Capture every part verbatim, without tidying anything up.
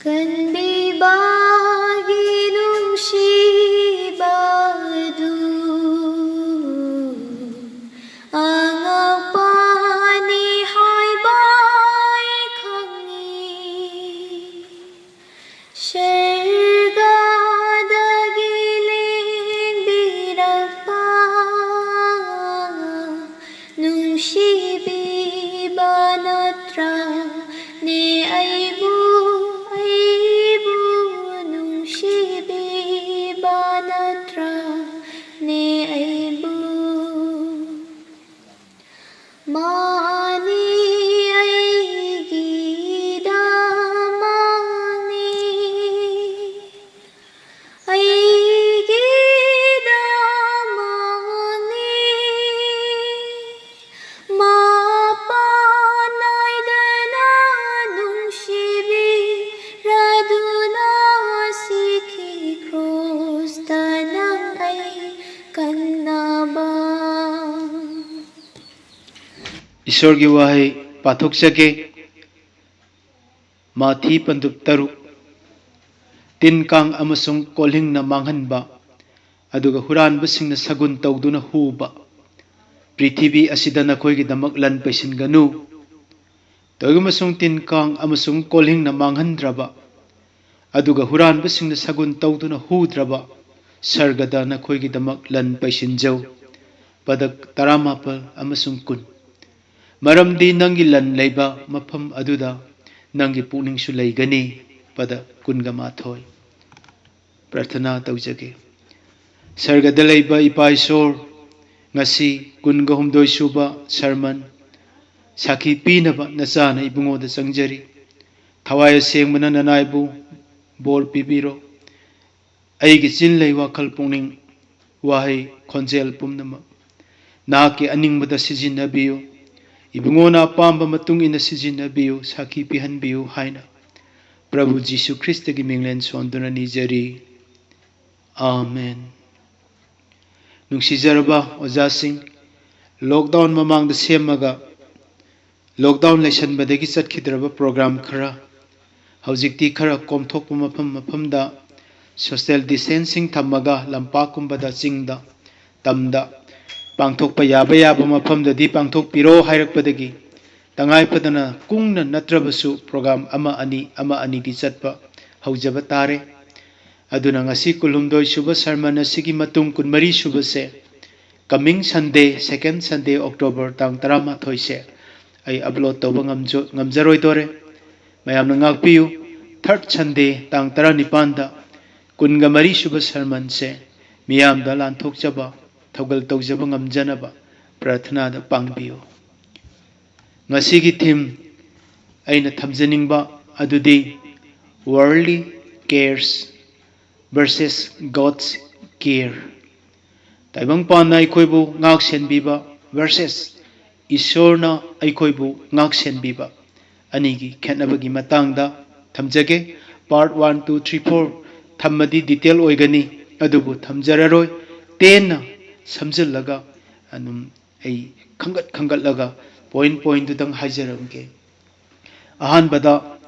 ꯀꯟꯕꯤꯕꯒꯤ ꯅꯨꯡꯁꯤꯕꯗꯨ ꯑꯉꯛꯄꯅꯤ ꯍꯥꯏꯕ ꯑꯩ ꯈꯪꯏ꯫ ꯁꯔꯒꯗꯒꯤ ꯂꯦꯡꯕꯤꯔꯛꯄ ꯅꯨꯡꯁꯤꯕꯤꯕ ꯅꯠꯇ꯭ꯔꯅꯦ ꯑꯩꯕꯨ, ꯑꯩꯕꯨ ꯅꯨꯡꯁꯤꯕꯤꯕ ꯅꯠꯇ꯭ꯔꯅꯦ ꯑꯩꯕꯨ? ꯃꯥꯅꯤ ꯑꯩꯒꯤꯗꯃꯛꯅꯤ, ꯑꯩꯒꯤꯗꯃꯛꯅꯤ꯫ ꯃꯄꯥꯟ ꯅꯥꯏꯗꯅ ꯅꯨꯡꯁꯤꯕꯤꯔꯗꯨꯅ ꯁꯤꯈꯤ ꯀ꯭ꯔꯨꯁꯇ ꯅꯪ ꯑꯩ ꯀꯟꯅꯕ꯫ ꯏꯁꯣꯔꯒꯤ ꯋꯥꯍꯩ ꯄꯥꯊꯣꯛꯆꯒꯦ꯫ ꯃꯥꯊꯤ ꯄꯟꯗꯨꯞ ꯇꯔꯨꯛ꯫ ꯇꯤꯟ ꯀꯥꯡ ꯑꯃꯁꯨꯡ ꯀꯣꯜꯍꯤꯡꯅ ꯃꯥꯡꯍꯟꯕ, ꯑꯗꯨꯒ ꯍꯨꯔꯥꯟꯕꯁꯤꯡꯅ ꯁꯒꯨꯟ ꯇꯧꯗꯨꯅ ꯍꯨꯕ꯫ ꯄ꯭ꯔꯤꯊꯤꯕꯤ ꯑꯁꯤꯗ ꯅꯈꯣꯏꯒꯤꯗꯃꯛ ꯂꯟ ꯄꯩꯁꯤꯟꯒꯅꯨ꯫ ꯇꯣꯏꯒꯨꯝꯕꯁꯨꯡ ꯇꯤꯟ ꯀꯥꯡ ꯑꯃꯁꯨꯡ ꯀꯣꯜꯍꯤꯡꯅ ꯃꯥꯡꯍꯟꯗ꯭ꯔꯕ, ꯑꯗꯨꯒ ꯍꯨꯔꯥꯟꯕꯁꯤꯡꯅ ꯁꯒꯨꯟ ꯇꯧꯗꯨꯅ ꯍꯨꯗ꯭ꯔꯕ ꯁꯔꯒꯗ ꯅꯈꯣꯏꯒꯤꯗꯃꯛ ꯂꯟ ꯄꯩꯁꯤꯟꯖꯧ꯫ ꯄꯗꯛ ꯇꯔꯥꯃꯥꯄꯜ ꯑꯃꯁꯨꯡ ꯀꯨꯟ꯫ ꯃꯔꯝꯗꯤ ꯅꯪꯒꯤ ꯂꯟ ꯂꯩꯕ ꯃꯐꯝ ꯑꯗꯨꯗ ꯅꯪꯒꯤ ꯄꯨꯛꯅꯤꯡꯁꯨ ꯂꯩꯒꯅꯤ꯫ ꯄꯗꯛ ꯀꯨꯟꯒ ꯃꯥꯊꯣꯏ꯫ ꯄ꯭ꯔꯥꯔꯊꯅꯥ ꯇꯧꯖꯒꯦ꯫ ꯁꯔꯒꯗ ꯂꯩꯕ ꯏꯄꯥ ꯏꯁꯣꯔ, ꯉꯁꯤ ꯀꯨꯟꯒ ꯍꯨꯝꯗꯣꯏ ꯁꯨꯕ ꯁꯔꯃꯟ ꯁꯥꯈꯤ ꯄꯤꯅꯕ ꯅꯆꯥꯅ ꯏꯕꯨꯡꯉꯣꯗ ꯆꯪꯖꯔꯤ꯫ ꯊꯋꯥꯏ ꯑꯁꯦꯡꯕꯅ ꯅꯅꯥꯏꯕꯨ ꯕꯣꯔ ꯄꯤꯕꯤꯔꯣ꯫ ꯑꯩꯒꯤ ꯆꯤꯟ, ꯂꯩ, ꯋꯥꯈꯜ, ꯄꯨꯛꯅꯤꯡ, ꯋꯥꯍꯩ, ꯈꯣꯟꯖꯦꯜ ꯄꯨꯝꯅꯃꯛ ꯅꯍꯥꯛꯀꯤ ꯑꯅꯤꯡꯕꯗ ꯁꯤꯖꯤꯟꯅꯕꯤꯌꯨ꯫ ꯏꯕꯨꯡꯉꯣꯅ ꯑꯄꯥꯝꯕ ꯃꯇꯨꯡ ꯏꯟꯅ ꯁꯤꯖꯤꯟꯅꯕꯤꯌꯨ, ꯁꯥꯈꯤ ꯄꯤꯍꯟꯕꯤꯌꯨ ꯍꯥꯏꯅ ꯄ꯭ꯔꯚꯨ ꯖꯤꯁꯨ ꯈ꯭ꯔꯤꯁꯇꯒꯤ ꯃꯤꯡꯂꯦꯟ ꯁꯣꯟꯗꯨꯅ ꯅꯤꯖꯔꯤ꯫ ꯑꯥꯃꯦꯟ꯫ ꯅꯨꯡꯁꯤꯖꯔꯕ ꯑꯣꯖꯥꯁꯤꯡ, ꯂꯣꯛꯗꯥꯎꯟ ꯃꯃꯥꯡꯗ ꯁꯦꯝꯃꯒ ꯂꯣꯛꯗꯥꯎꯟ ꯂꯩꯁꯟꯕꯗꯒꯤ ꯆꯠꯈꯤꯗ꯭ꯔꯕ ꯄ꯭ꯔꯣꯒ꯭ꯔꯥꯝ ꯈꯔ ꯍꯧꯖꯤꯛꯇꯤ ꯈꯔ ꯀꯣꯝꯊꯣꯛꯄ ꯃꯐꯝ ꯃꯐꯝꯗ social distancing ꯊꯝꯃꯒ ꯂꯝꯄꯥꯛꯀꯨꯝꯕꯗ, ꯆꯤꯡꯗ, ꯇꯝꯗ ꯄꯥꯡꯊꯣꯛꯄ ꯌꯥꯕ ꯌꯥꯕ ꯃꯐꯝꯗꯗꯤ ꯄꯥꯡꯊꯣꯛꯄꯤꯔꯣ ꯍꯥꯏꯔꯛꯄꯗꯒꯤ ꯇꯉꯥꯏ ꯐꯗꯅ ꯀꯨꯡꯅ ꯅꯠꯇ꯭ꯔꯕꯁꯨ program ꯑꯃ ꯑꯅꯤ, ꯑꯃ ꯑꯅꯤꯗꯤ ꯆꯠꯄ ꯍꯧꯖꯕ ꯇꯥꯔꯦ꯫ ꯑꯗꯨꯅ ꯉꯁꯤ ꯀꯨꯟꯍꯨꯝꯗꯣꯏ ꯁꯨꯕ sermon ꯑꯁꯤꯒꯤ ꯃꯇꯨꯡ ꯀꯨꯟꯃꯔꯤ ꯁꯨꯕꯁꯦ coming Sunday, second Sunday October ꯇꯥꯡ ꯇꯔꯥꯃꯥꯊꯣꯏꯁꯦ ꯑꯩ upload ꯇꯧꯕ ꯉꯝꯖ-, ꯉꯝꯖꯔꯣꯏꯗꯣꯔꯦ꯫ ꯃꯌꯥꯝꯅ ꯉꯥꯛꯄꯤꯌꯨ꯫ Third Sunday ꯇꯥꯡ ꯇꯔꯥꯅꯤꯄꯥꯟꯗ ꯀꯨꯟꯒ ꯃꯔꯤ ꯁꯨꯕ sermonꯁꯦ ꯃꯤꯌꯥꯝꯗ ꯂꯥꯟꯊꯣꯛꯆꯕ, ꯊꯧꯒꯜ ꯇꯧꯖꯕ ꯉꯝꯖꯅꯕ ꯄ꯭ꯔꯥꯊꯅꯥꯗ ꯄꯥꯡꯕꯤꯌꯨ꯫ ꯉꯁꯤꯒꯤ theme ꯑꯩꯅ ꯊꯝꯖꯅꯤꯡꯕ ꯑꯗꯨꯗꯤ Worldly Cares versus God's Care꯫ ꯇꯥꯏꯕꯪꯄꯥꯟꯅ ꯑꯩꯈꯣꯏꯕꯨ ꯉꯥꯛ ꯁꯦꯟꯕꯤꯕ versus ꯏꯁꯣꯔꯅ ꯑꯩꯈꯣꯏꯕꯨ ꯉꯥꯛ ꯁꯦꯟꯕꯤꯕ ꯑꯅꯤꯒꯤ ꯈꯦꯠꯅꯕꯒꯤ ꯃꯇꯥꯡꯗ ꯊꯝꯖꯒꯦ꯫ Part one, two, three, four ꯊꯝꯃꯗꯤ detail ꯑꯣꯏꯒꯅꯤ, ꯑꯗꯨꯕꯨ ꯊꯝꯖꯔꯔꯣꯏ꯫ ꯇꯦꯟꯅ ꯁꯝꯖꯤꯜꯂꯒ ꯑꯗꯨꯝ ꯑꯩ ꯈꯟꯒꯠ ꯈꯟꯒꯠꯂꯒ point pointꯗꯨꯗꯪ ꯍꯥꯏꯖꯔꯝꯒꯦ꯫ ꯑꯍꯥꯟꯕꯗ,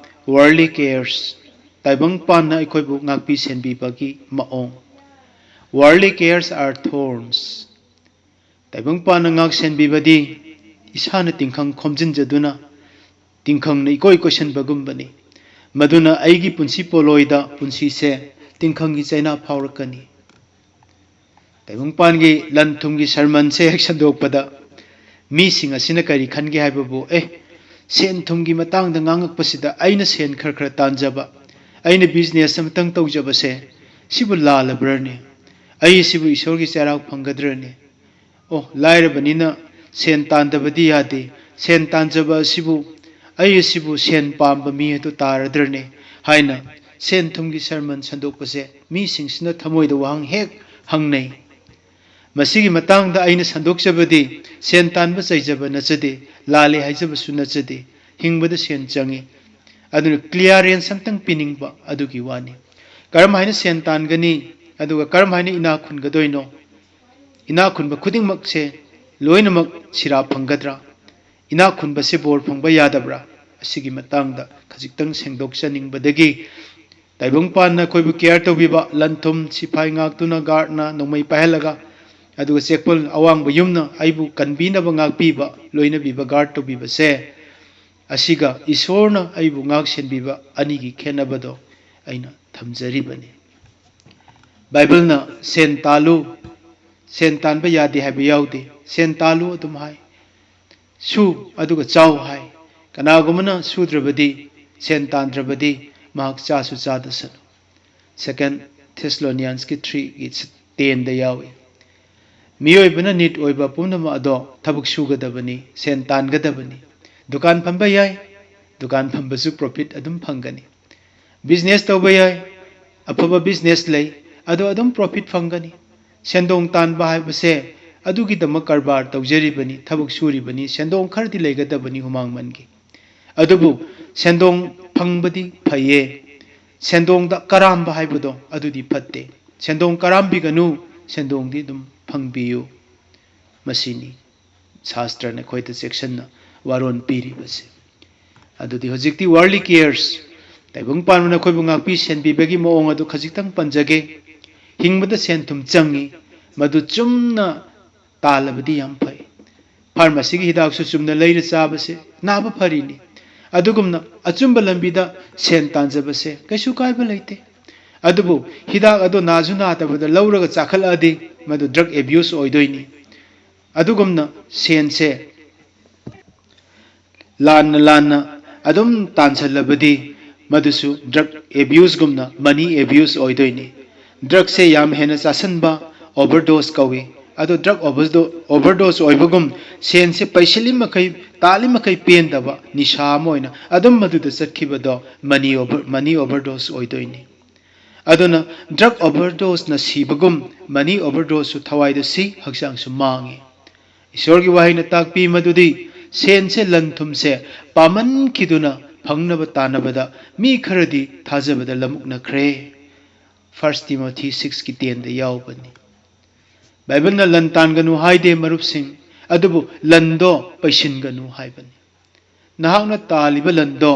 worldly cares, ꯇꯥꯏꯕꯪꯄꯥꯟꯅ ꯑꯩꯈꯣꯏꯕꯨ ꯉꯥꯛꯄꯤ ꯁꯦꯟꯕꯤꯕꯒꯤ ꯃꯑꯣꯡ꯫ Worldly cares are thorns. ꯇꯥꯏꯕꯪꯄꯥꯟꯅ ꯉꯥꯛ ꯁꯦꯟꯕꯤꯕꯗꯤ ꯏꯁꯥꯅ ꯇꯤꯡꯈꯪ ꯈꯣꯝꯖꯤꯟꯖꯗꯨꯅ ꯇꯤꯡꯈꯪꯅ ꯏꯀꯣꯏ ꯀꯣꯏꯁꯟꯕꯒꯨꯝꯕꯅꯤ꯫ ꯃꯗꯨꯅ ꯑꯩꯒꯤ ꯄꯨꯟꯁꯤ ꯄꯣꯂꯣꯏꯗ ꯄꯨꯟꯁꯤꯁꯦ ꯇꯤꯡꯈꯪꯒꯤ ꯆꯩꯅꯥ ꯐꯥꯎꯔꯛꯀꯅꯤ꯫ ꯇꯥꯏꯕꯪꯄꯥꯟꯒꯤ ꯂꯟ ꯊꯨꯝꯒꯤ sermonꯁꯦ ꯍꯦꯛ ꯁꯟꯗꯣꯛꯄꯗ ꯃꯤꯁꯤꯡ ꯑꯁꯤꯅ ꯀꯔꯤ ꯈꯟꯒꯦ ꯍꯥꯏꯕꯕꯨ, ꯑꯦ, ꯁꯦꯟ ꯊꯨꯝꯒꯤ ꯃꯇꯥꯡꯗ ꯉꯥꯡꯉꯛꯄꯁꯤꯗ ꯑꯩꯅ ꯁꯦꯟ ꯈꯔ ꯈꯔ ꯇꯥꯟꯖꯕ, ꯑꯩꯅ business ꯑꯃꯇꯪ ꯇꯧꯖꯕꯁꯦ ꯁꯤꯕꯨ ꯂꯥꯜꯂꯕ꯭ꯔꯅꯦ? ꯑꯩ ꯑꯁꯤꯕꯨ ꯏꯁꯣꯔꯒꯤ ꯆꯩꯔꯥꯛ ꯐꯪꯒꯗ꯭ꯔꯅꯦ? ꯑꯣ, ꯂꯥꯏꯔꯕꯅꯤꯅ ꯁꯦꯟ ꯇꯥꯟꯗꯕꯗꯤ ꯌꯥꯗꯦ, ꯁꯦꯟ ꯇꯥꯟꯖꯕ ꯑꯁꯤꯕꯨ, ꯑꯩ ꯑꯁꯤꯕꯨ ꯁꯦꯟ ꯄꯥꯝꯕ ꯃꯤ ꯑꯗꯨ ꯇꯥꯔꯗ꯭ꯔꯅꯦ ꯍꯥꯏꯅ ꯁꯦꯟ ꯊꯨꯝꯒꯤ sermon ꯁꯟꯗꯣꯛꯄꯁꯦ ꯃꯤꯁꯤꯡꯁꯤꯅ ꯊꯃꯣꯏꯗ ꯋꯥꯍꯪ ꯍꯦꯛ ꯍꯪꯅꯩ꯫ ꯃꯁꯤꯒꯤ ꯃꯇꯥꯡꯗ ꯑꯩꯅ ꯁꯟꯗꯣꯛꯆꯕꯗꯤ ꯁꯦꯟ ꯇꯥꯟꯕ ꯆꯩꯖꯕ ꯅꯠꯆꯗꯦ, ꯂꯥꯜꯂꯦ ꯍꯥꯏꯖꯕꯁꯨ ꯅꯠꯆꯗꯦ꯫ ꯍꯤꯡꯕꯗ ꯁꯦꯟ ꯆꯪꯉꯤ꯫ ꯑꯗꯨꯅ clearance ꯑꯝꯇꯪ ꯄꯤꯅꯤꯡꯕ ꯑꯗꯨꯒꯤ ꯋꯥꯅꯤ꯫ ꯀꯔꯝ ꯍꯥꯏꯅ ꯁꯦꯟ ꯇꯥꯟꯒꯅꯤ? ꯑꯗꯨꯒ ꯀꯔꯝ ꯍꯥꯏꯅ ꯏꯅꯥꯛ ꯈꯨꯟꯒꯗꯣꯏꯅꯣ? ꯏꯅꯥꯛ ꯈꯨꯟꯕ ꯈꯨꯗꯤꯡꯃꯛꯁꯦ ꯂꯣꯏꯅꯃꯛ ꯁꯤꯔꯥ ꯐꯪꯒꯗ꯭ꯔꯥ? ꯏꯅꯥꯛ ꯈꯨꯟꯕꯁꯦ ꯕꯣꯔ ꯐꯪꯕ ꯌꯥꯗꯕ꯭ꯔꯥ? ꯑꯁꯤꯒꯤ ꯃꯇꯥꯡꯗ ꯈꯖꯤꯛꯇꯪ ꯁꯦꯡꯗꯣꯛꯆꯅꯤꯡꯕꯗꯒꯤ, ꯇꯥꯏꯕꯪꯄꯥꯟꯅ ꯑꯩꯈꯣꯏꯕꯨ ꯀꯤꯌꯔ ꯇꯧꯕꯤꯕ, ꯂꯟ ꯊꯨꯝ ꯁꯤꯐꯥꯏ ꯉꯥꯛꯇꯨꯅ, ꯒꯥꯔꯗꯅ ꯅꯣꯡꯃꯩ ꯄꯥꯏꯍꯜꯂꯒ, ꯑꯗꯨꯒ ꯆꯦꯛꯄꯜ ꯑꯋꯥꯡꯕ ꯌꯨꯝꯅ ꯑꯩꯕꯨ ꯀꯟꯕꯤꯅꯕ, ꯉꯥꯛꯄꯤꯕ, ꯂꯣꯏꯅꯕꯤꯕ, ꯒꯥꯔꯗ ꯇꯧꯕꯤꯕꯁꯦ, ꯑꯁꯤꯒ ꯏꯁꯣꯔꯅ ꯑꯩꯕꯨ ꯉꯥꯛ ꯁꯦꯟꯕꯤꯕ ꯑꯅꯤꯒꯤ ꯈꯦꯠꯅꯕꯗꯣ ꯑꯩꯅ ꯊꯝꯖꯔꯤꯕꯅꯤ꯫ ꯕꯥꯏꯕꯜꯅ "ꯁꯦꯟ ꯇꯥꯜꯂꯨ, ꯁꯦꯟ ꯇꯥꯟꯕ ꯌꯥꯗꯦ" ꯍꯥꯏꯕ ꯌꯥꯎꯗꯦ꯫ "ꯁꯦꯟ ꯇꯥꯜꯂꯨ" ꯑꯗꯨꯝ ꯍꯥꯏ꯫ "ꯁꯨ ꯑꯗꯨꯒ ꯆꯥꯎ" ꯍꯥꯏ꯫ "ꯀꯅꯥꯒꯨꯝꯕꯅ ꯁꯨꯗ꯭ꯔꯕꯗꯤ, ꯁꯦꯟ ꯇꯥꯟꯗ꯭ꯔꯕꯗꯤ, ꯃꯍꯥꯛ ꯆꯥꯁꯨ ꯆꯥꯗꯁꯅꯨ"꯫ Second Thessaloniansꯀꯤ threeꯒꯤ tenꯗ ꯌꯥꯎꯏ꯫ "ꯃꯤꯑꯣꯏꯕꯅ ꯅꯤꯠ ꯑꯣꯏꯕ ꯄꯨꯝꯅꯃꯛ ꯑꯗꯣ ꯊꯕꯛ ꯁꯨꯒꯗꯕꯅꯤ, ꯁꯦꯟ ꯇꯥꯟꯒꯗꯕꯅꯤ꯫ ꯗꯨꯀꯥꯟ ꯐꯝꯕ ꯌꯥꯏ, ꯗꯨꯀꯥꯟ ꯐꯝꯕꯁꯨ ꯄ꯭ꯔꯣꯐꯤꯠ ꯑꯗꯨꯝ ꯐꯪꯒꯅꯤ꯫ ꯕꯤꯖꯤꯅꯦꯁ ꯇꯧꯕ ꯌꯥꯏ, ꯑꯐꯕ ꯕꯤꯖꯤꯅꯦꯁ ꯂꯩ, ꯑꯗꯣ ꯑꯗꯨꯝ ꯄ꯭ꯔꯣꯐꯤꯠ ꯐꯪꯒꯅꯤ"꯫ ꯁꯦꯟꯗꯣꯡ ꯇꯥꯟꯕ ꯍꯥꯏꯕꯁꯦ ꯑꯗꯨꯒꯤꯗꯃꯛ ꯀꯔꯕꯥꯔ ꯇꯧꯖꯔꯤꯕꯅꯤ, ꯊꯕꯛ ꯁꯨꯔꯤꯕꯅꯤ, ꯁꯦꯟꯗꯣꯡ ꯈꯔꯗꯤ ꯂꯩꯒꯗꯕꯅꯤ ꯍꯨꯃꯥꯡꯃꯟꯒꯤ꯫ ꯑꯗꯨꯕꯨ ꯁꯦꯟꯗꯣꯡ ꯐꯪꯕꯗꯤ ꯐꯩꯌꯦ, ꯁꯦꯟꯗꯣꯡꯗ ꯀꯔꯥꯝꯕ ꯍꯥꯏꯕꯗꯣ ꯑꯗꯨꯗꯤ ꯐꯠꯇꯦ꯫ ꯁꯦꯟꯗꯣꯡ ꯀꯔꯥꯝꯕꯤꯒꯅꯨ, ꯁꯦꯟꯗꯣꯡꯗꯤ ꯑꯗꯨꯝ ꯐꯪꯕꯤꯌꯨ꯫ ꯃꯁꯤꯅꯤ ꯁꯥꯁꯇ꯭ꯔꯅ ꯑꯩꯈꯣꯏꯗ ꯆꯦꯛꯁꯤꯟꯅ ꯋꯥꯔꯣꯟ ꯄꯤꯔꯤꯕꯁꯦ꯫ ꯑꯗꯨꯗꯤ ꯍꯧꯖꯤꯛꯇꯤ worldly cares, ꯇꯥꯏꯕꯪ ꯄꯥꯟꯕꯅ ꯑꯩꯈꯣꯏꯕꯨ ꯉꯥꯛꯄꯤ ꯁꯦꯟꯕꯤꯕꯒꯤ ꯃꯑꯣꯡ ꯑꯗꯨ ꯈꯖꯤꯛꯇꯪ ꯄꯟꯖꯒꯦ꯫ ꯍꯤꯡꯕꯗ ꯁꯦꯟ ꯊꯨꯝ ꯆꯪꯉꯤ, ꯃꯗꯨ ꯆꯨꯝꯅ ꯇꯥꯜꯂꯕꯗꯤ ꯌꯥꯝ ꯐꯩ꯫ ꯐꯥꯔꯃꯥꯁꯤꯒꯤ ꯍꯤꯗꯥꯛꯁꯨ ꯆꯨꯝꯅ ꯂꯩꯔ ꯆꯥꯕꯁꯦ ꯅꯥꯕ ꯐꯔꯤꯅꯤ꯫ ꯑꯗꯨꯒꯨꯝꯅ ꯑꯆꯨꯝꯕ ꯂꯝꯕꯤꯗ ꯁꯦꯟ ꯇꯥꯟꯖꯕꯁꯦ ꯀꯩꯁꯨ ꯀꯥꯏꯕ ꯂꯩꯇꯦ꯫ ꯑꯗꯨꯕꯨ ꯍꯤꯗꯥꯛ ꯑꯗꯨ ꯅꯥꯁꯨ ꯅꯥꯗꯕꯗ ꯂꯧꯔꯒ ꯆꯥꯈꯠꯂꯛꯑꯗꯤ ꯃꯗꯨ drug abuse ꯑꯣꯏꯗꯣꯏꯅꯤ꯫ ꯑꯗꯨꯒꯨꯝꯅ ꯁꯦꯟꯁꯦ ꯂꯥꯟꯅ ꯂꯥꯟꯅ ꯑꯗꯨꯝ ꯇꯥꯟꯁꯜꯂꯕꯗꯤ ꯃꯗꯨꯁꯨ drug abuseꯒꯨꯝꯅ money abuse ꯑꯣꯏꯗꯣꯏꯅꯤ꯫ Drugꯁꯦ ꯌꯥꯝ ꯍꯦꯟꯅ ꯆꯥꯁꯟꯕ overdose ꯀꯧꯏ꯫ ꯑꯗꯣ drug overdose ꯑꯣꯏꯕꯒꯨꯝ ꯁꯦꯟꯁꯦ ꯄꯩꯁꯤꯜꯂꯤ ꯃꯈꯩ, ꯇꯥꯜꯂꯤ ꯃꯈꯩ ꯄꯦꯟꯗꯕ ꯅꯤꯁꯥ ꯑꯃ ꯑꯣꯏꯅ ꯑꯗꯨꯝ ꯃꯗꯨꯗ ꯆꯠꯈꯤꯕꯗꯣ money over, money overdose ꯑꯣꯏꯗꯣꯏꯅꯤ꯫ ꯑꯗꯨꯅ drug overdoseꯅ ꯁꯤꯕꯒꯨꯝ money overdoseꯁꯨ ꯊꯋꯥꯏꯗ ꯁꯤ, ꯍꯛꯆꯥꯡꯁꯨ ꯃꯥꯡꯉꯤ꯫ ꯏꯁꯣꯔꯒꯤ ꯋꯥꯍꯩꯅ ꯇꯥꯛꯄꯤ ꯃꯗꯨꯗꯤ ꯁꯦꯟꯁꯦ, ꯂꯟ ꯊꯨꯝꯁꯦ ꯄꯥꯝꯃꯟꯈꯤꯗꯨꯅ ꯐꯪꯅꯕ ꯇꯥꯟꯅꯕꯗ ꯃꯤ ꯈꯔꯗꯤ ꯊꯥꯖꯕꯗ ꯂꯃꯨꯛꯅꯈ꯭ꯔꯦ꯫ First Timothy sixꯀꯤ tenꯗ ꯌꯥꯎꯕꯅꯤ꯫ ꯕꯥꯏꯕꯜꯅ ꯂꯟ ꯇꯥꯟꯒꯅꯨ ꯍꯥꯏꯗꯦ ꯃꯔꯨꯞꯁꯤꯡ, ꯑꯗꯨꯕꯨ ꯂꯟꯗꯣ ꯄꯩꯁꯤꯟꯒꯅꯨ ꯍꯥꯏꯕꯅꯤ꯫ ꯅꯍꯥꯛꯅ ꯇꯥꯜꯂꯤꯕ ꯂꯟꯗꯣ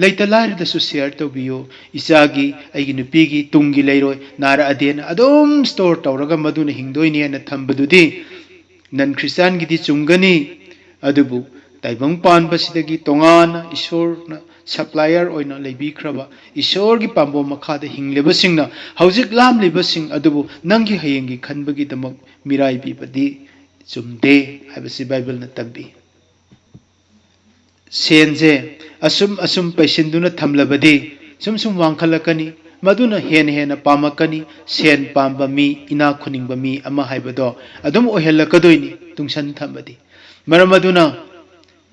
ꯂꯩꯇ ꯂꯥꯏꯔꯗꯁꯨ ꯁꯤꯌꯔ ꯇꯧꯕꯤꯌꯨ꯫ ꯏꯆꯥꯒꯤ, ꯑꯩꯒꯤ ꯅꯨꯄꯤꯒꯤ ꯇꯨꯡꯒꯤ ꯂꯩꯔꯣꯏ, ꯅꯥꯔꯛꯑꯗꯤꯅ ꯑꯗꯨꯝ ꯁ꯭ꯇꯣꯔ ꯇꯧꯔꯒ ꯃꯗꯨꯅ ꯍꯤꯡꯗꯣꯏꯅꯦꯅ ꯊꯝꯕꯗꯨꯗꯤ ꯅꯟ ꯈ꯭ꯔꯤꯁꯇꯥꯟꯒꯤꯗꯤ ꯆꯨꯝꯒꯅꯤ꯫ ꯑꯗꯨꯕꯨ ꯇꯥꯏꯕꯪ ꯄꯥꯟꯕꯁꯤꯗꯒꯤ ꯇꯣꯉꯥꯟꯅ ꯏꯁꯣꯔꯅ ꯁꯄ꯭ꯂꯥꯏꯌꯔ ꯑꯣꯏꯅ ꯂꯩꯕꯤꯈ꯭ꯔꯕ ꯏꯁꯣꯔꯒꯤ ꯄꯥꯝꯕꯣꯝ ꯃꯈꯥꯗ ꯍꯤꯡꯂꯤꯕꯁꯤꯡꯅ ꯍꯧꯖꯤꯛ ꯂꯥꯝꯂꯤꯕꯁꯤꯡ ꯑꯗꯨꯕꯨ ꯅꯪꯒꯤ ꯍꯌꯦꯡꯒꯤ ꯈꯟꯕꯒꯤꯗꯃꯛ ꯃꯤꯔꯥꯏꯕꯤꯕꯗꯤ ꯆꯨꯝꯗꯦ ꯍꯥꯏꯕꯁꯤ ꯕꯥꯏꯕꯜꯅ ꯇꯝꯕꯤ꯫ ꯁꯦꯟꯁꯦ ꯑꯁꯨꯝ ꯑꯁꯨꯝ ꯄꯩꯁꯤꯟꯗꯨꯅ ꯊꯝꯂꯕꯗꯤ ꯁꯨꯝ ꯁꯨꯝ ꯋꯥꯡꯈꯠꯂꯛꯀꯅꯤ꯫ ꯃꯗꯨꯅ ꯍꯦꯟꯅ ꯍꯦꯟꯅ ꯄꯥꯝꯃꯛꯀꯅꯤ꯫ ꯁꯦꯟ ꯄꯥꯝꯕ ꯃꯤ, ꯏꯅꯥꯛ ꯈꯨꯟꯅꯤꯡꯕ ꯃꯤ ꯑꯃ ꯍꯥꯏꯕꯗꯣ ꯑꯗꯨꯝ ꯑꯣꯏꯍꯜꯂꯛꯀꯗꯣꯏꯅꯤ ꯇꯨꯡꯁꯟ ꯊꯝꯕꯗꯤ꯫ ꯃꯔꯝ ꯑꯗꯨꯅ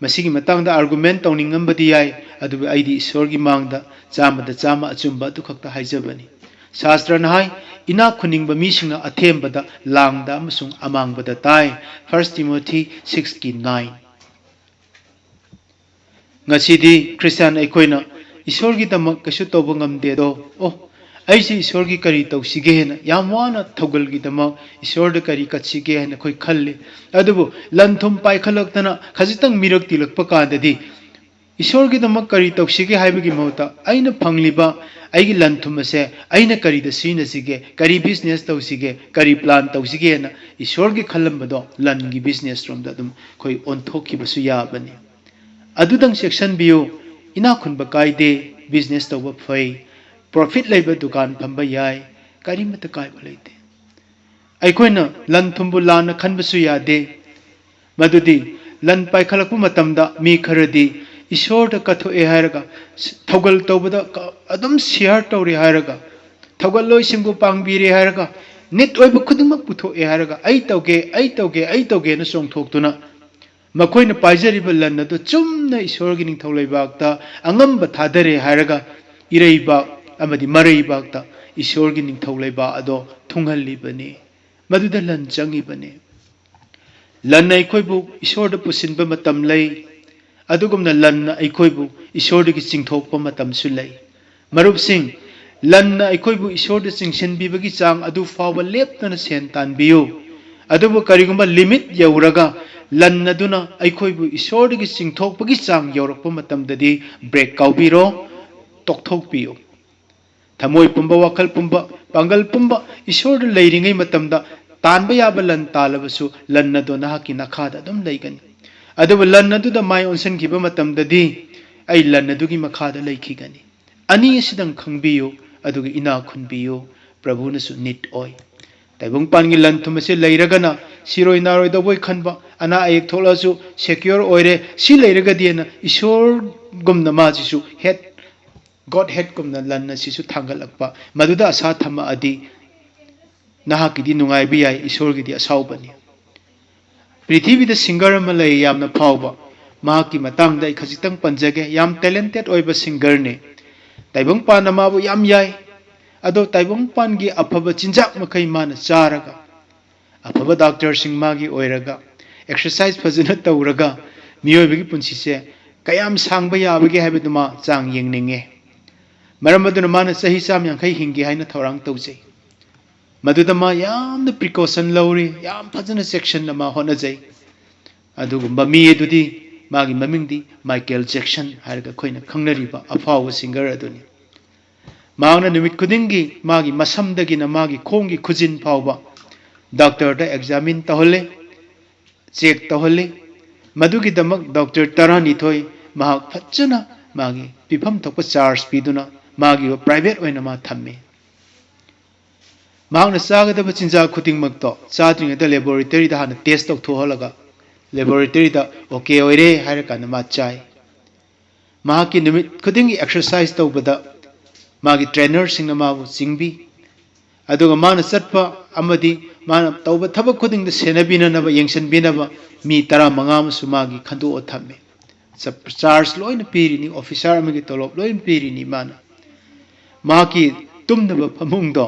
ꯃꯁꯤꯒꯤ ꯃꯇꯥꯡꯗ ꯑꯥꯔꯒꯨꯃꯦꯟ ꯇꯧꯅꯤꯡꯉꯝꯕꯗꯤ ꯌꯥꯏ, ꯑꯗꯨꯕꯨ ꯑꯩꯗꯤ ꯏꯁꯣꯔꯒꯤ ꯃꯥꯡꯗ ꯆꯥꯝꯃꯗ ꯆꯥꯝꯃ ꯑꯆꯨꯝꯕ ꯑꯗꯨꯈꯛꯇ ꯍꯥꯏꯖꯕꯅꯤ꯫ ꯁꯥꯁꯇ꯭ꯔꯅ ꯍꯥꯏ, ꯏꯅꯥꯛ ꯈꯨꯟꯅꯤꯡꯕ ꯃꯤꯁꯤꯡꯅ ꯑꯊꯦꯝꯕꯗ, ꯂꯥꯡꯗ ꯑꯃꯁꯨꯡ ꯑꯃꯥꯡꯕꯗ ꯇꯥꯏ꯫ First Timothy six ꯀꯤ nine꯫ ꯉꯁꯤꯗꯤ ꯈ꯭ꯔꯤꯁꯇꯤꯌꯥꯟ ꯑꯩꯈꯣꯏꯅ ꯏꯁꯣꯔꯒꯤꯗꯃꯛ ꯀꯩꯁꯨ ꯇꯧꯕ ꯉꯝꯗꯦꯗꯣ, ꯑꯣ, ꯑꯩꯁꯦ ꯏꯁꯣꯔꯒꯤ ꯀꯔꯤ ꯇꯧꯁꯤꯒꯦ ꯍꯥꯏꯅ ꯌꯥꯝ ꯋꯥꯅ ꯊꯧꯒꯜꯒꯤꯗꯃꯛ ꯏꯁꯣꯔꯗ ꯀꯔꯤ ꯀꯠꯁꯤꯒꯦ ꯍꯥꯏꯅ ꯑꯩꯈꯣꯏ ꯈꯜꯂꯤ꯫ ꯑꯗꯨꯕꯨ ꯂꯟ ꯊꯨꯝ ꯄꯥꯏꯈꯠꯂꯛꯇꯅ ꯈꯖꯤꯛꯇꯪ ꯃꯤꯔꯛ ꯇꯤꯜꯂꯛꯄ ꯀꯥꯟꯗꯗꯤ ꯏꯁꯣꯔꯒꯤꯗꯃꯛ ꯀꯔꯤ ꯇꯧꯁꯤꯒꯦ ꯍꯥꯏꯕꯒꯤ ꯃꯍꯨꯠꯇ ꯑꯩꯅ ꯐꯪꯂꯤꯕ ꯑꯩꯒꯤ ꯂꯟ ꯊꯨꯝ ꯑꯁꯦ ꯑꯩꯅ ꯀꯔꯤꯗ ꯁꯤꯖꯤꯟꯅꯁꯤꯒꯦ, ꯀꯔꯤ ꯕꯤꯖꯤꯅꯦꯁ ꯇꯧꯁꯤꯒꯦ, ꯀꯔꯤ ꯄ꯭ꯂꯥꯟ ꯇꯧꯁꯤꯒꯦꯅ ꯏꯁꯣꯔꯒꯤ ꯈꯜꯂꯝꯕꯗꯣ ꯂꯟꯒꯤ ꯕꯤꯖꯤꯅꯦꯁ ꯔꯣꯝꯗ ꯑꯗꯨꯝ ꯑꯩꯈꯣꯏ ꯑꯣꯟꯊꯣꯛꯈꯤꯕꯁꯨ ꯌꯥꯕꯅꯤ꯫ ꯑꯗꯨꯗꯪ ꯆꯦꯛꯁꯤꯟꯕꯤꯌꯨ꯫ ꯏꯅꯥꯛ ꯈꯨꯟꯕ ꯀꯥꯏꯗꯦ, ꯕꯤꯖꯤꯅꯦꯁ ꯇꯧꯕ ꯐꯩ, ꯄ꯭ꯔꯣꯐꯤꯠ ꯂꯩꯕ ꯗꯨꯀꯥꯟ ꯐꯝꯕ ꯌꯥꯏ, ꯀꯔꯤꯃꯠꯇ ꯀꯥꯏꯕ ꯂꯩꯇꯦ꯫ ꯑꯩꯈꯣꯏꯅ ꯂꯟ ꯊꯨꯝꯕꯨ ꯂꯥꯟꯅ ꯈꯟꯕꯁꯨ ꯌꯥꯗꯦ꯫ ꯃꯗꯨꯗꯤ ꯂꯟ ꯄꯥꯏꯈꯠꯂꯛꯄ ꯃꯇꯝꯗ ꯃꯤ ꯈꯔꯗꯤ ꯏꯁꯣꯔꯗ ꯀꯠꯊꯣꯛꯑꯦ ꯍꯥꯏꯔꯒ, ꯊꯧꯒꯜ ꯇꯧꯕꯗ ꯀ-, ꯑꯗꯨꯝ ꯁꯤꯌꯥꯔ ꯇꯧꯔꯦ ꯍꯥꯏꯔꯒ, ꯊꯧꯒꯜꯂꯣꯏꯁꯤꯡꯕꯨ ꯄꯥꯡꯕꯤꯔꯦ ꯍꯥꯏꯔꯒ, ꯅꯤꯠ ꯑꯣꯏꯕ ꯈꯨꯗꯤꯡꯃꯛ ꯄꯨꯊꯣꯛꯑꯦ ꯍꯥꯏꯔꯒ, "ꯑꯩ ꯇꯧꯒꯦ, ꯑꯩ ꯇꯧꯒꯦ, ꯑꯩ ꯇꯧꯒꯦꯅ" ꯆꯣꯡꯊꯣꯛꯇꯨꯅ ꯃꯈꯣꯏꯅ ꯄꯥꯏꯖꯔꯤꯕ ꯂꯟ ꯑꯗꯨ ꯆꯨꯝꯅ ꯏꯁꯣꯔꯒꯤ ꯅꯤꯡꯊꯧ ꯂꯩꯕꯥꯛꯇ ꯑꯉꯝꯕ ꯊꯥꯗꯔꯦ ꯍꯥꯏꯔꯒ ꯏꯔꯩꯕꯥꯛ ꯑꯃꯗꯤ ꯃꯔꯩꯕꯥꯛꯇ ꯏꯁꯣꯔꯒꯤ ꯅꯤꯡꯊꯧ ꯂꯩꯕꯥꯛ ꯑꯗꯣ ꯊꯨꯡꯍꯜꯂꯤꯕꯅꯤ꯫ ꯃꯗꯨꯗ ꯂꯟ ꯆꯪꯉꯤꯕꯅꯤ꯫ ꯂꯟꯅ ꯑꯩꯈꯣꯏꯕꯨ ꯏꯁꯣꯔꯗ ꯄꯨꯁꯤꯟꯕ ꯃꯇꯝ ꯂꯩ, ꯑꯗꯨꯒꯨꯝꯅ ꯂꯟꯅ ꯑꯩꯈꯣꯏꯕꯨ ꯏꯁꯣꯔꯗꯒꯤ ꯆꯤꯡꯊꯣꯛꯄ ꯃꯇꯝꯁꯨ ꯂꯩ꯫ ꯃꯔꯨꯞꯁꯤꯡ, ꯂꯟꯅ ꯑꯩꯈꯣꯏꯕꯨ ꯏꯁꯣꯔꯗ ꯆꯤꯡꯁꯤꯟꯕꯤꯕꯒꯤ ꯆꯥꯡ ꯑꯗꯨ ꯐꯥꯎꯕ ꯂꯦꯞꯇꯅ ꯁꯦꯟ ꯇꯥꯟꯕꯤꯌꯨ꯫ ꯑꯗꯨꯕꯨ ꯀꯔꯤꯒꯨꯝꯕ ꯂꯤꯃꯤꯠ ꯌꯧꯔꯒ ꯂꯟ ꯑꯗꯨꯅ ꯑꯩꯈꯣꯏꯕꯨ ꯏꯁꯣꯔꯗꯒꯤ ꯆꯤꯡꯊꯣꯛꯄꯒꯤ ꯆꯥꯡ ꯌꯧꯔꯛꯄ ꯃꯇꯝꯗꯗꯤ ꯕ꯭ꯔꯦꯛ ꯀꯥꯎꯕꯤꯔꯣ, ꯇꯣꯛꯊꯣꯛꯄꯤꯌꯨ꯫ ꯊꯃꯣꯏ ꯄꯨꯝꯕ, ꯋꯥꯈꯜ ꯄꯨꯝꯕ, ꯄꯥꯡꯒꯜ ꯄꯨꯝꯕ ꯏꯁꯣꯔꯗ ꯂꯩꯔꯤꯉꯩ ꯃꯇꯝꯗ ꯇꯥꯟꯕ ꯌꯥꯕ ꯂꯟ ꯇꯥꯜꯂꯕꯁꯨ ꯂꯟ ꯑꯗꯨ ꯅꯍꯥꯛꯀꯤ ꯅꯈꯥꯗ ꯑꯗꯨꯝ ꯂꯩꯒꯅꯤ꯫ ꯑꯗꯨꯕꯨ ꯂꯟ ꯑꯗꯨꯗ ꯃꯥꯏ ꯑꯣꯟꯁꯤꯟꯈꯤꯕ ꯃꯇꯝꯗꯗꯤ ꯑꯩ ꯂꯟ ꯑꯗꯨꯒꯤ ꯃꯈꯥꯗ ꯂꯩꯈꯤꯒꯅꯤ꯫ ꯑꯅꯤ ꯑꯁꯤꯗꯪ ꯈꯪꯕꯤꯌꯨ, ꯑꯗꯨꯒ ꯏꯅꯥ ꯈꯨꯟꯕꯤꯌꯨ, ꯄ꯭ꯔꯚꯨꯅꯁꯨ ꯅꯤꯠ ꯑꯣꯏ꯫ ꯇꯥꯏꯕꯪꯄꯥꯟꯒꯤ ꯂꯟ ꯊꯨꯝ ꯑꯁꯤ ꯂꯩꯔꯒꯅ ꯁꯤꯔꯣꯏ ꯅꯥꯔꯣꯏꯗꯧꯕꯣꯏ ꯈꯟꯕ, ꯑꯅꯥ ꯑꯌꯦꯛ ꯊꯣꯛꯂꯛꯑꯁꯨ ꯁꯦꯀ꯭ꯌꯣꯔ ꯑꯣꯏꯔꯦ, ꯁꯤ ꯂꯩꯔꯒꯗꯤꯅ ꯏꯁꯣꯔꯒꯨꯝꯅ ꯃꯥꯁꯤꯁꯨ ꯍꯦꯠ, ꯒꯣꯗ ꯍꯦꯠꯀꯨꯝꯅ ꯂꯟ ꯑꯁꯤꯁꯨ ꯊꯥꯡꯒꯠꯂꯛꯄ, ꯃꯗꯨꯗ ꯑꯁꯥ ꯊꯝꯃꯛꯑꯗꯤ ꯅꯍꯥꯛꯀꯤꯗꯤ ꯅꯨꯡꯉꯥꯏꯕ ꯌꯥꯏ, ꯏꯁꯣꯔꯒꯤꯗꯤ ꯑꯁꯥꯎꯕꯅꯤ꯫ ꯄ꯭ꯔꯤꯊꯤꯕꯤꯗ ꯁꯤꯡꯒꯔ ꯑꯃ ꯂꯩ, ꯌꯥꯝꯅ ꯐꯥꯎꯕ꯫ ꯃꯍꯥꯛꯀꯤ ꯃꯇꯥꯡꯗ ꯑꯩ ꯈꯖꯤꯛꯇꯪ ꯄꯟꯖꯒꯦ꯫ ꯌꯥꯝ ꯇꯦꯂꯦꯟꯇꯦꯠ ꯑꯣꯏꯕ ꯁꯤꯡꯒꯔꯅꯤ꯫ ꯇꯥꯏꯕꯪꯄꯥꯟꯅ ꯃꯥꯕꯨ ꯌꯥꯝ ꯌꯥꯏ꯫ ꯑꯗꯣ ꯇꯥꯏꯕꯪꯄꯥꯟꯒꯤ ꯑꯐꯕ ꯆꯤꯟꯖꯥꯛ ꯃꯈꯩ ꯃꯥꯅ ꯆꯥꯔꯒ, ꯑꯐꯕ ꯗꯥꯛꯇꯔꯁꯤꯡ ꯃꯥꯒꯤ ꯑꯣꯏꯔꯒ, ꯑꯦꯛꯁꯔꯁꯥꯏꯁ ꯐꯖꯅ ꯇꯧꯔꯒ ꯃꯤꯑꯣꯏꯕꯒꯤ ꯄꯨꯟꯁꯤꯁꯦ ꯀꯌꯥꯝ ꯁꯥꯡꯕ ꯌꯥꯕꯒꯦ ꯍꯥꯏꯕꯗꯨ ꯃꯥ ꯆꯥꯡ ꯌꯦꯡꯅꯤꯡꯉꯦ꯫ ꯃꯔꯝ ꯑꯗꯨꯅ ꯃꯥꯅ ꯆꯍꯤ ꯆꯥꯝ ꯌꯥꯡꯈꯩ ꯍꯤꯡꯒꯦ ꯍꯥꯏꯅ ꯊꯧꯔꯥꯡ ꯇꯧꯖꯩ꯫ ꯃꯗꯨꯗ ꯃꯥ ꯌꯥꯝꯅ ꯄ꯭ꯔꯤꯀꯣꯁꯟ ꯂꯧꯔꯤ, ꯌꯥꯝ ꯐꯖꯅ ꯆꯦꯛꯁꯤꯟꯅ ꯃꯥ ꯍꯣꯠꯅꯖꯩ꯫ ꯑꯗꯨꯒꯨꯝꯕ ꯃꯤ ꯑꯗꯨꯗꯤ ꯃꯥꯒꯤ ꯃꯃꯤꯡꯗꯤ ꯃꯥꯏꯀꯦꯜ ꯖꯦꯛꯁꯟ ꯍꯥꯏꯔꯒ ꯑꯩꯈꯣꯏꯅ ꯈꯪꯅꯔꯤꯕ ꯑꯐꯥꯎꯕ ꯁꯤꯡꯒꯔ ꯑꯗꯨꯅꯤ꯫ ꯃꯍꯥꯛꯅ ꯅꯨꯃꯤꯠ ꯈꯨꯗꯤꯡꯒꯤ ꯃꯥꯒꯤ ꯃꯁꯝꯗꯒꯤꯅ ꯃꯥꯒꯤ ꯈꯣꯡꯒꯤ ꯈꯨꯖꯤꯟ ꯐꯥꯎꯕ ꯗꯥꯛꯇꯔꯗ ꯑꯦꯛꯖꯥꯃꯤꯟ ꯇꯧꯍꯜꯂꯤ, ꯆꯦꯛ ꯇꯧꯍꯜꯂꯤ꯫ ꯃꯗꯨꯒꯤꯗꯃꯛ ꯗꯥꯛꯇꯔ ꯇꯔꯥꯅꯤꯊꯣꯏ ꯃꯍꯥꯛ ꯐꯖꯅ ꯃꯥꯒꯤ ꯄꯤꯐꯝ ꯊꯣꯛꯄ ꯆꯥꯔꯖ ꯄꯤꯗꯨꯅ ꯃꯥꯒꯤ ꯄ꯭ꯔꯥꯏꯚꯦꯠ ꯑꯣꯏꯅ ꯃꯥ ꯊꯝꯃꯤ꯫ ꯃꯍꯥꯛꯅ ꯆꯥꯒꯗꯕ ꯆꯤꯟꯖꯥꯛ ꯈꯨꯗꯤꯡꯃꯛꯇꯣ ꯆꯥꯗ꯭ꯔꯤꯉꯩꯗ ꯂꯦꯕꯣꯔꯦꯇꯔꯤꯗ ꯍꯥꯟꯅ ꯇꯦꯁ ꯇꯧꯊꯣꯛꯍꯜꯂꯒ ꯂꯦꯕꯣꯔꯦꯇꯔꯤꯗ ꯑꯣꯀꯦ ꯑꯣꯏꯔꯦ ꯍꯥꯏꯔꯀꯥꯟꯗ ꯃꯥ ꯆꯥꯏ꯫ ꯃꯍꯥꯛꯀꯤ ꯅꯨꯃꯤꯠ ꯈꯨꯗꯤꯡꯒꯤ ꯑꯦꯛꯁꯔꯁꯥꯏꯁ ꯇꯧꯕꯗ ꯃꯥꯒꯤ ꯇ꯭ꯔꯦꯅꯔꯁꯤꯡꯅ ꯃꯥꯕꯨ ꯆꯤꯡꯕꯤ꯫ ꯑꯗꯨꯒ ꯃꯥꯅ ꯆꯠꯄ ꯑꯃꯗꯤ ꯃꯥꯅ ꯇꯧꯕ ꯊꯕꯛ ꯈꯨꯗꯤꯡꯗ ꯁꯦꯟꯅꯕꯤꯅꯅꯕ, ꯌꯦꯡꯁꯤꯟꯕꯤꯅꯕ ꯃꯤ ꯇꯔꯥꯃꯉꯥ ꯑꯃꯁꯨ ꯃꯥꯒꯤ ꯈꯟꯗꯣꯛꯑ ꯊꯝꯃꯤ꯫ ꯆꯞ-, ꯆꯥꯔꯖ ꯂꯣꯏꯅ ꯄꯤꯔꯤꯅꯤ, ꯑꯣꯐꯤꯁꯥꯔ ꯑꯃꯒꯤ ꯇꯣꯂꯣꯞ ꯂꯣꯏꯅ ꯄꯤꯔꯤꯅꯤ ꯃꯥꯅ꯫ ꯃꯍꯥꯛꯀꯤ ꯇꯨꯝꯅꯕ ꯐꯃꯨꯡꯗꯣ,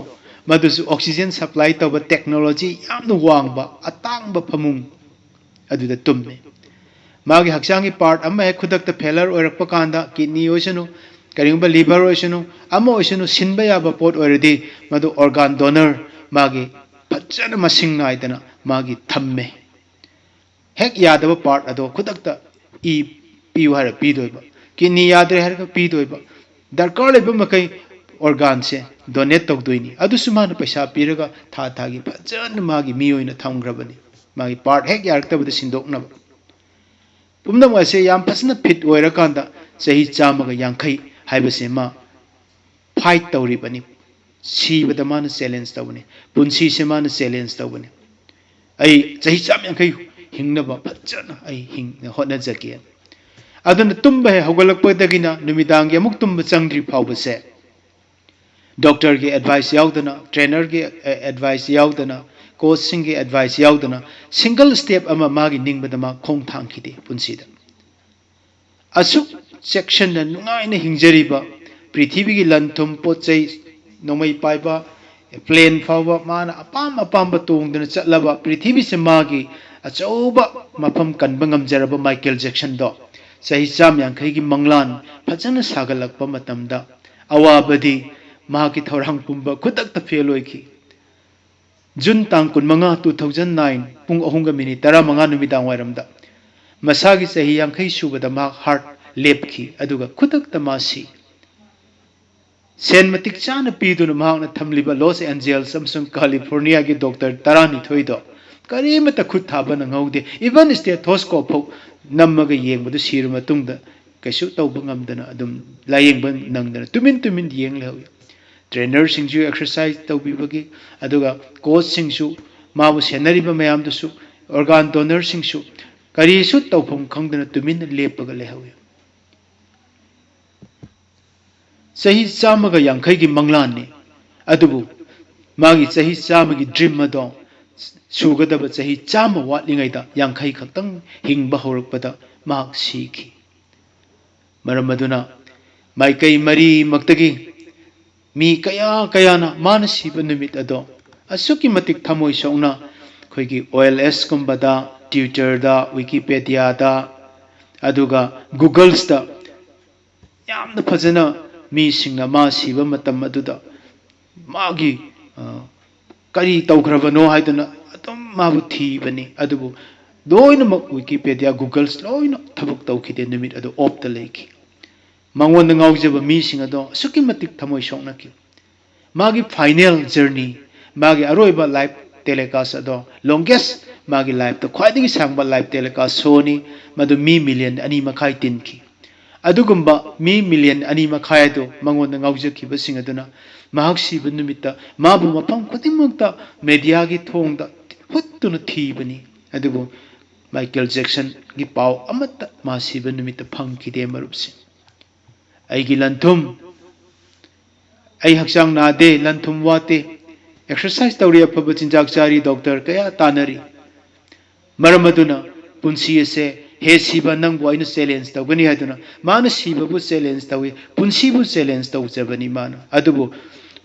ꯃꯗꯨꯁꯨ ꯑꯣꯛꯁꯤꯖꯦꯟ ꯁꯄ꯭ꯂꯥꯏ ꯇꯧꯕ ꯇꯦꯛꯅꯣꯂꯣꯖꯤ ꯌꯥꯝꯅ ꯋꯥꯡꯕ, ꯑꯇꯥꯡꯕ ꯐꯃꯨꯡ ꯑꯗꯨꯗ ꯇꯨꯝꯃꯤ꯫ ꯃꯥꯒꯤ ꯍꯛꯆꯥꯡꯒꯤ ꯄꯥꯔꯠ ꯑꯃ ꯍꯦꯛ ꯈꯨꯗꯛꯇ ꯐꯦꯂꯔ ꯑꯣꯏꯔꯛꯄ ꯀꯥꯟꯗ, ꯀꯤꯗꯅꯤ ꯑꯣꯏꯁꯅꯨ, ꯀꯔꯤꯒꯨꯝꯕ ꯂꯤꯚꯔ ꯑꯣꯏꯁꯅꯨ, ꯑꯃ ꯑꯣꯏꯁꯅꯨ, ꯁꯤꯟꯕ ꯌꯥꯕ ꯄꯣꯠ ꯑꯣꯏꯔꯗꯤ ꯃꯗꯨ ꯑꯣꯔꯒꯥꯟ ꯗꯣꯅꯔ ꯃꯥꯒꯤ ꯐꯖꯅ ꯃꯁꯤꯡ ꯅꯥꯏꯗꯅ ꯃꯥꯒꯤ ꯊꯝꯃꯦ꯫ ꯍꯦꯛ ꯌꯥꯗꯕ ꯄꯥꯔꯠ ꯑꯗꯣ ꯈꯨꯗꯛꯇ ꯏ ꯄꯤꯌꯨ ꯍꯥꯏꯔ ꯄꯤꯗꯣꯏꯕ, ꯀꯤꯗꯅꯤ ꯌꯥꯗ꯭ꯔꯦ ꯍꯥꯏꯔꯒ ꯄꯤꯗꯣꯏꯕ, ꯗꯔꯀꯥꯔ ꯂꯩꯕ ꯃꯈꯩ ꯑꯣꯔꯒꯥꯟꯁꯦ ꯗꯣꯅꯦꯠ ꯇꯧꯗꯣꯏꯅꯤ꯫ ꯑꯗꯨꯁꯨ ꯃꯥꯅ ꯄꯩꯁꯥ ꯄꯤꯔꯒ ꯊꯥ ꯊꯥꯒꯤ ꯐꯖꯅ ꯃꯥꯒꯤ ꯃꯤ ꯑꯣꯏꯅ ꯊꯝꯈ꯭ꯔꯕꯅꯤ, ꯃꯥꯒꯤ ꯄꯥꯔꯠ ꯍꯦꯛ ꯌꯥꯔꯛꯇꯕꯗ ꯁꯤꯟꯗꯣꯛꯅꯕ꯫ ꯄꯨꯝꯅꯃꯛ ꯑꯁꯦ ꯌꯥꯝ ꯐꯖꯅ ꯐꯤꯠ ꯑꯣꯏꯔꯀꯥꯟꯗ ꯆꯍꯤ ꯆꯥꯝꯃꯒ ꯌꯥꯡꯈꯩ ꯍꯥꯏꯕꯁꯦ ꯃꯥ ꯐꯥꯏꯠ ꯇꯧꯔꯤꯕꯅꯤ꯫ ꯁꯤꯕꯗ ꯃꯥꯅ ꯆꯦꯂꯦꯟꯖ ꯇꯧꯕꯅꯤ, ꯄꯨꯟꯁꯤꯁꯦ ꯃꯥꯅ ꯆꯦꯂꯦꯟꯖ ꯇꯧꯕꯅꯤ꯫ ꯑꯩ ꯆꯍꯤ ꯆꯥꯝ ꯌꯥꯡꯈꯩ ꯍꯤꯡꯅꯕ ꯐꯖꯅ ꯑꯩ ꯍꯤꯡ ꯍꯣꯠꯅꯖꯒꯦ꯫ ꯑꯗꯨꯅ ꯇꯨꯝꯕ ꯍꯦꯛ ꯍꯧꯒꯠꯂꯛꯄꯗꯒꯤꯅ ꯅꯨꯃꯤꯗꯥꯡꯒꯤ ꯑꯃꯨꯛ ꯇꯨꯝꯕ ꯆꯪꯗ꯭ꯔꯤ ꯐꯥꯎꯕꯁꯦ ꯗꯣꯛꯇꯔꯒꯤ ꯑꯦꯗꯚꯥꯏꯁ ꯌꯥꯎꯗꯅ, ꯇ꯭ꯔꯦꯅꯔꯒꯤ ꯑꯦꯗꯚꯥꯏꯁ ꯌꯥꯎꯗꯅ, ꯀꯣꯆꯁꯤꯡꯒꯤ ꯑꯦꯗꯚꯥꯏꯁ ꯌꯥꯎꯗꯅ ꯁꯤꯡꯒꯜ ꯁ꯭ꯇꯦꯞ ꯑꯃ ꯃꯥꯒꯤ ꯅꯤꯡꯕꯗ ꯃꯥ ꯈꯣꯡ ꯊꯥꯡꯈꯤꯗꯦ ꯄꯨꯟꯁꯤꯗ꯫ ꯑꯁꯨꯛ ꯆꯦꯛꯁꯤꯟꯅ ꯅꯨꯡꯉꯥꯏꯅ ꯍꯤꯡꯖꯔꯤꯕ, ꯄ꯭ꯔꯤꯊꯤꯕꯤꯒꯤ ꯂꯟ ꯊꯨꯝ, ꯄꯣꯠ ꯆꯩ, ꯅꯣꯡꯃꯩ ꯄꯥꯏꯕ, ꯄ꯭ꯂꯦꯟ ꯐꯥꯎꯕ ꯃꯥꯅ ꯑꯄꯥꯝ ꯑꯄꯥꯝꯕ ꯇꯣꯡꯗꯅ ꯆꯠꯂꯕ, ꯄ꯭ꯔꯤꯊꯤꯕꯤꯁꯦ ꯃꯥꯒꯤ ꯑꯆꯧꯕ ꯃꯐꯝ ꯀꯟꯕ ꯉꯝꯖꯔꯕ ꯃꯥꯏꯀꯦꯜ ꯖꯦꯛꯁꯟꯗꯣ ꯆꯍꯤ ꯆꯥꯝ ꯌꯥꯡꯈꯩꯒꯤ ꯃꯪꯂꯥꯟ ꯐꯖꯅ ꯁꯥꯒꯠꯂꯛꯄ ꯃꯇꯝꯗ ꯑꯋꯥꯕꯗꯤ ꯃꯍꯥꯛꯀꯤ ꯊꯧꯔꯥꯡ ꯄꯨꯝꯕ ꯈꯨꯗꯛꯇ ꯐꯦꯜ ꯑꯣꯏꯈꯤ꯫ ꯖꯨꯟ ꯇꯥꯡ ꯀꯨꯟꯃꯉꯥ, two thousand nine, ꯄꯨꯡ ꯑꯍꯨꯝꯒ ꯃꯤꯅꯤꯠ ꯇꯔꯥꯃꯉꯥ ꯅꯨꯃꯤꯗꯥꯡ ꯋꯥꯏꯔꯝꯗ ꯃꯁꯥꯒꯤ ꯆꯍꯤ ꯌꯥꯡꯈꯩ ꯁꯨꯕꯗ ꯃꯍꯥꯛ ꯍꯥꯔꯠ ꯂꯦꯞꯈꯤ, ꯑꯗꯨꯒ ꯈꯨꯗꯛꯇ ꯃꯥ ꯁꯤ꯫ ꯁꯦꯟ ꯃꯇꯤꯛ ꯆꯥꯅ ꯄꯤꯗꯨꯅ ꯃꯍꯥꯛꯅ ꯊꯝꯂꯤꯕ ꯂꯣꯁ ꯑꯦꯟꯖꯦꯜꯁ ꯑꯃꯁꯨꯡ ꯀꯥꯂꯤꯐꯣꯔꯅꯤꯌꯥꯒꯤ ꯗꯣꯛꯇꯔ ꯇꯔꯥꯅꯤꯊꯣꯏꯗꯣ ꯀꯔꯤꯃꯠꯇ ꯈꯨꯠ ꯊꯥꯕ ꯅꯪꯍꯧꯗꯦ꯫ ꯏꯚꯟ ꯁ꯭ꯇꯦꯊꯣꯁꯀꯣꯞ ꯐꯥꯎ ꯅꯝꯃꯒ ꯌꯦꯡꯕꯗꯨ ꯁꯤꯔꯕ ꯃꯇꯨꯡꯗ ꯀꯩꯁꯨ ꯇꯧꯕ ꯉꯝꯗꯅ ꯑꯗꯨꯝ ꯂꯥꯌꯦꯡꯕ ꯅꯪꯗꯅ ꯇꯨꯃꯤꯟ ꯇꯨꯃꯤꯟ ꯌꯦꯡ ꯂꯩꯍꯧꯏ꯫ ꯇ꯭ꯔꯦꯅꯔꯁꯤꯡꯁꯨ ꯑꯦꯛꯁꯔꯁꯥꯏꯁ ꯇꯧꯕꯤꯕꯒꯤ, ꯑꯗꯨꯒ ꯀꯣꯆꯁꯤꯡꯁꯨ, ꯃꯥꯕꯨ ꯁꯦꯟꯅꯔꯤꯕ ꯃꯌꯥꯝꯗꯨꯁꯨ, ꯑꯣꯔꯒꯥꯟ ꯗꯣꯅꯔꯁꯤꯡꯁꯨ ꯀꯔꯤꯁꯨ ꯇꯧꯐꯝ ꯈꯪꯗꯅ ꯇꯨꯃꯤꯟꯅ ꯂꯦꯞꯄꯒ ꯂꯩꯍꯧꯏ꯫ ꯆꯍꯤ ꯆꯥꯝꯃꯒ ꯌꯥꯡꯈꯩꯒꯤ ꯃꯪꯂꯥꯟꯅꯤ, ꯑꯗꯨꯕꯨ ꯃꯥꯒꯤ ꯆꯍꯤ ꯆꯥꯝꯃꯒꯤ ꯗ꯭ꯔꯤꯝ ꯑꯗꯣ ꯁꯨꯒꯗꯕ ꯆꯍꯤ ꯆꯥꯝꯃ ꯋꯥꯠꯂꯤꯉꯩꯗ ꯌꯥꯡꯈꯩ ꯈꯛꯇꯪ ꯍꯤꯡꯕ ꯍꯧꯔꯛꯄꯗ ꯃꯍꯥꯛ ꯁꯤꯈꯤ꯫ ꯃꯔꯝ ꯑꯗꯨꯅ ꯃꯥꯏꯀꯩ ꯃꯔꯤꯃꯛꯇꯒꯤ ꯃꯤ ꯀꯌꯥ ꯀꯌꯥꯅ ꯃꯥꯅ ꯁꯤꯕ ꯅꯨꯃꯤꯠ ꯑꯗꯣ ꯑꯁꯨꯛꯀꯤ ꯃꯇꯤꯛ ꯊꯃꯣꯏ ꯁꯣꯛꯅ ꯑꯩꯈꯣꯏꯒꯤ ꯑꯣ ꯑꯦꯜ ꯑꯦꯁꯀꯨꯝꯕꯗ, ꯇ꯭ꯋꯤꯇꯔꯗ, ꯋꯤꯀꯤꯄꯦꯗꯤꯌꯥꯗ, ꯑꯗꯨꯒ ꯒꯨꯒꯜꯁꯇ ꯌꯥꯝꯅ ꯐꯖꯅ ꯃꯤꯁꯤꯡꯅ ꯃꯥ ꯁꯤꯕ ꯃꯇꯝ ꯑꯗꯨꯗ ꯃꯥꯒꯤ, ꯑ, ꯀꯔꯤ ꯇꯧꯈ꯭ꯔꯕꯅꯣ ꯍꯥꯏꯗꯨꯅ ꯑꯗꯨꯝ ꯃꯥꯕꯨ ꯊꯤꯕꯅꯤ꯫ ꯑꯗꯨꯕꯨ ꯂꯣꯏꯅꯃꯛ Wikipedia, Google ꯂꯣꯏꯅ ꯊꯕꯛ ꯇꯧꯈꯤꯗꯦ꯫ ꯅꯨꯃꯤꯠ ꯑꯗꯨ off ꯇ ꯂꯩꯈꯤ꯫ ꯃꯉꯣꯟꯗ ꯉꯥꯎꯖꯕ ꯃꯤꯁꯤꯡ ꯑꯗꯣ ꯑꯁꯨꯛꯀꯤ ꯃꯇꯤꯛ ꯊꯃꯣꯏ ꯁꯣꯛꯅꯈꯤ꯫ ꯃꯥꯒꯤ final journey, ꯃꯥꯒꯤ ꯑꯔꯣꯏꯕ live telecast ꯑꯗꯣ, longest, ꯃꯥꯒꯤ live ꯇ ꯈ꯭ꯋꯥꯏꯗꯒꯤ ꯁꯥꯡꯕ live telecast show ꯅꯤ꯫ ꯃꯗꯨ ꯃꯤ million ꯑꯅꯤ ꯃꯈꯥꯏ ꯇꯤꯟꯈꯤ꯫ ꯑꯗꯨꯒꯨꯝꯕ ꯃꯤ million ꯑꯅꯤ ꯃꯈꯥꯏ ꯑꯗꯨ ꯃꯉꯣꯟꯗ ꯉꯥꯎꯖꯈꯤꯕꯁꯤꯡ ꯑꯗꯨꯅ ꯃꯍꯥꯛ ꯁꯤꯕ ꯅꯨꯃꯤꯠꯇ ꯃꯥꯕꯨ ꯃꯐꯝ ꯈꯨꯗꯤꯡꯃꯛꯇ media ꯒꯤ ꯊꯣꯡꯗ ꯍꯨꯠꯇꯨꯅ ꯊꯤꯕꯅꯤ꯫ ꯑꯗꯨꯕꯨ ꯃꯥꯏꯀꯦꯜ ꯖꯦꯛꯁꯟꯒꯤ ꯄꯥꯎ ꯑꯃꯠꯇ ꯃꯥ ꯁꯤꯕ ꯅꯨꯃꯤꯠꯇ ꯐꯪꯈꯤꯗꯦ, ꯃꯔꯨꯞꯁꯤꯡ꯫ ꯑꯩꯒꯤ ꯂꯟ-ꯊꯨꯝ, ꯑꯩ ꯍꯛꯆꯥꯡ ꯅꯥꯗꯦ, ꯂꯟ-ꯊꯨꯝ ꯋꯥꯠꯇꯦ, exercise ꯇꯧꯔꯤ, ꯑꯐꯕ ꯆꯤꯟꯖꯥꯛ ꯆꯥꯔꯤ, doctor ꯀꯌꯥ ꯇꯥꯟꯅꯔꯤ꯫ ꯃꯔꯝ ꯑꯗꯨꯅ ꯄꯨꯟꯁꯤ ꯑꯁꯦ, "ꯍꯦ ꯁꯤꯕ, ꯅꯪꯕꯨ ꯑꯩꯅ challenge ꯇꯧꯒꯅꯤ" ꯍꯥꯏꯗꯨꯅ ꯃꯥꯅ ꯁꯤꯕꯕꯨ challenge ꯇꯧꯏ, ꯄꯨꯟꯁꯤꯕꯨ challenge ꯇꯧꯖꯕꯅꯤ ꯃꯥꯅ꯫ ꯑꯗꯨꯕꯨ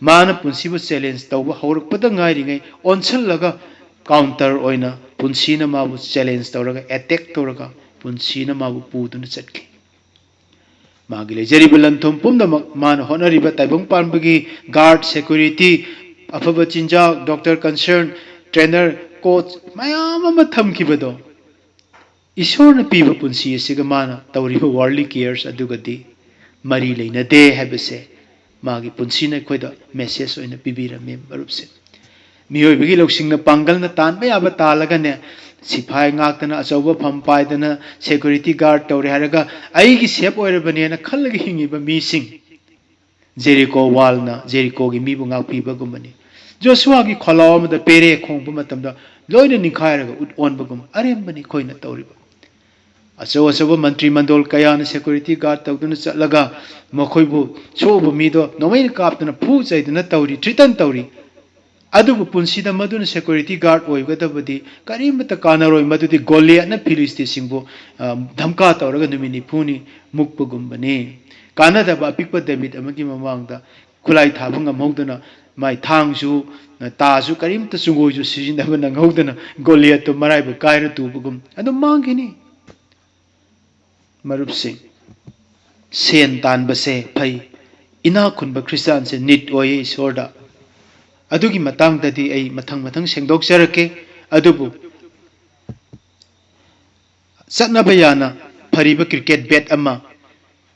ꯃꯥꯅ ꯄꯨꯟꯁꯤꯕꯨ challenge ꯇꯧꯕ ꯍꯧꯔꯛꯄꯗ ꯉꯥꯏꯔꯤꯉꯩ ꯑꯣꯟꯁꯤꯜꯂꯒ counter ꯑꯣꯏꯅ ꯄꯨꯟꯁꯤꯅ ꯃꯥꯕꯨ challenge ꯇꯧꯔꯒ, attack ꯇꯧꯔꯒ ꯄꯨꯟꯁꯤꯅ ꯃꯥꯕꯨ ꯄꯨꯗꯨꯅ ꯆꯠꯈꯤ꯫ ꯃꯥꯒꯤ ꯂꯩꯖꯔꯤꯕ ꯂꯟ-ꯊꯨꯝ ꯄꯨꯝꯅꯃꯛ, ꯃꯥꯅ ꯍꯣꯠꯅꯔꯤꯕ ꯇꯥꯏꯕꯪ ꯄꯥꯟꯕꯒꯤ guard, security, ꯑꯐꯕ ꯆꯤꯟꯖꯥꯛ, doctor consult, trainer, coach ꯃꯌꯥꯝ ꯑꯃ ꯊꯝꯈꯤꯕꯗꯣ, ꯏꯁꯣꯔꯅ ꯄꯤꯕ ꯄꯨꯟꯁꯤ ꯑꯁꯤꯒ ꯃꯥꯅ ꯇꯧꯔꯤꯕ worldly cares ꯑꯗꯨꯒꯗꯤ ꯃꯔꯤ ꯂꯩꯅꯗꯦ ꯍꯥꯏꯕꯁꯦ ꯃꯥꯒꯤ ꯄꯨꯟꯁꯤꯅ ꯑꯩꯈꯣꯏꯗ message ꯑꯣꯏꯅ ꯄꯤꯕꯤꯔꯝꯃꯤ, ꯃꯔꯨꯞꯁꯦ꯫ ꯃꯤꯑꯣꯏꯕꯒꯤ ꯂꯧꯁꯤꯡꯅ ꯄꯥꯡꯒꯜꯅ ꯇꯥꯟꯕ ꯌꯥꯕ ꯇꯥꯜꯂꯒꯅꯦ, ꯁꯤꯐꯥꯏ ꯉꯥꯛꯇꯅ, ꯑꯆꯧꯕ ꯐꯝ ꯄꯥꯏꯗꯅ, security guard ꯇꯧꯔꯦ ꯍꯥꯏꯔꯒ ꯑꯩꯒꯤ safe ꯑꯣꯏꯔꯕꯅꯦꯅ ꯈꯜꯂꯒ ꯍꯤꯡꯉꯤꯕ ꯃꯤꯁꯤꯡ, ꯖꯦꯔꯤꯀꯣ wall ꯅ ꯖꯦꯔꯤꯀꯣꯒꯤ ꯃꯤꯕꯨ ꯉꯥꯛꯄꯤꯕꯒꯨꯝꯕꯅꯤ꯫ ꯖꯣꯁꯨꯋꯥꯒꯤ ꯈꯣꯜꯂꯥꯎ ꯑꯃꯗ ꯄꯦꯔꯦ ꯈꯣꯡꯕ ꯃꯇꯝꯗ ꯂꯣꯏꯅ ꯅꯤꯡꯈꯥꯏꯔꯒ ꯎꯠ ꯑꯣꯟꯕꯒꯨꯝ ꯑꯔꯦꯝꯕꯅꯤ ꯑꯩꯈꯣꯏꯅ ꯇꯧꯔꯤꯕ꯫ ꯑꯆꯧ ꯑꯆꯧꯕ ꯃꯟꯇ꯭ꯔꯤ ꯃꯟꯗꯣꯜ ꯀꯌꯥꯅ security guard ꯇꯧꯗꯨꯅ ꯆꯠꯂꯒ ꯃꯈꯣꯏꯕꯨ ꯁꯣꯛꯎꯕ ꯃꯤꯗꯣ ꯅꯣꯡꯃꯩꯅ ꯀꯥꯞꯇꯨꯅ ꯐꯨ ꯆꯩꯗꯨꯅ ꯇꯧꯔꯤ, threaten ꯇꯧꯔꯤ꯫ ꯑꯗꯨꯕꯨ ꯄꯨꯟꯁꯤꯗ ꯃꯗꯨꯅ security guard ꯑꯣꯏꯒꯗꯕꯗꯤ ꯀꯔꯤꯃꯠꯇ ꯀꯥꯟꯅꯔꯣꯏ꯫ ꯃꯗꯨꯗꯤ ꯒꯣꯂꯤꯌꯠꯅ ꯐꯤꯂꯤꯁꯇꯤꯁꯤꯡꯕꯨ, ꯑ, ꯙꯝꯀꯥ ꯇꯧꯔꯒ ꯅꯨꯃꯤꯠ ꯅꯤꯐꯨꯅꯤ ꯃꯨꯛꯄꯒꯨꯝꯕꯅꯤ꯫ ꯀꯥꯟꯅꯗꯕ ꯑꯄꯤꯛꯄ ꯗꯦꯕꯤꯠ ꯑꯃꯒꯤ ꯃꯃꯥꯡꯗ ꯈꯨꯠꯂꯥꯏ ꯊꯥꯕ ꯉꯝꯍꯧꯗꯅ, ꯃꯥꯏ ꯊꯥꯡꯁꯨ, ꯇꯥꯁꯨ, ꯀꯔꯤꯝꯇ ꯆꯨꯡꯒꯣꯏꯁꯨ ꯁꯤꯖꯤꯟꯅꯕ ꯅꯪꯍꯧꯗꯅ ꯒꯣꯂꯤꯌꯠꯇꯨ ꯃꯔꯥꯏꯕꯛ ꯀꯥꯏꯔ ꯇꯨꯕꯒꯨꯝ ꯑꯗꯨꯝ ꯃꯥꯡꯈꯤꯅꯤ꯫ ꯃꯔꯨꯞꯁꯤꯡ, ꯁꯦꯟ ꯇꯥꯟꯕꯁꯦ ꯐꯩ꯫ ꯏꯅꯥꯛ ꯈꯨꯟꯕ ꯈ꯭ꯔꯤꯁꯇꯥꯟꯁꯦ need ꯑꯣꯏꯌꯦ ꯏꯁꯣꯔꯗ꯫ ꯑꯗꯨꯒꯤ ꯃꯇꯥꯡꯗꯗꯤ ꯑꯩ ꯃꯊꯪ ꯃꯊꯪ ꯁꯦꯡꯗꯣꯛꯆꯔꯛꯀꯦ꯫ ꯑꯗꯨꯕꯨ ꯆꯠꯅꯕ ꯌꯥꯅ ꯐꯔꯤꯕ ꯀ꯭ꯔꯤꯀꯦꯠ ꯕꯦꯠ ꯑꯃ,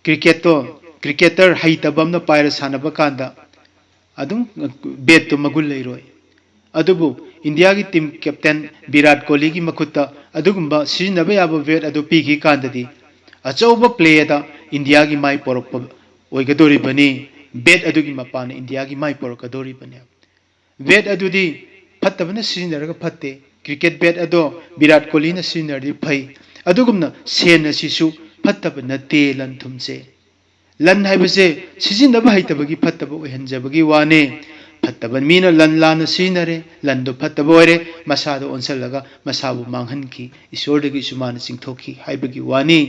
ꯀ꯭ꯔꯤꯀꯦꯠꯇꯣ ꯀ꯭ꯔꯤꯀꯦꯇꯔ ꯍꯩꯇꯕ ꯑꯃꯅ ꯄꯥꯏꯔ ꯁꯥꯟꯅꯕ ꯀꯥꯟꯗ ꯑꯗꯨꯝ ꯕꯦꯠꯇꯣ ꯃꯒꯨꯟ ꯂꯩꯔꯣꯏ꯫ ꯑꯗꯨꯕꯨ ꯏꯟꯗꯤꯌꯥꯒꯤ ꯇꯤꯝ ꯀꯦꯞꯇꯦꯟ ꯚꯤꯔꯥꯠ ꯀꯣꯍꯂꯤꯒꯤ ꯃꯈꯨꯠꯇ ꯑꯗꯨꯒꯨꯝꯕ ꯁꯤꯖꯤꯟꯅꯕ ꯌꯥꯕ ꯕꯦꯠ ꯑꯗꯨ ꯄꯤꯈꯤ ꯀꯥꯟꯗꯗꯤ ꯑꯆꯧꯕ ꯄ꯭ꯂꯦꯗ ꯏꯟꯗꯤꯌꯥꯒꯤ ꯃꯥꯏ ꯄꯣꯔꯛꯄ ꯑꯣꯏꯒꯗꯧꯔꯤꯕꯅꯤ꯫ ꯕꯦꯠ ꯑꯗꯨꯒꯤ ꯃꯄꯥꯟꯅ ꯏꯟꯗꯤꯌꯥꯒꯤ ꯃꯥꯏ ꯄꯣꯔꯛꯀꯗꯧꯔꯤꯕꯅꯤ꯫ ꯕꯦꯠ ꯑꯗꯨꯗꯤ ꯐꯠꯇꯕꯅ ꯁꯤꯖꯤꯟꯅꯔꯒ ꯐꯠꯇꯦ꯫ ꯀ꯭ꯔꯤꯀꯦꯠ ꯕꯦꯠ ꯑꯗꯣ ꯚꯤꯔꯥꯠ ꯀꯣꯍꯂꯤꯅ ꯁꯤꯖꯤꯟꯅꯔꯗꯤ ꯐꯩ꯫ ꯑꯗꯨꯒꯨꯝꯅ ꯁꯦꯟ ꯑꯁꯤꯁꯨ ꯐꯠꯇꯕ ꯅꯠꯇꯦ꯫ ꯂꯟ ꯊꯨꯝꯁꯦ, ꯂꯟ ꯍꯥꯏꯕꯁꯦ ꯁꯤꯖꯤꯟꯅꯕ ꯍꯩꯇꯕꯒꯤ ꯐꯠꯇꯕ ꯑꯣꯏꯍꯟꯖꯕꯒꯤ ꯋꯥꯅꯦ꯫ ꯐꯠꯇꯕ ꯃꯤꯅ ꯂꯟ ꯂꯥꯟꯅ ꯁꯤꯖꯤꯟꯅꯔꯦ, ꯂꯟꯗꯣ ꯐꯠꯇꯕ ꯑꯣꯏꯔꯦ, ꯃꯁꯥꯗ ꯑꯣꯟꯁꯤꯜꯂꯒ ꯃꯁꯥꯕꯨ ꯃꯥꯡꯍꯟꯈꯤ, ꯏꯁꯣꯔꯗꯒꯤꯁꯨ ꯃꯥꯅ ꯆꯤꯡꯊꯣꯛꯈꯤ ꯍꯥꯏꯕꯒꯤ ꯋꯥꯅꯤ꯫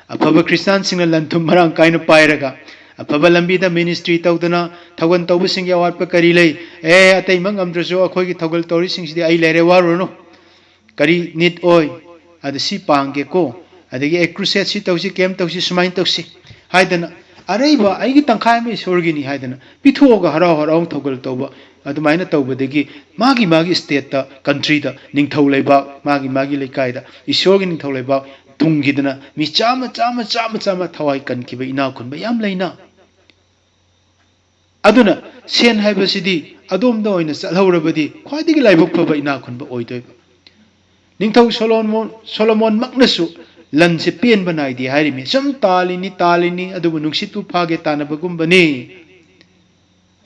ꯑꯐꯕ ꯈ꯭ꯔꯤꯁꯇꯥꯟꯁꯤꯡꯅ ꯂꯟ ꯊꯨꯝ ꯃꯔꯥꯡ ꯀꯥꯏꯅ ꯄꯥꯏꯔꯒ ꯑꯐꯕ ꯂꯝꯕꯤꯗ ꯃꯤꯅꯤꯁꯇ꯭ꯔꯤ ꯇꯧꯗꯅ ꯊꯧꯒꯜ ꯇꯧꯕꯁꯤꯡꯒꯤ ꯑꯋꯥꯠꯄ ꯀꯔꯤ ꯂꯩ? ꯑꯦ, ꯑꯇꯩꯃꯛ ꯉꯝꯗ꯭ꯔꯁꯨ ꯑꯩꯈꯣꯏꯒꯤ ꯊꯧꯒꯜ ꯇꯧꯔꯤꯁꯤꯡꯁꯤꯗꯤ ꯑꯩ ꯂꯩꯔꯦ, ꯋꯥꯔꯨꯔꯅꯨ꯫ ꯀꯔꯤ ꯅꯤꯠ ꯑꯣꯏ? ꯑꯗ ꯁꯤ ꯄꯥꯡꯒꯦꯀꯣ, ꯑꯗꯒꯤ ꯑꯦ ꯀ꯭ꯔꯨꯁꯦꯠ ꯁꯤ ꯇꯧꯁꯤ, ꯀꯦꯝ ꯇꯧꯁꯤ, ꯁꯨꯃꯥꯏꯅ ꯇꯧꯁꯤ ꯍꯥꯏꯗꯅ ꯑꯔꯩꯕ ꯑꯩꯒꯤ ꯇꯪꯈꯥꯏ ꯑꯃ ꯏꯁꯣꯔꯒꯤꯅꯤ ꯍꯥꯏꯗꯅ ꯄꯤꯊꯣꯛꯑꯒ ꯍꯔꯥꯎ ꯍꯔꯥꯎ ꯊꯧꯒꯜ ꯇꯧꯕ, ꯑꯗꯨꯃꯥꯏꯅ ꯇꯧꯕꯗꯒꯤ ꯃꯥꯒꯤ ꯃꯥꯒꯤ ꯁ꯭ꯇꯦꯠꯇ, ꯀꯟꯇ꯭ꯔꯤꯗ, ꯅꯤꯡꯊꯧ ꯂꯩꯕꯥꯛ, ꯃꯥꯒꯤ ꯃꯥꯒꯤ ꯂꯩꯀꯥꯏꯗ ꯏꯁꯣꯔꯒꯤ ꯅꯤꯡꯊꯧ ꯂꯩꯕꯥꯛ ꯊꯨꯡꯈꯤꯗꯅ ꯃꯤ ꯆꯥꯝꯃ ꯆꯥꯝꯃ ꯆꯥꯝꯃ ꯆꯥꯝꯃ ꯊꯋꯥꯏ ꯀꯟꯈꯤꯕ ꯏꯅꯥꯛ ꯈꯨꯟꯕ ꯌꯥꯝ ꯂꯩꯅ꯫ ꯑꯗꯨꯅ ꯁꯦꯟ ꯍꯥꯏꯕꯁꯤꯗꯤ ꯑꯗꯣꯝꯗ ꯑꯣꯏꯅ ꯆꯠꯍꯧꯔꯕꯗꯤ ꯈ꯭ꯋꯥꯏꯗꯒꯤ ꯂꯥꯏꯕꯛ ꯐꯕ ꯏꯅꯥꯛ ꯈꯨꯟꯕ ꯑꯣꯏꯗꯣꯏꯕ꯫ ꯅꯤꯡꯊꯧ ꯁꯣꯂꯣꯃꯣꯟ, ꯁꯣꯂꯣꯃꯣꯟꯃꯛꯅꯁꯨ ꯂꯟꯁꯦ ꯄꯦꯟꯕ ꯅꯥꯏꯗꯦ ꯍꯥꯏꯔꯤꯃꯤ꯫ ꯁꯨꯝ ꯇꯥꯜꯂꯤꯅꯤ, ꯇꯥꯜꯂꯤꯅꯤ, ꯑꯗꯨꯕꯨ ꯅꯨꯡꯁꯤꯠꯄꯨ ꯐꯥꯒꯦ ꯇꯥꯟꯅꯕꯒꯨꯝꯕꯅꯤ꯫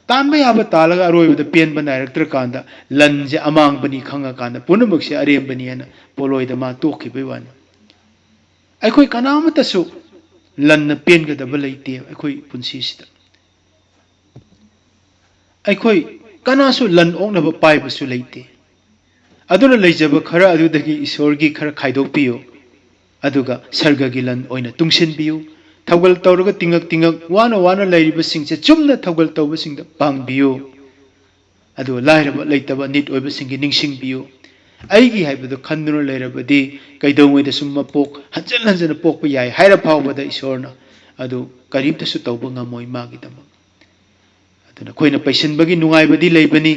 ꯇꯥꯟꯕ ꯌꯥꯕ ꯇꯥꯜꯂꯒ ꯑꯔꯣꯏꯕꯗ ꯄꯦꯟꯕ ꯅꯥꯏꯔꯛꯇ꯭ꯔꯀꯥꯟꯗ ꯂꯟꯁꯦ ꯑꯃꯥꯡꯕꯅꯤ ꯈꯪꯉꯀꯥꯟꯗ ꯄꯨꯝꯅꯃꯛꯁꯦ ꯑꯔꯦꯝꯕꯅꯤ ꯍꯥꯏꯅ ꯄꯣꯂꯣꯏꯗ ꯃꯥ ꯇꯣꯛꯈꯤꯕꯩ ꯋꯥꯅꯤ꯫ ꯑꯩꯈꯣꯏ ꯀꯅꯥꯃꯠꯇꯁꯨ ꯂꯟꯅ ꯄꯦꯟꯒꯗꯕ ꯂꯩꯇꯦ ꯑꯩꯈꯣꯏ ꯄꯨꯟꯁꯤꯁꯤꯗ꯫ ꯑꯩꯈꯣꯏ ꯀꯅꯥꯁꯨ ꯂꯟ ꯑꯣꯛꯅꯕ ꯄꯥꯏꯕꯁꯨ ꯂꯩꯇꯦ꯫ ꯑꯗꯨꯅ ꯂꯩꯖꯕ ꯈꯔ ꯑꯗꯨꯗꯒꯤ ꯏꯁꯣꯔꯒꯤ ꯈꯔ ꯈꯥꯏꯗꯣꯛꯄꯤꯌꯨ, ꯑꯗꯨꯒ ꯁꯔꯒꯒꯤ ꯂꯟ ꯑꯣꯏꯅ ꯇꯨꯡꯁꯤꯟꯕꯤꯌꯨ꯫ ꯊꯧꯒꯜ ꯇꯧꯔꯒ ꯇꯤꯡꯉꯛ ꯇꯤꯡꯉꯛ ꯋꯥꯅ ꯋꯥꯅ ꯂꯩꯔꯤꯕꯁꯤꯡꯁꯦ ꯆꯨꯝꯅ ꯊꯧꯒꯜ ꯇꯧꯕꯁꯤꯡꯗ ꯄꯥꯡꯕꯤꯌꯨ꯫ ꯑꯗꯨꯒ ꯂꯥꯏꯔꯕ ꯂꯩꯇꯕ ꯅꯤꯠ ꯑꯣꯏꯕꯁꯤꯡꯒꯤ ꯅꯤꯡꯁꯤꯡꯕꯤꯌꯨ꯫ ꯑꯩꯒꯤ ꯍꯥꯏꯕꯗꯨ ꯈꯟꯗꯨꯅ ꯂꯩꯔꯕꯗꯤ ꯀꯩꯗꯧꯉꯩꯗꯁꯨ ꯃꯄꯣꯛ ꯍꯟꯖꯤꯟ ꯍꯟꯖꯤꯟꯅ ꯄꯣꯛꯄ ꯌꯥꯏ ꯍꯥꯏꯔ ꯐꯥꯎꯕꯗ ꯏꯁꯣꯔꯅ ꯑꯗꯨ ꯀꯔꯤꯝꯇꯁꯨ ꯇꯧꯕ ꯉꯝꯃꯣꯏ ꯃꯥꯒꯤꯗꯃꯛ꯫ ꯑꯗꯨꯅ ꯑꯩꯈꯣꯏꯅ ꯄꯩꯁꯤꯟꯕꯒꯤ ꯅꯨꯡꯉꯥꯏꯕꯗꯤ ꯂꯩꯕꯅꯤ꯫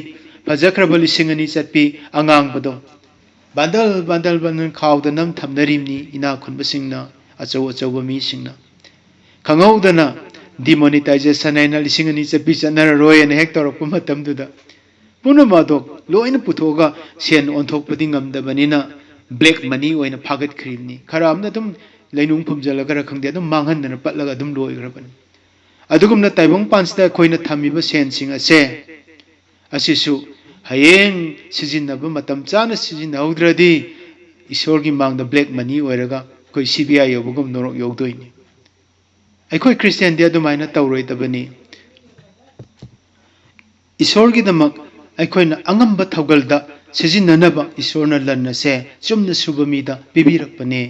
ꯐꯖꯈ꯭ꯔꯕ ꯂꯤꯁꯤꯡ ꯑꯅꯤ ꯆꯠꯄꯤ ꯑꯉꯥꯡꯕꯗꯣ, ꯕꯟꯗꯜ ꯕꯟꯗꯜ ꯕꯟꯗꯜ ꯈꯥꯎꯗ ꯅꯝ ꯊꯝꯅꯔꯤꯕꯅꯤ ꯏꯅꯥꯛ ꯈꯨꯟꯕꯁꯤꯡꯅ, ꯑꯆꯧ ꯑꯆꯧꯕ ꯃꯤꯁꯤꯡꯅ꯫ ꯈꯪꯍꯧꯗꯅ demonetization ꯍꯥꯏꯅ ꯂꯤꯁꯤꯡ ꯑꯅꯤ ꯆꯠꯄꯤ ꯆꯠꯅꯔꯔꯣꯏꯅ ꯍꯦꯛ ꯇꯧꯔꯛꯄ ꯃꯇꯝꯗꯨꯗ, ꯄꯨꯝꯅꯃꯛ ꯑꯗꯣ ꯂꯣꯏꯅ ꯄꯨꯊꯣꯛꯑꯒ ꯁꯦꯟ ꯑꯣꯟꯊꯣꯛꯄꯗꯤ ꯉꯝꯗꯕꯅꯤꯅ, black money ꯑꯣꯏꯅ ꯐꯥꯒꯠꯈ꯭ꯔꯤꯕꯅꯤ꯫ ꯈꯔ ꯑꯃꯅ ꯑꯗꯨꯝ ꯂꯩꯅꯨꯡ ꯐꯨꯝꯖꯤꯜꯂꯒꯔ ꯈꯪꯗꯦ, ꯑꯗꯨꯝ ꯃꯥꯡꯍꯟꯗꯅ ꯄꯠꯂꯒ ꯑꯗꯨꯝ ꯂꯣꯏꯈ꯭ꯔꯕꯅꯤ꯫ ꯑꯗꯨꯒꯨꯝꯅ ꯇꯥꯏꯕꯪ ꯄꯥꯟꯁꯤꯗ ꯑꯩꯈꯣꯏꯅ ꯊꯝꯃꯤꯕ ꯁꯦꯟꯁꯤꯡ ꯑꯁꯦ, ꯑꯁꯤꯁꯨ ꯍꯌꯦꯡ ꯁꯤꯖꯤꯟꯅꯕ ꯃꯇꯝ ꯆꯥꯅ ꯁꯤꯖꯤꯟꯅꯍꯧꯗ꯭ꯔꯗꯤ, ꯏꯁꯣꯔꯒꯤ ꯃꯥꯡꯗ black money ꯑꯣꯏꯔꯒ ꯑꯩꯈꯣꯏ C B I ꯌꯧꯕꯒꯨꯝ ꯅꯣꯔꯣꯛ ꯌꯧꯗꯣꯏꯅꯤ꯫ ꯑꯩꯈꯣꯏ ꯈ꯭ꯔꯤꯁꯇꯤꯌꯥꯟꯗꯤ ꯑꯗꯨꯃꯥꯏꯅ ꯇꯧꯔꯣꯏꯗꯕꯅꯤ꯫ ꯏꯁꯣꯔꯒꯤꯗꯃꯛ ꯑꯩꯈꯣꯏꯅ ꯑꯉꯝꯕ ꯊꯧꯒꯜꯗ ꯁꯤꯖꯤꯟꯅꯅꯕ ꯏꯁꯣꯔꯅ ꯂꯟ ꯑꯁꯦ ꯆꯨꯝꯅ ꯁꯨꯕ ꯃꯤꯗ ꯄꯤꯕꯤꯔꯛꯄꯅꯦ꯫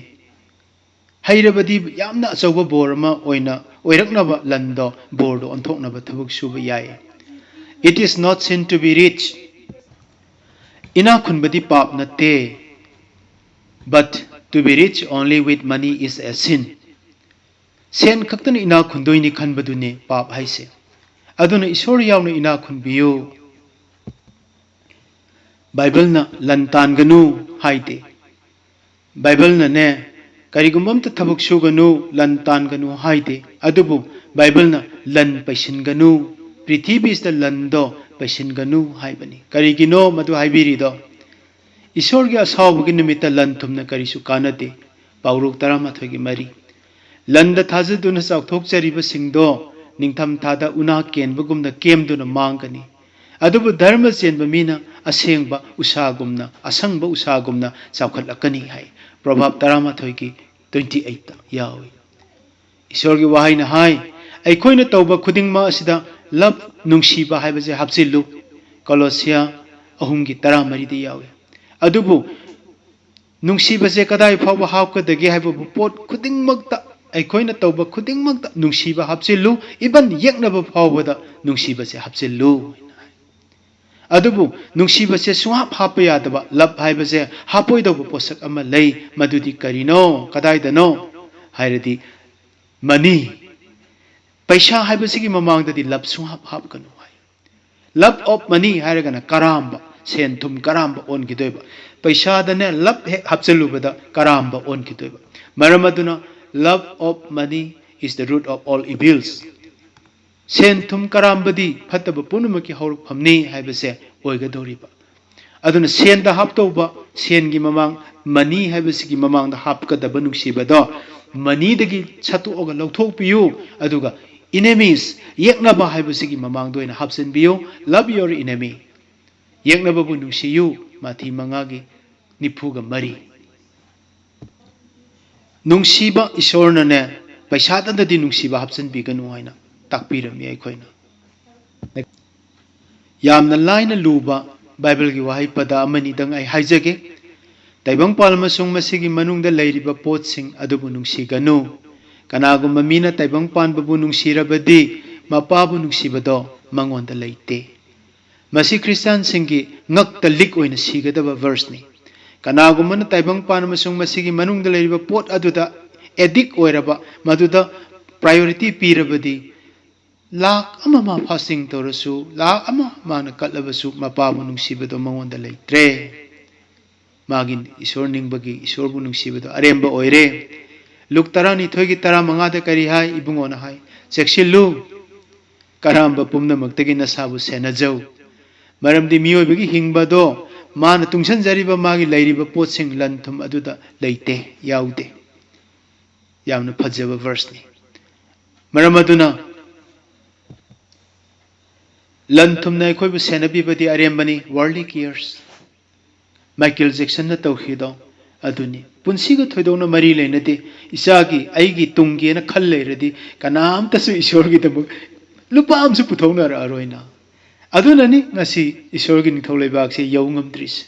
ꯍꯩꯔꯕꯗꯤ ꯌꯥꯝꯅ ꯑꯆꯧꯕ ꯕꯣꯔ ꯑꯃ ꯑꯣꯏꯅ ꯑꯣꯏꯔꯛꯅꯕ ꯂꯟꯗꯣ, ꯕꯣꯔꯗꯣ ꯑꯣꯟꯊꯣꯛꯅꯕ ꯊꯕꯛ ꯁꯨꯕ ꯌꯥꯏ꯫ It is not sin to be rich. ꯏꯅꯥꯛ ꯈꯨꯟꯕꯗꯤ ꯄꯥꯞ ꯅꯠꯇꯦ, but to be rich only with money is a sin. ꯁꯦꯟ ꯈꯛꯇꯅ ꯏꯅꯥꯛ ꯈꯨꯟꯗꯣꯏꯅꯤ ꯈꯟꯕꯗꯨꯅꯤ ꯄꯥꯞ ꯍꯥꯏꯁꯦ꯫ ꯑꯗꯨꯅ ꯏꯁꯣꯔ ꯌꯥꯎꯅ ꯏꯅꯥꯛ ꯈꯨꯟꯕꯤꯌꯨ꯫ ꯕꯥꯏꯕꯜꯅ ꯂꯟ ꯇꯥꯟꯒꯅꯨ ꯍꯥꯏꯗꯦ꯫ ꯕꯥꯏꯕꯜꯅꯅꯦ, ꯀꯔꯤꯒꯨꯝꯕ ꯑꯝꯇ ꯊꯕꯛ ꯁꯨꯒꯅꯨ, ꯂꯟ ꯇꯥꯟꯒꯅꯨ ꯍꯥꯏꯗꯦ꯫ ꯑꯗꯨꯕꯨ ꯕꯥꯏꯕꯜꯅ ꯂꯟ ꯄꯩꯁꯤꯟꯒꯅꯨ, ꯄ꯭ꯔꯤꯊꯤꯕꯤꯁꯤꯗ ꯂꯟꯗꯣ ꯄꯩꯁꯤꯟꯒꯅꯨ ꯍꯥꯏꯕꯅꯤ꯫ ꯀꯔꯤꯒꯤꯅꯣ ꯃꯗꯨ ꯍꯥꯏꯕꯤꯔꯤꯗꯣ? ꯏꯁꯣꯔꯒꯤ ꯑꯁꯥꯎꯕꯒꯤ ꯅꯨꯃꯤꯠꯇ ꯂꯟ ꯊꯨꯝꯅ ꯀꯔꯤꯁꯨ ꯀꯥꯟꯅꯗꯦ꯫ ꯄꯥꯎꯔꯧ ꯇꯔꯥꯃꯥꯊꯣꯏꯒꯤ ꯃꯔꯤ꯫ ꯂꯟꯗ ꯊꯥꯖꯗꯨꯅ ꯆꯥꯎꯊꯣꯛꯆꯔꯤꯕꯁꯤꯡꯗꯣ ꯅꯤꯡꯊꯝ ꯊꯥꯗ ꯎꯅꯥ ꯀꯦꯟꯕꯒꯨꯝꯅ ꯀꯦꯝꯗꯨꯅ ꯃꯥꯡꯒꯅꯤ꯫ ꯑꯗꯨꯕꯨ ꯙꯔꯃ ꯆꯦꯟꯕ ꯃꯤꯅ ꯑꯁꯦꯡꯕ ꯎꯁꯥꯒꯨꯝꯅ, ꯑꯁꯪꯕ ꯎꯁꯥꯒꯨꯝꯅ ꯆꯥꯎꯈꯠꯂꯛꯀꯅꯤ ꯍꯥꯏ꯫ ꯄ꯭ꯔꯣꯚꯥꯕ ꯇꯔꯥꯃꯥꯊꯣꯏꯒꯤ twenty eight ꯇ ꯌꯥꯎꯏ꯫ ꯏꯁꯣꯔꯒꯤ ꯋꯥꯍꯩꯅ ꯍꯥꯏ, ꯑꯩꯈꯣꯏꯅ ꯇꯧꯕ ꯈꯨꯗꯤꯡꯃꯛ ꯑꯁꯤꯗ love, ꯅꯨꯡꯁꯤꯕ ꯍꯥꯏꯕꯁꯦ ꯍꯥꯞꯆꯤꯜꯂꯨ꯫ ꯀꯣꯂꯣꯁꯤꯌꯥ ꯑꯍꯨꯝꯒꯤ ꯇꯔꯥꯃꯔꯤꯗ ꯌꯥꯎꯏ꯫ ꯑꯗꯨꯕꯨ ꯅꯨꯡꯁꯤꯕꯁꯦ ꯀꯗꯥꯏ ꯐꯥꯎꯕ ꯍꯥꯞꯀꯗꯒꯦ ꯍꯥꯏꯕꯕꯨ ꯄꯣꯠ ꯈꯨꯗꯤꯡꯃꯛꯇ, ꯑꯩꯈꯣꯏꯅ ꯇꯧꯕ ꯈꯨꯗꯤꯡꯃꯛꯇ ꯅꯨꯡꯁꯤꯕ ꯍꯥꯞꯆꯤꯜꯂꯨ, even ꯌꯦꯛꯅꯕ ꯐꯥꯎꯕꯗ ꯅꯨꯡꯁꯤꯕꯁꯦ ꯍꯥꯞꯆꯤꯜꯂꯨ꯫ ꯑꯗꯨꯕꯨ ꯅꯨꯡꯁꯤꯕꯁꯦ ꯁꯨꯡꯍꯥꯞ ꯍꯥꯞꯄ ꯌꯥꯗꯕ, love ꯍꯥꯏꯕꯁꯦ ꯍꯥꯞꯄꯣꯏꯗꯧꯕ ꯄꯣꯠꯁꯛ ꯑꯃ ꯂꯩ꯫ ꯃꯗꯨꯗꯤ ꯀꯔꯤꯅꯣ, ꯀꯗꯥꯏꯗꯅꯣ ꯍꯥꯏꯔꯗꯤ money꯫ ꯄꯩꯁꯥ ꯍꯥꯏꯕꯁꯤꯒꯤ ꯃꯃꯥꯡꯗꯗꯤ love ꯁꯨꯡꯍꯥꯞ ꯍꯥꯞꯀꯅꯨ high. Love of money ꯍꯥꯏꯔꯒꯅ ꯀꯔꯥꯝꯕ, ꯁꯦꯟ ꯊꯨꯝ ꯀꯔꯥꯝꯕ ꯑꯣꯟꯈꯤꯗꯣꯏꯕ꯫ ꯄꯩꯁꯥꯗꯅꯦ ꯂꯞ ꯍꯦꯛ ꯍꯥꯞꯆꯤꯜꯂꯨꯕꯗ ꯀꯔꯥꯝꯕ ꯑꯣꯟꯈꯤꯗꯣꯏꯕ꯫ ꯃꯔꯝ ꯑꯗꯨꯅ, love of money is the root of all evils. ꯁꯦꯟ ꯊꯨꯝ ꯀꯔꯥꯝꯕꯗꯤ ꯐꯠꯇꯕ ꯄꯨꯝꯅꯃꯛꯀꯤ ꯍꯧꯔꯛꯐꯝꯅꯤ ꯍꯥꯏꯕꯁꯦ ꯑꯣꯏꯒꯗꯧꯔꯤꯕ꯫ ꯑꯗꯨꯅ ꯁꯦꯟꯗ ꯍꯥꯞꯇꯧꯕ, ꯁꯦꯟꯒꯤ ꯃꯃꯥꯡ, ꯃꯅꯤ ꯍꯥꯏꯕꯁꯤꯒꯤ ꯃꯃꯥꯡꯗ ꯍꯥꯞꯀꯗꯕ ꯅꯨꯡꯁꯤꯕꯗꯣ ꯃꯅꯤꯗꯒꯤ ꯁꯠꯇꯣꯛꯑꯒ ꯂꯧꯊꯣꯛꯄꯤꯌꯨ꯫ ꯑꯗꯨꯒ enemies, ꯌꯦꯛꯅꯕ ꯍꯥꯏꯕꯁꯤꯒꯤ ꯃꯃꯥꯡꯗ ꯑꯣꯏꯅ ꯍꯥꯞꯆꯤꯟꯕꯤꯌꯨ, love your enemy꯫ ꯌꯦꯛꯅꯕꯕꯨ ꯅꯨꯡꯁꯤꯌꯨ, ꯃꯥꯊꯤ ꯃꯉꯥꯒꯤ ꯅꯤꯐꯨꯒ ꯃꯔꯤ꯫ ꯅꯨꯡꯁꯤꯕ ꯏꯁꯣꯔꯅꯅꯦ, ꯄꯩꯁꯥꯗꯗꯤ ꯅꯨꯡꯁꯤꯕ ꯍꯥꯞꯆꯤꯟꯕꯤꯒꯅꯨ ꯍꯥꯏꯅ ꯇꯥꯛꯄꯤꯔꯝꯃꯤ ꯑꯩꯈꯣꯏꯅ꯫ ꯌꯥꯝꯅ ꯂꯥꯏꯅ ꯂꯨꯕ ꯕꯥꯏꯕꯜꯒꯤ ꯋꯥꯍꯩ ꯄꯗ ꯑꯃꯅꯤꯗꯪ ꯑꯩ ꯍꯥꯏꯖꯒꯦ꯫ ꯇꯥꯏꯕꯪꯄꯥꯟ ꯑꯃꯁꯨꯡ ꯃꯁꯤꯒꯤ ꯃꯅꯨꯡꯗ ꯂꯩꯔꯤꯕ ꯄꯣꯠꯁꯤꯡ ꯑꯗꯨꯕꯨ ꯅꯨꯡꯁꯤꯒꯅꯨ꯫ ꯀꯅꯥꯒꯨꯝꯕ ꯃꯤꯅ ꯇꯥꯏꯕꯪ ꯄꯥꯟꯕꯕꯨ ꯅꯨꯡꯁꯤꯔꯕꯗꯤ ꯃꯄꯥꯕꯨ ꯅꯨꯡꯁꯤꯕꯗꯣ ꯃꯉꯣꯟꯗ ꯂꯩꯇꯦ꯫ ꯃꯁꯤ ꯈ꯭ꯔꯤꯁꯇꯥꯟꯁꯤꯡꯒꯤ ꯉꯛꯇ ꯂꯤꯛ ꯑꯣꯏꯅ ꯁꯤꯒꯗꯕ ꯚꯔꯁꯅꯤ꯫ ꯀꯅꯥꯒꯨꯝꯕꯅ ꯇꯥꯏꯕꯪ ꯄꯥꯟ ꯑꯃꯁꯨꯡ ꯃꯁꯤꯒꯤ ꯃꯅꯨꯡꯗ ꯂꯩꯔꯤꯕ ꯄꯣꯠ ꯑꯗꯨꯗ ꯑꯦꯗꯤꯛ ꯑꯣꯏꯔꯕ, ꯃꯗꯨꯗ ꯄ꯭ꯔꯥꯏꯌꯣꯔꯤꯇꯤ ꯄꯤꯔꯕꯗꯤ, ꯂꯥꯛ ꯑꯃ ꯃꯥ ꯐꯥꯁꯇꯤꯡ ꯇꯧꯔꯁꯨ, ꯂꯥꯛ ꯑꯃ ꯃꯥꯅ ꯀꯠꯂꯕꯁꯨ, ꯃꯄꯥꯕꯨ ꯅꯨꯡꯁꯤꯕꯗꯣ ꯃꯉꯣꯟꯗ ꯂꯩꯇ꯭ꯔꯦ꯫ ꯃꯥꯒꯤ ꯏꯁꯣꯔ ꯅꯤꯡꯕꯒꯤ, ꯏꯁꯣꯔꯕꯨ ꯅꯨꯡꯁꯤꯕꯗꯣ ꯑꯔꯦꯝꯕ ꯑꯣꯏꯔꯦ꯫ ꯂꯨꯛ ꯇꯔꯥꯅꯤꯊꯣꯏꯒꯤ ꯇꯔꯥꯃꯉꯥꯗ ꯀꯔꯤ ꯍꯥꯏ? ꯏꯕꯨꯡꯉꯣꯅ ꯍꯥꯏ, "ꯆꯦꯛꯁꯤꯜꯂꯨ, ꯀꯔꯥꯝꯕ ꯄꯨꯝꯅꯃꯛꯇꯒꯤ ꯅꯁꯥꯕꯨ ꯁꯦꯟꯅꯖꯧ꯫ ꯃꯔꯝꯗꯤ ꯃꯤꯑꯣꯏꯕꯒꯤ ꯍꯤꯡꯕꯗꯣ ꯃꯥꯅ ꯇꯨꯡꯁꯤꯟꯖꯔꯤꯕ ꯃꯥꯒꯤ ꯂꯩꯔꯤꯕ ꯄꯣꯠꯁꯤꯡ, ꯂꯟ ꯊꯨꯝ ꯑꯗꯨꯗ ꯂꯩꯇꯦ, ꯌꯥꯎꯗꯦ"꯫ ꯌꯥꯝꯅ ꯐꯖꯕ ꯚꯔꯁꯅꯤ꯫ ꯃꯔꯝ ꯑꯗꯨꯅ ꯂꯟ ꯊꯨꯝꯅ ꯑꯩꯈꯣꯏꯕꯨ ꯁꯦꯟꯅꯕꯤꯕꯗꯤ ꯑꯔꯦꯝꯕꯅꯤ, worldly cares꯫ ꯃꯥꯏꯀꯦꯜ ꯖꯦꯛꯁꯟꯅ ꯇꯧꯈꯤꯗꯣ ꯑꯗꯨꯅꯤ꯫ ꯄꯨꯟꯁꯤꯒ ꯊꯣꯏꯗꯣꯛꯅ ꯃꯔꯤ ꯂꯩꯅꯗꯦ꯫ ꯏꯆꯥꯒꯤ, ꯑꯩꯒꯤ ꯇꯨꯡꯒꯦꯅ ꯈꯜ ꯂꯩꯔꯗꯤ ꯀꯅꯥꯝꯇꯁꯨ ꯏꯁꯣꯔꯒꯤꯗꯃꯛ ꯂꯨꯄꯥ ꯑꯃꯁꯨ ꯄꯨꯊꯣꯛꯅꯔꯛꯑꯔꯣꯏꯅ꯫ ꯑꯗꯨꯅꯅꯤ ꯉꯁꯤ ꯏꯁꯣꯔꯒꯤ ꯅꯤꯡꯊꯧ ꯂꯩꯕꯥꯛꯁꯦ ꯌꯧ ꯉꯝꯗ꯭ꯔꯤꯁꯦ꯫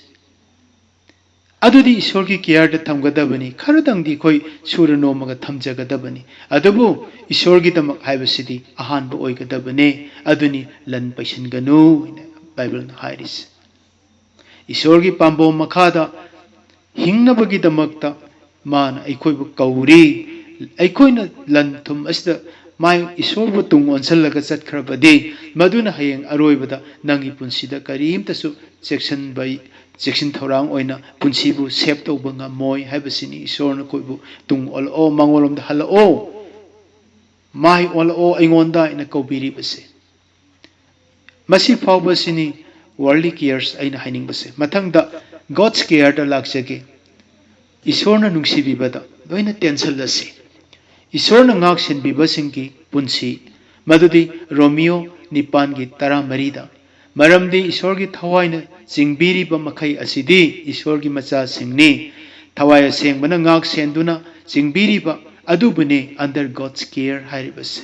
ꯑꯗꯨꯗꯤ ꯏꯁꯣꯔꯒꯤ ꯀꯤꯌꯔꯗ ꯊꯝꯒꯗꯕꯅꯤ, ꯈꯔꯗꯪꯗꯤ ꯑꯩꯈꯣꯏ ꯁꯨꯔ ꯅꯣꯝꯃꯒ ꯊꯝꯖꯒꯗꯕꯅꯤ꯫ ꯑꯗꯨꯕꯨ ꯏꯁꯣꯔꯒꯤꯗꯃꯛ ꯍꯥꯏꯕꯁꯤꯗꯤ ꯑꯍꯥꯟꯕ ꯑꯣꯏꯒꯗꯕꯅꯦ꯫ ꯑꯗꯨꯅꯤ ꯂꯟ ꯄꯩꯁꯤꯟꯒꯅꯨ ꯍꯥꯏꯅ ꯕꯥꯏꯕꯜꯅ ꯍꯥꯏꯔꯤꯁꯦ꯫ ꯏꯁꯣꯔꯒꯤ ꯄꯥꯝꯕꯣꯝ ꯃꯈꯥꯗ ꯍꯤꯡꯅꯕꯒꯤꯗꯃꯛꯇ ꯃꯥꯅ ꯑꯩꯈꯣꯏꯕꯨ ꯀꯧꯔꯤ꯫ ꯑꯩꯈꯣꯏꯅ ꯂꯟ ꯊꯨꯝ ꯑꯁꯤꯗ ꯃꯥꯏ ꯏꯁꯣꯔꯕꯨ ꯇꯨꯡ ꯑꯣꯟꯁꯤꯜꯂꯒ ꯆꯠꯈ꯭ꯔꯕꯗꯤ, ꯃꯗꯨꯅ ꯍꯌꯦꯡ ꯑꯔꯣꯏꯕꯗ ꯅꯪꯒꯤ ꯄꯨꯟꯁꯤꯗ ꯀꯔꯤꯝꯇꯁꯨ ꯆꯦꯛꯁꯤꯟꯕ, ꯆꯦꯛꯁꯤꯟ ꯊꯧꯔꯥꯡ ꯑꯣꯏꯅ ꯄꯨꯟꯁꯤꯕꯨ ꯁꯦꯞ ꯇꯧꯕ ꯉꯝꯃꯣꯏ ꯍꯥꯏꯕꯁꯤꯅꯤ꯫ ꯏꯁꯣꯔꯅ ꯑꯩꯈꯣꯏꯕꯨ ꯇꯨꯡ ꯑꯣꯜꯂꯛꯑꯣ, ꯃꯥꯡꯂꯣꯝꯗ ꯍꯜꯂꯛꯑꯣ, ꯃꯥꯏ ꯑꯣꯜꯂꯛꯑꯣ ꯑꯩꯉꯣꯟꯗ ꯍꯥꯏꯅ ꯀꯧꯕꯤꯔꯤꯕꯁꯦ꯫ ꯃꯁꯤ ꯐꯥꯎꯕꯁꯤꯅꯤ worldly cares ꯑꯩꯅ ꯍꯥꯏꯅꯤꯡꯕꯁꯦ꯫ ꯃꯊꯪꯗ God's careꯗ ꯂꯥꯛꯆꯒꯦ꯫ ꯏꯁꯣꯔꯅ ꯅꯨꯡꯁꯤꯕꯤꯕꯗ ꯂꯣꯏꯅ ꯇꯦꯟꯁꯤꯜꯂꯁꯤ꯫ ꯏꯁꯣꯔꯅ ꯉꯥꯛ ꯁꯦꯟꯕꯤꯕꯁꯤꯡꯒꯤ ꯄꯨꯟꯁꯤ, ꯃꯗꯨꯗꯤ ꯔꯣꯃꯤꯌꯣ ꯅꯤꯄꯥꯟꯒꯤ ꯇꯔꯥꯃꯔꯤꯗ, "ꯃꯔꯝꯗꯤ ꯏꯁꯣꯔꯒꯤ ꯊꯋꯥꯏꯅ ꯆꯤꯡꯕꯤꯔꯤꯕ ꯃꯈꯩ ꯑꯁꯤꯗꯤ ꯏꯁꯣꯔꯒꯤ ꯃꯆꯥꯁꯤꯡꯅꯤ꯫ ꯊꯋꯥꯏ ꯑꯁꯦꯡꯕꯅ ꯉꯥꯛ ꯁꯦꯟꯗꯨꯅ ꯆꯤꯡꯕꯤꯔꯤꯕ ꯑꯗꯨꯕꯨꯅꯤ under God's care" ꯍꯥꯏꯔꯤꯕꯁꯦ꯫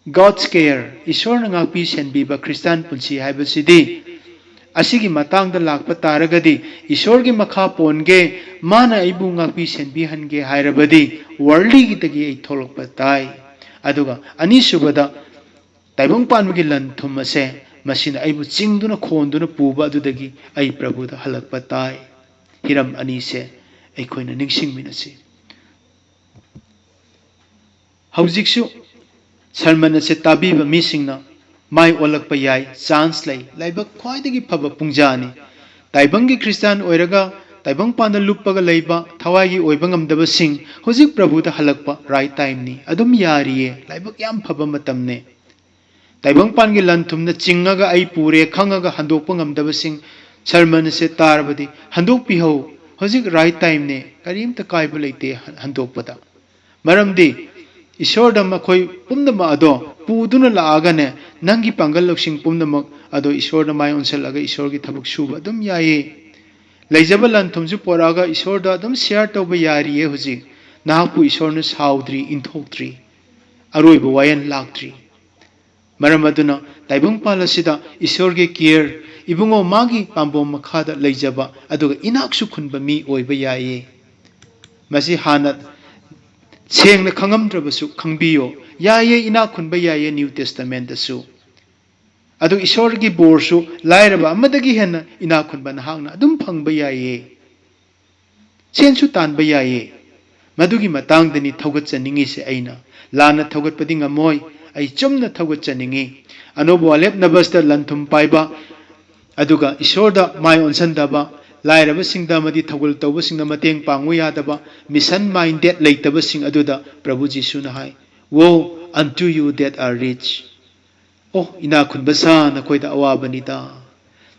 God's care, ꯏꯁꯣꯔꯅ ꯉꯥꯛꯄꯤ ꯁꯦꯟꯕꯤꯕ ꯈ꯭ꯔꯤꯁꯇꯥꯟ ꯄꯨꯟꯁꯤ ꯍꯥꯏꯕꯁꯤꯗꯤ, ꯑꯁꯤꯒꯤ ꯃꯇꯥꯡꯗ ꯂꯥꯛꯄ ꯇꯥꯔꯒꯗꯤ, ꯏꯁꯣꯔꯒꯤ ꯃꯈꯥ ꯄꯣꯟꯒꯦ, ꯃꯥꯅ ꯑꯩꯕꯨ ꯉꯥꯛꯄꯤ ꯁꯦꯟꯕꯤꯍꯟꯒꯦ ꯍꯥꯏꯔꯕꯗꯤ, worldlyꯒꯤꯗꯒꯤ ꯑꯩ ꯊꯣꯛꯂꯛꯄ ꯇꯥꯏ꯫ ꯑꯗꯨꯒ ꯑꯅꯤꯁꯨꯕꯗ, ꯇꯥꯏꯕꯪ ꯄꯥꯟꯕꯒꯤ ꯂꯟ ꯊꯨꯝ ꯑꯁꯦ, ꯃꯁꯤꯅ ꯑꯩꯕꯨ ꯆꯤꯡꯗꯨꯅ ꯈꯣꯟꯗꯨꯅ ꯄꯨꯕ ꯑꯗꯨꯗꯒꯤ ꯑꯩ ꯄ꯭ꯔꯚꯨꯗ ꯍꯜꯂꯛꯄ ꯇꯥꯏ꯫ ꯍꯤꯔꯝ ꯑꯅꯤꯁꯦ ꯑꯩꯈꯣꯏꯅ ꯅꯤꯡꯁꯤꯡꯃꯤꯟꯅꯁꯤ꯫ ꯍꯧꯖꯤꯛꯁꯨ sermon ꯑꯁꯦ ꯇꯥꯕꯤꯕ ꯃꯤꯁꯤꯡꯅ ꯃꯥꯏ ꯑꯣꯜꯂꯛꯄ ꯌꯥꯏ, chance ꯂꯩ꯫ ꯂꯥꯏꯕꯛ ꯈ꯭ꯋꯥꯏꯗꯒꯤ ꯐꯕ ꯄꯨꯡꯖꯥꯅꯤ꯫ ꯇꯥꯏꯕꯪꯒꯤ ꯈ꯭ꯔꯤꯁꯇꯥꯟ ꯑꯣꯏꯔꯒ ꯇꯥꯏꯕꯪꯄꯥꯟꯗ ꯂꯨꯞꯄꯒ ꯂꯩꯕ, ꯊꯋꯥꯏꯒꯤ ꯑꯣꯏꯕ ꯉꯝꯗꯕꯁꯤꯡ ꯍꯧꯖꯤꯛ ꯄ꯭ꯔꯚꯨꯗ ꯍꯜꯂꯛꯄ right timeꯅꯤ꯫ ꯑꯗꯨꯝ ꯌꯥꯔꯤꯌꯦ꯫ ꯂꯥꯏꯕꯛ ꯌꯥꯝ ꯐꯕ ꯃꯇꯝꯅꯦ꯫ ꯇꯥꯏꯕꯪꯄꯥꯟꯒꯤ ꯂꯟ ꯊꯨꯝꯅ ꯆꯤꯡꯉꯒ ꯑꯩ ꯄꯨꯔꯦ ꯈꯪꯉꯒ ꯍꯟꯗꯣꯛꯄ ꯉꯝꯗꯕꯁꯤꯡ sermon ꯑꯁꯦ ꯇꯥꯔꯕꯗꯤ ꯍꯟꯗꯣꯛꯄꯤꯍꯧ꯫ ꯍꯧꯖꯤꯛ right timeꯅꯦ꯫ ꯀꯔꯤꯝꯇ ꯀꯥꯏꯕ ꯂꯩꯇꯦ ꯍꯟꯗꯣꯛꯄꯗ꯫ ꯃꯔꯝꯗꯤ ꯏꯁꯣꯔꯗ ꯃꯈꯣꯏ ꯄꯨꯝꯅꯃꯛ ꯑꯗꯣ ꯄꯨꯗꯨꯅ ꯂꯥꯛꯑꯒꯅꯦ, ꯅꯪꯒꯤ ꯄꯥꯡꯒꯜ ꯂꯧꯁꯤꯡ ꯄꯨꯝꯅꯃꯛ ꯑꯗꯣ ꯏꯁꯣꯔꯗ ꯃꯥꯏ ꯑꯣꯟꯁꯤꯜꯂꯒ ꯏꯁꯣꯔꯒꯤ ꯊꯕꯛ ꯁꯨꯕ ꯑꯗꯨꯝ ꯌꯥꯏꯌꯦ꯫ ꯂꯩꯖꯕ ꯂꯟ ꯊꯨꯝꯁꯨ ꯄꯣꯔꯛꯑꯒ ꯏꯁꯣꯔꯗ ꯑꯗꯨꯝ share ꯇꯧꯕ ꯌꯥꯔꯤꯌꯦ꯫ ꯍꯧꯖꯤꯛ ꯅꯍꯥꯛꯄꯨ ꯏꯁꯣꯔꯅ ꯁꯥꯎꯗ꯭ꯔꯤ, ꯏꯟꯊꯣꯛꯇ꯭ꯔꯤ꯫ ꯑꯔꯣꯏꯕ ꯋꯥꯌꯦꯜ ꯂꯥꯛꯇ꯭ꯔꯤ꯫ ꯃꯔꯝ ꯑꯗꯨꯅ ꯇꯥꯏꯕꯪꯄꯥꯜ ꯑꯁꯤꯗ ꯏꯁꯣꯔꯒꯤ care, ꯏꯕꯨꯡꯉꯣ ꯃꯥꯒꯤ ꯄꯥꯝꯕꯣꯝ ꯃꯈꯥꯗ ꯂꯩꯖꯕ ꯑꯗꯨꯒ ꯏꯅꯥꯛꯁꯨ ꯈꯨꯟꯕ ꯃꯤ ꯑꯣꯏꯕ ꯌꯥꯏꯌꯦ꯫ ꯃꯁꯤ ꯍꯥꯟꯅ ꯁꯦꯡꯅ ꯈꯪꯉꯝꯗ꯭ꯔꯕꯁꯨ ꯈꯪꯕꯤꯌꯣ꯫ ꯌꯥꯏꯌꯦ, ꯏꯅꯥꯛ ꯈꯨꯟꯕ ꯌꯥꯏꯌꯦ New Testamentꯇꯁꯨ꯫ ꯑꯗꯨ ꯏꯁꯣꯔꯒꯤ ꯕꯣꯔꯁꯨ ꯂꯥꯏꯔꯕ ꯑꯃꯗꯒꯤ ꯍꯦꯟꯅ ꯏꯅꯥꯛ ꯈꯨꯟꯕ ꯅꯍꯥꯛꯅ ꯑꯗꯨꯝ ꯐꯪꯕ ꯌꯥꯏꯌꯦ꯫ ꯁꯦꯟꯁꯨ ꯇꯥꯟꯕ ꯌꯥꯏꯌꯦ꯫ ꯃꯗꯨꯒꯤ ꯃꯇꯥꯡꯗꯅꯤ ꯊꯧꯒꯠꯆꯅꯤꯡꯉꯤꯁꯦ꯫ ꯑꯩꯅ ꯂꯥꯟꯅ ꯊꯧꯒꯠꯄꯗꯤ ꯉꯝꯃꯣꯏ, ꯑꯩ ꯆꯨꯝꯅ ꯊꯧꯒꯠꯆꯅꯤꯡꯉꯤ꯫ ꯑꯅꯧꯕ ꯋꯥꯂꯦꯞ ꯅꯕꯁꯇ ꯂꯟ ꯊꯨꯝ ꯄꯥꯏꯕ, ꯑꯗꯨꯒ ꯏꯁꯣꯔꯗ ꯃꯥꯏ ꯑꯣꯟꯁꯤꯟꯗꯕ, ꯂꯥꯏꯔꯕꯁꯤꯡꯗ ꯑꯃꯗꯤ ꯊꯧꯒꯜ ꯇꯧꯕꯁꯤꯡꯗ ꯃꯇꯦꯡ ꯄꯥꯡꯕ ꯌꯥꯗꯕ, mission minded ꯂꯩꯇꯕꯁꯤꯡ ꯑꯗꯨꯗ ꯄ꯭ꯔꯚꯨ ꯖꯤꯁꯨꯅ ꯍꯥꯏ, "Woe unto you that are rich." ꯑꯣ, ꯏꯅꯥꯛ ꯈꯨꯟꯕ ꯁꯥ, ꯅꯈꯣꯏꯗ ꯑꯋꯥꯕꯅꯤꯗ꯫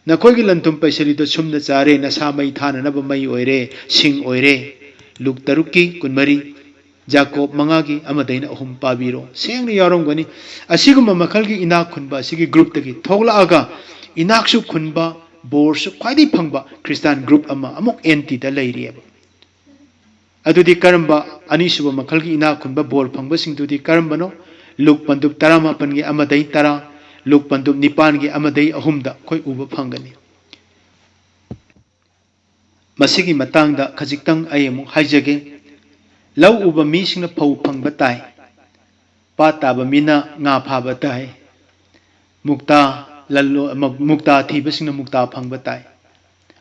ꯅꯈꯣꯏꯒꯤ ꯂꯟ ꯊꯨꯝ ꯄꯩꯁꯜꯂꯤꯗꯣ ꯁꯨꯝꯅ ꯆꯥꯔꯦ, ꯅꯁꯥ ꯃꯩ ꯊꯥꯅꯅꯕ ꯃꯩ ꯑꯣꯏꯔꯦ, ꯁꯤꯡ ꯑꯣꯏꯔꯦ꯫ ꯂꯨꯛ ꯇꯔꯨꯛꯀꯤ ꯀꯨꯟꯃꯔꯤ, ꯖꯥꯀꯣꯕ ꯃꯉꯥꯒꯤ ꯑꯃꯗꯩꯅ ꯑꯍꯨꯝ ꯄꯥꯕꯤꯔꯣ꯫ ꯁꯦꯡꯅ ꯌꯥꯎꯔꯝꯒꯅꯤ꯫ ꯑꯁꯤꯒꯨꯝꯕ ꯃꯈꯜꯒꯤ ꯏꯅꯥꯛ ꯈꯨꯟꯕ ꯑꯁꯤꯒꯤ groupꯇꯒꯤ ꯊꯣꯛꯂꯛꯑꯒ ꯏꯅꯥꯛꯁꯨ ꯈꯨꯟꯕ, ꯕꯣꯔꯁꯨ ꯈ꯭ꯋꯥꯏꯗꯒꯤ ꯐꯪꯕ ꯈ꯭ꯔꯤꯁꯇꯥꯟ group ꯑꯃ ꯑꯃꯨꯛ ꯑꯦꯟꯇꯤꯗ ꯂꯩꯔꯤꯑꯕ꯫ ꯑꯗꯨꯗꯤ ꯀꯔꯝꯕ ꯑꯅꯤꯁꯨꯕ ꯃꯈꯜꯒꯤ ꯏꯅꯥꯛ ꯈꯨꯟꯕ ꯕꯣꯔ ꯐꯪꯕꯁꯤꯡꯗꯨꯗꯤ ꯀꯔꯝꯕꯅꯣ? ꯂꯨꯛ ꯄꯟꯗꯨꯞ ꯇꯔꯥꯃꯥꯄꯟꯒꯤ ꯑꯃꯗꯩ ꯇꯔꯥ, ꯂꯨꯛ ꯄꯟꯗꯨꯞ ꯅꯤꯄꯥꯟꯒꯤ ꯑꯃꯗꯩ ꯑꯍꯨꯝꯗ ꯑꯩꯈꯣꯏ ꯎꯕ ꯐꯪꯒꯅꯤ꯫ ꯃꯁꯤꯒꯤ ꯃꯇꯥꯡꯗ ꯈꯖꯤꯛꯇꯪ ꯑꯩ ꯑꯃꯨꯛ ꯍꯥꯏꯖꯒꯦ꯫ ꯂꯧ ꯎꯕ ꯃꯤꯁꯤꯡꯅ ꯐꯧ ꯐꯪꯕ ꯇꯥꯏ, ꯄꯥꯠ ꯇꯥꯕ ꯃꯤꯅ ꯉꯥ ꯐꯥꯕ ꯇꯥꯏ, ꯃꯨꯛꯇꯥ ꯂꯂꯣ-, ꯃꯨꯛꯇꯥ ꯊꯤꯕꯁꯤꯡꯅ ꯃꯨꯛꯇꯥ ꯐꯪꯕ ꯇꯥꯏ꯫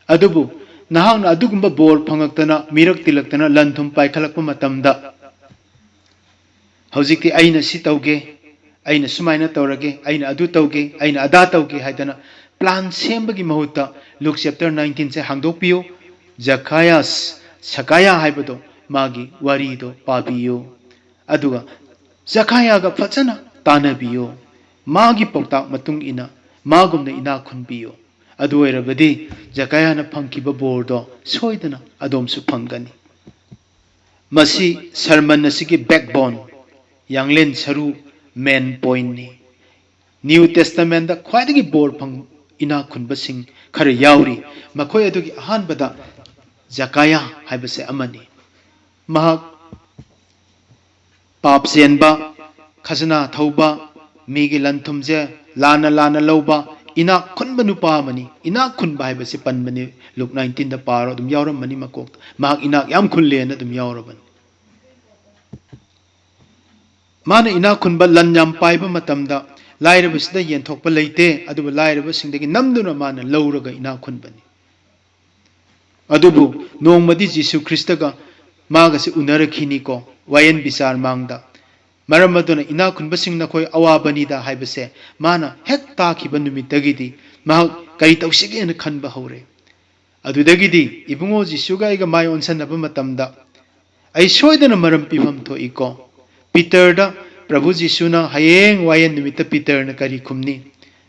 ꯑꯗꯨꯕꯨ ꯅꯍꯥꯛꯅ ꯑꯗꯨꯒꯨꯝꯕ ꯕꯣꯔ ꯐꯪꯉꯛꯇꯅ, ꯃꯤꯔꯛ ꯇꯤꯜꯂꯛꯇꯅ, ꯂꯟ ꯊꯨꯝ ꯄꯥꯏꯈꯠꯂꯛꯄ ꯃꯇꯝꯗ, ꯍꯧꯖꯤꯛꯇꯤ ꯑꯩꯅ ꯁꯤ ꯇꯧꯒꯦ, ꯑꯩꯅ ꯁꯨꯃꯥꯏꯅ ꯇꯧꯔꯒꯦ, ꯑꯩꯅ ꯑꯗꯨ ꯇꯧꯒꯦ, ꯑꯩꯅ ꯑꯗꯥ ꯇꯧꯒꯦ ꯍꯥꯏꯗꯅ plan ꯁꯦꯝꯕꯒꯤ ꯃꯍꯨꯠꯇ ꯂꯨꯛ chapter nineteenꯁꯦ ꯍꯥꯡꯗꯣꯛꯄꯤꯌꯨ꯫ ꯖꯈꯥꯌꯥꯁ, ꯁꯀꯥꯌꯥ ꯍꯥꯏꯕꯗꯣ, ꯃꯥꯒꯤ ꯋꯥꯔꯤꯗꯣ ꯄꯥꯕꯤꯌꯨ꯫ ꯑꯗꯨꯒ ꯖꯈꯥꯌꯥꯒ ꯐꯖꯅ ꯇꯥꯟꯅꯕꯤꯌꯨ꯫ ꯃꯥꯒꯤ ꯄꯥꯎꯇꯥꯛ ꯃꯇꯨꯡ ꯏꯟꯅ ꯃꯥꯒꯨꯝꯅ ꯏꯅꯥꯛ ꯈꯨꯟꯕꯤꯌꯨ꯫ ꯑꯗꯨ ꯑꯣꯏꯔꯕꯗꯤ ꯖꯀꯥꯌꯥꯅ ꯐꯪꯈꯤꯕ ꯕꯣꯔꯗꯣ ꯁꯣꯏꯗꯅ ꯑꯗꯣꯝꯁꯨ ꯐꯪꯒꯅꯤ꯫ ꯃꯁꯤ sermon ꯑꯁꯤꯒꯤ backbone, ꯌꯥꯡꯂꯦꯟ ꯁꯔꯨ, main pointꯅꯤ꯫ New Testamentꯇ ꯈ꯭ꯋꯥꯏꯗꯒꯤ ꯕꯣꯔ ꯐꯪ, ꯏꯅꯥꯛ ꯈꯨꯟꯕꯁꯤꯡ ꯈꯔ ꯌꯥꯎꯔꯤ꯫ ꯃꯈꯣꯏ ꯑꯗꯨꯒꯤ ꯑꯍꯥꯟꯕꯗ ꯖꯀꯥꯌꯥ ꯍꯥꯏꯕꯁꯦ ꯑꯃꯅꯤ꯫ ꯃꯍꯥꯛ ꯄꯥꯞ ꯆꯦꯟꯕ, ꯈꯖꯅꯥ ꯊꯧꯕ, ꯃꯤꯒꯤ ꯂꯟ ꯊꯨꯝꯁꯦ ꯂꯥꯟꯅ ꯂꯥꯟꯅ ꯂꯧꯕ, ꯏꯅꯥꯛ ꯈꯨꯟꯕ ꯅꯨꯄꯥ ꯑꯃꯅꯤ꯫ ꯏꯅꯥꯛ ꯈꯨꯟꯕ ꯍꯥꯏꯕꯁꯤ ꯄꯟꯕꯅꯤ, ꯂꯨꯛ nineteenꯗ ꯄꯥꯔꯣ, ꯑꯗꯨꯝ ꯌꯥꯎꯔꯝꯃꯅꯤ ꯃꯀꯣꯛꯇ꯫ ꯃꯍꯥꯛ ꯏꯅꯥꯛ ꯌꯥꯝ ꯈꯨꯜꯂꯦꯅ ꯑꯗꯨꯝ ꯌꯥꯎꯔꯕꯅꯤ꯫ ꯃꯥꯅ ꯏꯅꯥꯛ ꯈꯨꯟꯕ, ꯂꯟ ꯌꯥꯝ ꯄꯥꯏꯕ ꯃꯇꯝꯗ ꯂꯥꯏꯔꯕꯁꯤꯗ ꯌꯦꯟꯊꯣꯛꯄ ꯂꯩꯇꯦ, ꯑꯗꯨꯕꯨ ꯂꯥꯏꯔꯕꯁꯤꯡꯗꯒꯤ ꯅꯝꯗꯨꯅ ꯃꯥꯅ ꯂꯧꯔꯒ ꯏꯅꯥꯛ ꯈꯨꯟꯕꯅꯤ꯫ ꯑꯗꯨꯕꯨ ꯅꯣꯡꯃꯗꯤ ꯖꯤꯁꯨ ꯈ꯭ꯔꯤꯁꯇꯒ ꯃꯥꯒꯁꯦ ꯎꯅꯔꯛꯈꯤꯅꯤꯀꯣ, ꯋꯥꯌꯦꯟ ꯕꯤꯆꯥꯔ ꯃꯥꯡꯗ꯫ ꯃꯔꯝ ꯑꯗꯨꯅ ꯏꯅꯥꯛ ꯈꯨꯟꯕꯁꯤꯡ ꯅꯈꯣꯏ ꯑꯋꯥꯕꯅꯤꯗ ꯍꯥꯏꯕꯁꯦ ꯃꯥꯅ ꯍꯦꯛ ꯇꯥꯈꯤꯕ ꯅꯨꯃꯤꯠꯇꯒꯤꯗꯤ ꯃꯍꯥꯛ ꯀꯔꯤ ꯇꯧꯁꯤꯒꯦꯅ ꯈꯟꯕ ꯍꯧꯔꯦ꯫ ꯑꯗꯨꯗꯒꯤꯗꯤ ꯏꯕꯨꯡꯉꯣ ꯖꯤꯁꯨꯒ ꯑꯩꯒ ꯃꯥꯏ ꯑꯣꯟꯁꯟꯅꯕ ꯃꯇꯝꯗ ꯑꯩ ꯁꯣꯏꯗꯅ ꯃꯔꯝ ꯄꯤꯐꯝ ꯊꯣꯛꯏꯀꯣ꯫ ꯄꯤꯇꯔꯗ ꯄ꯭ꯔꯚꯨ ꯖꯤꯁꯨꯅ ꯍꯌꯦꯡ ꯋꯥꯌꯦꯟ ꯅꯨꯃꯤꯠꯇ ꯄꯤꯇꯔꯅ ꯀꯔꯤ ꯈꯨꯝꯅꯤ?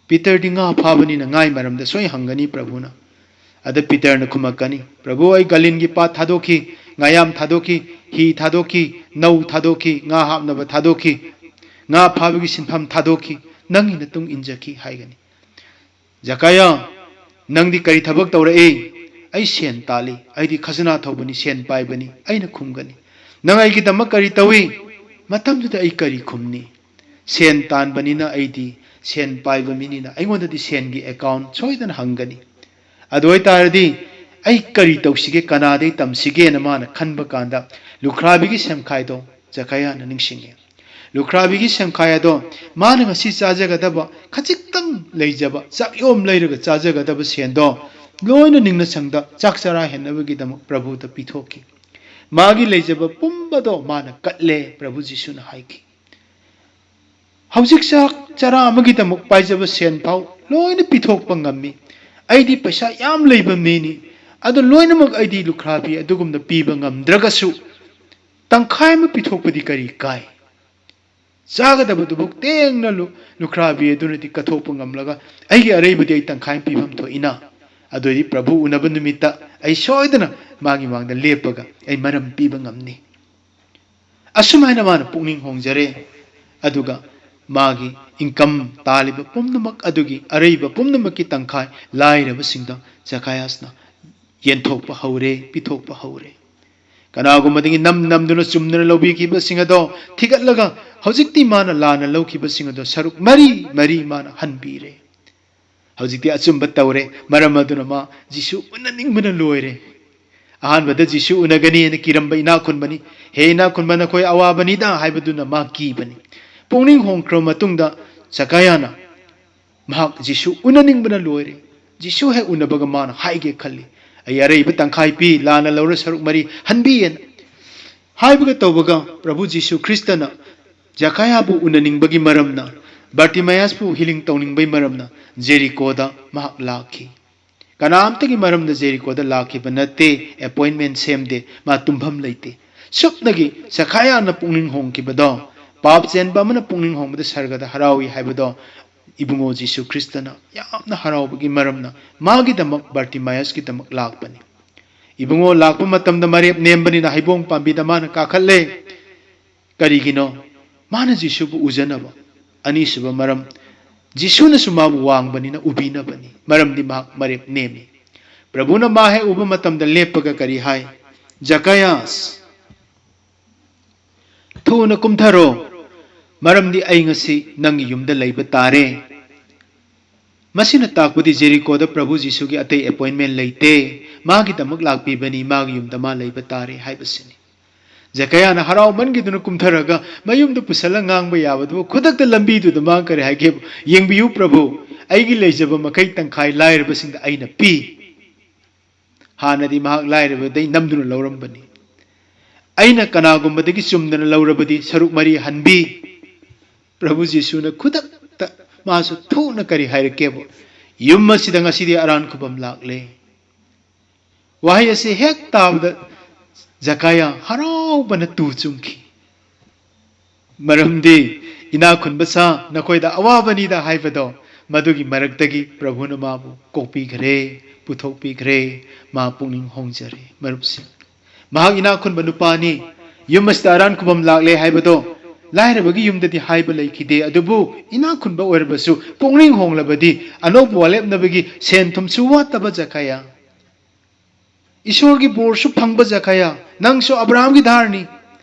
ꯄꯤꯇꯔꯗꯤ ꯉꯥ ꯐꯥꯕꯅꯤꯅ ꯉꯥꯏ ꯃꯔꯝꯗ ꯁꯣꯏ ꯍꯪꯒꯅꯤ ꯄ꯭ꯔꯚꯨꯅ꯫ ꯑꯗ ꯄꯤꯇꯔꯅ ꯈꯨꯝꯃꯛꯀꯅꯤ, "ꯄ꯭ꯔꯚꯨ, ꯑꯩ ꯒꯂꯤꯟꯒꯤ ꯄꯥꯠ ꯊꯥꯗꯣꯛꯈꯤ, ꯉꯥꯌꯥꯝ ꯊꯥꯗꯣꯛꯈꯤ, ꯍꯤ ꯊꯥꯗꯣꯛꯈꯤ, ꯅꯧ ꯊꯥꯗꯣꯛꯈꯤ, ꯉꯥ ꯍꯥꯞꯅꯕ ꯊꯥꯗꯣꯛꯈꯤ, ꯉꯥ ꯐꯥꯕꯒꯤ ꯁꯤꯟꯐꯝ ꯊꯥꯗꯣꯛꯈꯤ, ꯅꯪꯒꯤ ꯅꯇꯨꯡ ꯏꯟꯖꯈꯤ" ꯍꯥꯏꯒꯅꯤ꯫ "ꯖꯀꯥꯌꯥ, ꯅꯪꯗꯤ ꯀꯔꯤ ꯊꯕꯛ ꯇꯧꯔꯛꯏ?" "ꯑꯩ ꯁꯦꯟ ꯇꯥꯜꯂꯤ, ꯑꯩꯗꯤ ꯈꯖꯅꯥ ꯊꯧꯕꯅꯤ, ꯁꯦꯟ ꯄꯥꯏꯕꯅꯤ" ꯑꯩꯅ ꯈꯨꯝꯒꯅꯤ꯫ "ꯅꯪ ꯑꯩꯒꯤꯗꯃꯛ ꯀꯔꯤ ꯇꯧꯏ?" ꯃꯇꯝꯗꯨꯗ ꯑꯩ ꯀꯔꯤ ꯈꯨꯝꯅꯤ? ꯁꯦꯟ ꯇꯥꯟꯕꯅꯤꯅ ꯑꯩꯗꯤ, ꯁꯦꯟ ꯄꯥꯏꯕ ꯃꯤꯅꯤꯅ ꯑꯩꯉꯣꯟꯗꯗꯤ ꯁꯦꯟꯒꯤ ꯑꯦꯀꯥꯎꯟ ꯁꯣꯏꯗꯅ ꯍꯪꯒꯅꯤ꯫ ꯑꯗꯨ ꯑꯣꯏꯇꯥꯔꯗꯤ ꯑꯩ ꯀꯔꯤ ꯇꯧꯁꯤꯒꯦ, ꯀꯅꯥꯗꯩ ꯇꯝꯁꯤꯒꯦꯅ ꯃꯥꯅ ꯈꯟꯕ ꯀꯥꯟꯗ ꯂꯨꯈ꯭ꯔꯥꯕꯤꯒꯤ ꯁꯦꯝꯈꯥꯏꯗꯣ ꯖꯀꯥꯌꯥꯅ ꯅꯤꯡꯁꯤꯡꯉꯤ꯫ ꯂꯨꯈ꯭ꯔꯥꯕꯤꯒꯤ ꯁꯦꯝꯈꯥꯏ ꯑꯗꯣ ꯃꯥꯅ ꯉꯁꯤ ꯆꯥꯖꯒꯗꯕ ꯈꯖꯤꯛꯇꯪ ꯂꯩꯖꯕ ꯆꯥꯛꯌꯣꯝ ꯂꯩꯔꯒ ꯆꯥꯖꯒꯗꯕ ꯁꯦꯟꯗꯣ ꯂꯣꯏꯅ ꯅꯤꯡꯅ ꯁꯪꯗ ꯆꯥꯛ ꯆꯔꯥ ꯍꯦꯟꯅꯕꯒꯤꯗꯃꯛ ꯄ꯭ꯔꯚꯨꯗ ꯄꯤꯊꯣꯛꯈꯤ꯫ ꯃꯥꯒꯤ ꯂꯩꯖꯕ ꯄꯨꯝꯕꯗꯣ ꯃꯥꯅ ꯀꯠꯂꯦ, ꯄ꯭ꯔꯚꯨ ꯖꯤꯁꯨꯅ ꯍꯥꯏꯈꯤ꯫ ꯍꯧꯖꯤꯛ ꯆꯥꯛ ꯆꯔꯥ ꯑꯃꯒꯤꯗꯃꯛ ꯄꯥꯏꯖꯕ ꯁꯦꯟ ꯐꯥꯎ ꯂꯣꯏꯅ ꯄꯤꯊꯣꯛꯄ ꯉꯝꯃꯤ꯫ ꯑꯩꯗꯤ ꯄꯩꯁꯥ ꯌꯥꯝ ꯂꯩꯕ ꯃꯤꯅꯤ, ꯑꯗꯨ ꯂꯣꯏꯅꯃꯛ ꯑꯩꯗꯤ ꯂꯨꯈ꯭ꯔꯥꯕꯤ ꯑꯗꯨꯒꯨꯝꯅ ꯄꯤꯕ ꯉꯝꯗ꯭ꯔꯒꯁꯨ ꯇꯪꯈꯥꯏ ꯑꯃ ꯄꯤꯊꯣꯛꯄꯗꯤ ꯀꯔꯤ ꯀꯥꯏ? ꯆꯥꯒꯗꯕꯗꯨꯕꯨ ꯇꯦꯡꯅ ꯂꯨ-, ꯂꯨꯈ꯭ꯔꯥꯕꯤ ꯑꯗꯨꯅꯗꯤ ꯀꯠꯊꯣꯛꯄ ꯉꯝꯂꯒ ꯑꯩꯒꯤ ꯑꯔꯩꯕꯗꯤ ꯑꯩ ꯇꯪꯈꯥꯏ ꯑꯃ ꯄꯤꯐꯝ ꯊꯣꯛꯏꯅ꯫ ꯑꯗꯨꯑꯣꯏꯗꯤ ꯄ꯭ꯔꯚꯨ ꯎꯅꯕ ꯅꯨꯃꯤꯠꯇ ꯑꯩ ꯁꯣꯏꯗꯅ ꯃꯥꯒꯤ ꯃꯥꯡꯗ ꯂꯦꯞꯄꯒ ꯑꯩ ꯃꯔꯝ ꯄꯤꯕ ꯉꯝꯅꯤ꯫ ꯑꯁꯨꯃꯥꯏꯅ ꯃꯥꯅ ꯄꯨꯛꯅꯤꯡ ꯍꯣꯡꯖꯔꯦ꯫ ꯑꯗꯨꯒ ꯃꯥꯒꯤ ꯏꯟꯀꯝ ꯇꯥꯜꯂꯤꯕ ꯄꯨꯝꯅꯃꯛ ꯑꯗꯨꯒꯤ ꯑꯔꯩꯕ ꯄꯨꯝꯅꯃꯛꯀꯤ ꯇꯪꯈꯥꯏ ꯂꯥꯏꯔꯕꯁꯤꯡꯗ ꯖꯀꯥꯌꯥꯁꯅ ꯌꯦꯟꯊꯣꯛꯄ ꯍꯧꯔꯦ, ꯄꯤꯊꯣꯛꯄ ꯍꯧꯔꯦ꯫ ꯀꯅꯥꯒꯨꯝꯕꯗꯒꯤ ꯅꯝ ꯅꯝꯗꯨꯅ ꯆꯨꯝꯗꯅ ꯂꯧꯕꯤꯈꯤꯕꯁꯤꯡ ꯑꯗꯣ ꯊꯤꯒꯠꯂꯒ ꯍꯧꯖꯤꯛꯇꯤ ꯃꯥꯅ ꯂꯥꯟꯅ ꯂꯧꯈꯤꯕꯁꯤꯡ ꯑꯗꯣ ꯁꯔꯨꯛ ꯃꯔꯤ ꯃꯔꯤ ꯃꯥꯅ ꯍꯟꯕꯤꯔꯦ꯫ ꯍꯧꯖꯤꯛꯇꯤ ꯑꯆꯨꯝꯕ ꯇꯧꯔꯦ, ꯃꯔꯝ ꯑꯗꯨꯅ ꯃꯥ ꯖꯤꯁꯨ ꯎꯅꯅꯤꯡꯕꯅ ꯂꯣꯏꯔꯦ꯫ ꯑꯍꯥꯟꯕꯗ ꯖꯤꯁꯨ ꯎꯅꯒꯅꯤ ꯍꯥꯏꯅ ꯀꯤꯔꯝꯕ ꯏꯅꯥꯛ ꯈꯨꯟꯕꯅꯤ꯫ "ꯍꯦ ꯏꯅꯥꯛ ꯈꯨꯟꯕ, ꯅꯈꯣꯏ ꯑꯋꯥꯕꯅꯤꯗ" ꯍꯥꯏꯕꯗꯨꯅ ꯃꯥ ꯀꯤꯕꯅꯤ꯫ ꯄꯨꯛꯅꯤꯡ ꯍꯣꯡꯈ꯭ꯔꯕ ꯃꯇꯨꯡꯗ ꯖꯀꯥꯌꯥꯅ ꯃꯍꯥꯛ ꯖꯤꯁꯨ ꯎꯅꯅꯤꯡꯕꯅ ꯂꯣꯏꯔꯦ꯫ ꯖꯤꯁꯨ ꯍꯦꯛ ꯎꯅꯕꯒ ꯃꯥꯅ ꯍꯥꯏꯒꯦ ꯈꯜꯂꯤ, "ꯑꯩ ꯑꯔꯩꯕ ꯇꯪꯈꯥꯏ ꯄꯤ, ꯂꯥꯟꯅ ꯂꯧꯔ ꯁꯔꯨꯛ ꯃꯔꯤ ꯍꯟꯕꯤꯌꯦꯅ"꯫ ꯍꯥꯏꯕꯒ ꯇꯧꯕꯒ ꯄ꯭ꯔꯚꯨ ꯖꯤꯁꯨ ꯈ꯭ꯔꯤꯁꯇꯅ ꯖꯀꯥꯌꯥꯕꯨ ꯎꯅꯅꯤꯡꯕꯒꯤ ꯃꯔꯝꯅ, ꯕꯥꯔꯇꯤꯃꯥꯌꯁꯄꯨ ꯍꯤꯂꯤꯡ ꯇꯧꯅꯤꯡꯕꯒꯤ ꯃꯔꯝꯅ ꯖꯦꯔꯤꯀꯣꯗ ꯃꯍꯥꯛ ꯂꯥꯛꯈꯤ꯫ ꯀꯅꯥꯝꯇꯒꯤ ꯃꯔꯝꯗ ꯖꯦꯔꯤꯀꯣꯗ ꯂꯥꯛꯈꯤꯕ ꯅꯠꯇꯦ, ꯑꯦꯄꯣꯏꯟꯃꯦꯟ ꯁꯦꯝꯗꯦ, ꯃꯥ ꯇꯨꯝꯐꯝ ꯂꯩꯇꯦ꯫ ꯁꯨꯞꯅꯒꯤ ꯖꯀꯥꯌꯥꯅ ꯄꯨꯛꯅꯤꯡ ꯍꯣꯡꯈꯤꯕꯗꯣ, ꯄꯥꯞ ꯆꯦꯟꯕ ꯑꯃꯅ ꯄꯨꯛꯅꯤꯡ ꯍꯣꯡꯕꯗ ꯁꯔꯒꯗ ꯍꯔꯥꯎꯏ ꯍꯥꯏꯕꯗꯣ ꯏꯕꯨꯡꯉꯣ ꯖꯤꯁꯨ ꯈ꯭ꯔꯤꯁꯇꯅ ꯌꯥꯝꯅ ꯍꯔꯥꯎꯕꯒꯤ ꯃꯔꯝꯅ ꯃꯥꯒꯤꯗꯃꯛ, ꯕꯥꯔꯇꯤꯃꯥꯌꯁꯀꯤꯗꯃꯛ ꯂꯥꯛꯄꯅꯤ꯫ ꯏꯕꯨꯡꯉꯣ ꯂꯥꯛꯄ ꯃꯇꯝꯗ ꯃꯔꯦꯞ ꯅꯦꯝꯕꯅꯤꯅ ꯍꯩꯕꯣꯡ ꯄꯥꯝꯕꯤꯗ ꯃꯥꯅ ꯀꯥꯈꯠꯂꯦ꯫ ꯀꯔꯤꯒꯤꯅꯣ? ꯃꯥꯅ ꯖꯤꯁꯨꯕꯨ ꯎꯖꯅꯕ꯫ ꯑꯅꯤꯁꯨꯕ ꯃꯔꯝ, ꯖꯤꯁꯨꯅꯁꯨ ꯃꯥꯕꯨ ꯋꯥꯡꯕꯅꯤꯅ ꯎꯕꯤꯅꯕꯅꯤ, ꯃꯔꯝꯗꯤ ꯃꯍꯥꯛ ꯃꯔꯦꯞ ꯅꯦꯝꯃꯤ꯫ ꯄ꯭ꯔꯚꯨꯅ ꯃꯥ ꯍꯦꯛ ꯎꯕ ꯃꯇꯝꯗ ꯂꯦꯞꯄꯒ ꯀꯔꯤ ꯍꯥꯏ? "ꯖꯀꯥꯌꯥꯁ, ꯊꯨꯅ ꯀꯨꯝꯊꯔꯣ, ꯃꯔꯝꯗꯤ ꯑꯩ ꯉꯁꯤ ꯅꯪꯒꯤ ꯌꯨꯝꯗ ꯂꯩꯕ ꯇꯥꯔꯦ"꯫ ꯃꯁꯤꯅ ꯇꯥꯛꯄꯗꯤ ꯖꯦꯔꯤꯀꯣꯗ ꯄ꯭ꯔꯚꯨ ꯖꯤꯁꯨꯒꯤ ꯑꯇꯩ ꯑꯦꯄꯣꯏꯟꯃꯦꯟ ꯂꯩꯇꯦ, ꯃꯥꯒꯤꯗꯃꯛ ꯂꯥꯛꯄꯤꯕꯅꯤ, ꯃꯥꯒꯤ ꯌꯨꯝꯗ ꯃꯥ ꯂꯩꯕ ꯇꯥꯔꯦ ꯍꯥꯏꯕꯁꯤꯅꯤ꯫ ꯖꯀꯌꯥꯅ ꯍꯔꯥꯎꯃꯟꯈꯤꯗꯨꯅ ꯀꯨꯝꯊꯔꯒ ꯃꯌꯨꯝꯗ ꯄꯨꯁꯜꯂ ꯉꯥꯡꯕ ꯌꯥꯕꯗꯨꯕꯨ ꯈꯨꯗꯛꯇ ꯂꯝꯕꯤꯗꯨꯗ ꯃꯥ ꯀꯔꯤ ꯍꯥꯏꯒꯦꯕꯨ? "ꯌꯦꯡꯕꯤꯌꯨ ꯄ꯭ꯔꯚꯨ, ꯑꯩꯒꯤ ꯂꯩꯖꯕ ꯃꯈꯩ ꯇꯪꯈꯥꯏ ꯂꯥꯏꯔꯕꯁꯤꯡꯗ ꯑꯩꯅ ꯄꯤ"꯫ ꯍꯥꯟꯅꯗꯤ ꯃꯍꯥꯛ ꯂꯥꯏꯔꯕꯗꯩ ꯅꯝꯗꯨꯅ ꯂꯧꯔꯝꯕꯅꯤ꯫ "ꯑꯩꯅ ꯀꯅꯥꯒꯨꯝꯕꯗꯒꯤ ꯆꯨꯝꯗꯅ ꯂꯧꯔꯕꯗꯤ ꯁꯔꯨꯛ ꯃꯔꯤ ꯍꯟꯕꯤ"꯫ ꯄ꯭ꯔꯚꯨ ꯖꯤꯁꯨꯅ ꯈꯨꯗꯛꯇ ꯃꯥꯁꯨ ꯊꯨꯅ ꯀꯔꯤ ꯍꯥꯏꯔꯛꯀꯦꯕꯨ? "ꯌꯨꯝ ꯑꯁꯤꯗ ꯉꯁꯤꯗꯤ ꯑꯔꯥꯟ ꯈꯨꯕꯝ ꯂꯥꯛꯂꯦ"꯫ ꯋꯥꯍꯩ ꯑꯁꯤ ꯍꯦꯛ ꯇꯥꯕꯗ ꯖꯀꯥꯌꯥ ꯍꯔꯥꯎꯕꯅ ꯇꯨ ꯆꯨꯡꯈꯤ꯫ ꯃꯔꯝꯗꯤ "ꯏꯅꯥꯛ ꯈꯨꯟꯕ ꯁꯥ, ꯅꯈꯣꯏꯗ ꯑꯋꯥꯕꯅꯤꯗ" ꯍꯥꯏꯕꯗꯣ, ꯃꯗꯨꯒꯤ ꯃꯔꯛꯇꯒꯤ ꯄ꯭ꯔꯚꯨꯅ ꯃꯥꯕꯨ ꯀꯣꯛꯄꯤꯈ꯭ꯔꯦ, ꯄꯨꯊꯣꯛꯄꯤꯈ꯭ꯔꯦ, ꯃꯥ ꯄꯨꯛꯅꯤꯡ ꯍꯣꯡꯖꯔꯦ꯫ ꯃꯔꯨꯞꯁꯤꯡ, ꯃꯍꯥꯛ ꯏꯅꯥꯛ ꯈꯨꯟꯕ ꯅꯨꯄꯥꯅꯤ, ꯌꯨꯝ ꯑꯁꯤꯗ ꯑꯔꯥꯟ ꯈꯨꯕꯝ ꯂꯥꯛꯂꯦ ꯍꯥꯏꯕꯗꯣ ꯂꯥꯏꯔꯕꯒꯤ ꯌꯨꯝꯗꯗꯤ ꯍꯥꯏꯕ ꯂꯩꯈꯤꯗꯦ, ꯑꯗꯨꯕꯨ ꯏꯅꯥꯛ ꯈꯨꯟꯕ ꯑꯣꯏꯔꯕꯁꯨ ꯄꯨꯛꯅꯤꯡ ꯍꯣꯡꯂꯕꯗꯤ ꯑꯅꯧꯕ ꯋꯥꯂꯦꯞꯅꯕꯒꯤ ꯁꯦꯟ ꯊꯨꯝꯁꯨ ꯋꯥꯠꯇꯕ ꯖꯀꯥꯌꯥ, ꯏꯁꯣꯔꯒꯤ ꯕꯣꯔꯁꯨ ꯐꯪꯕ ꯖꯀꯥꯌꯥ, ꯅꯪꯁꯨ ꯑꯕ꯭ꯔꯥꯍꯝꯒꯤ ꯙꯥꯔꯅꯤ,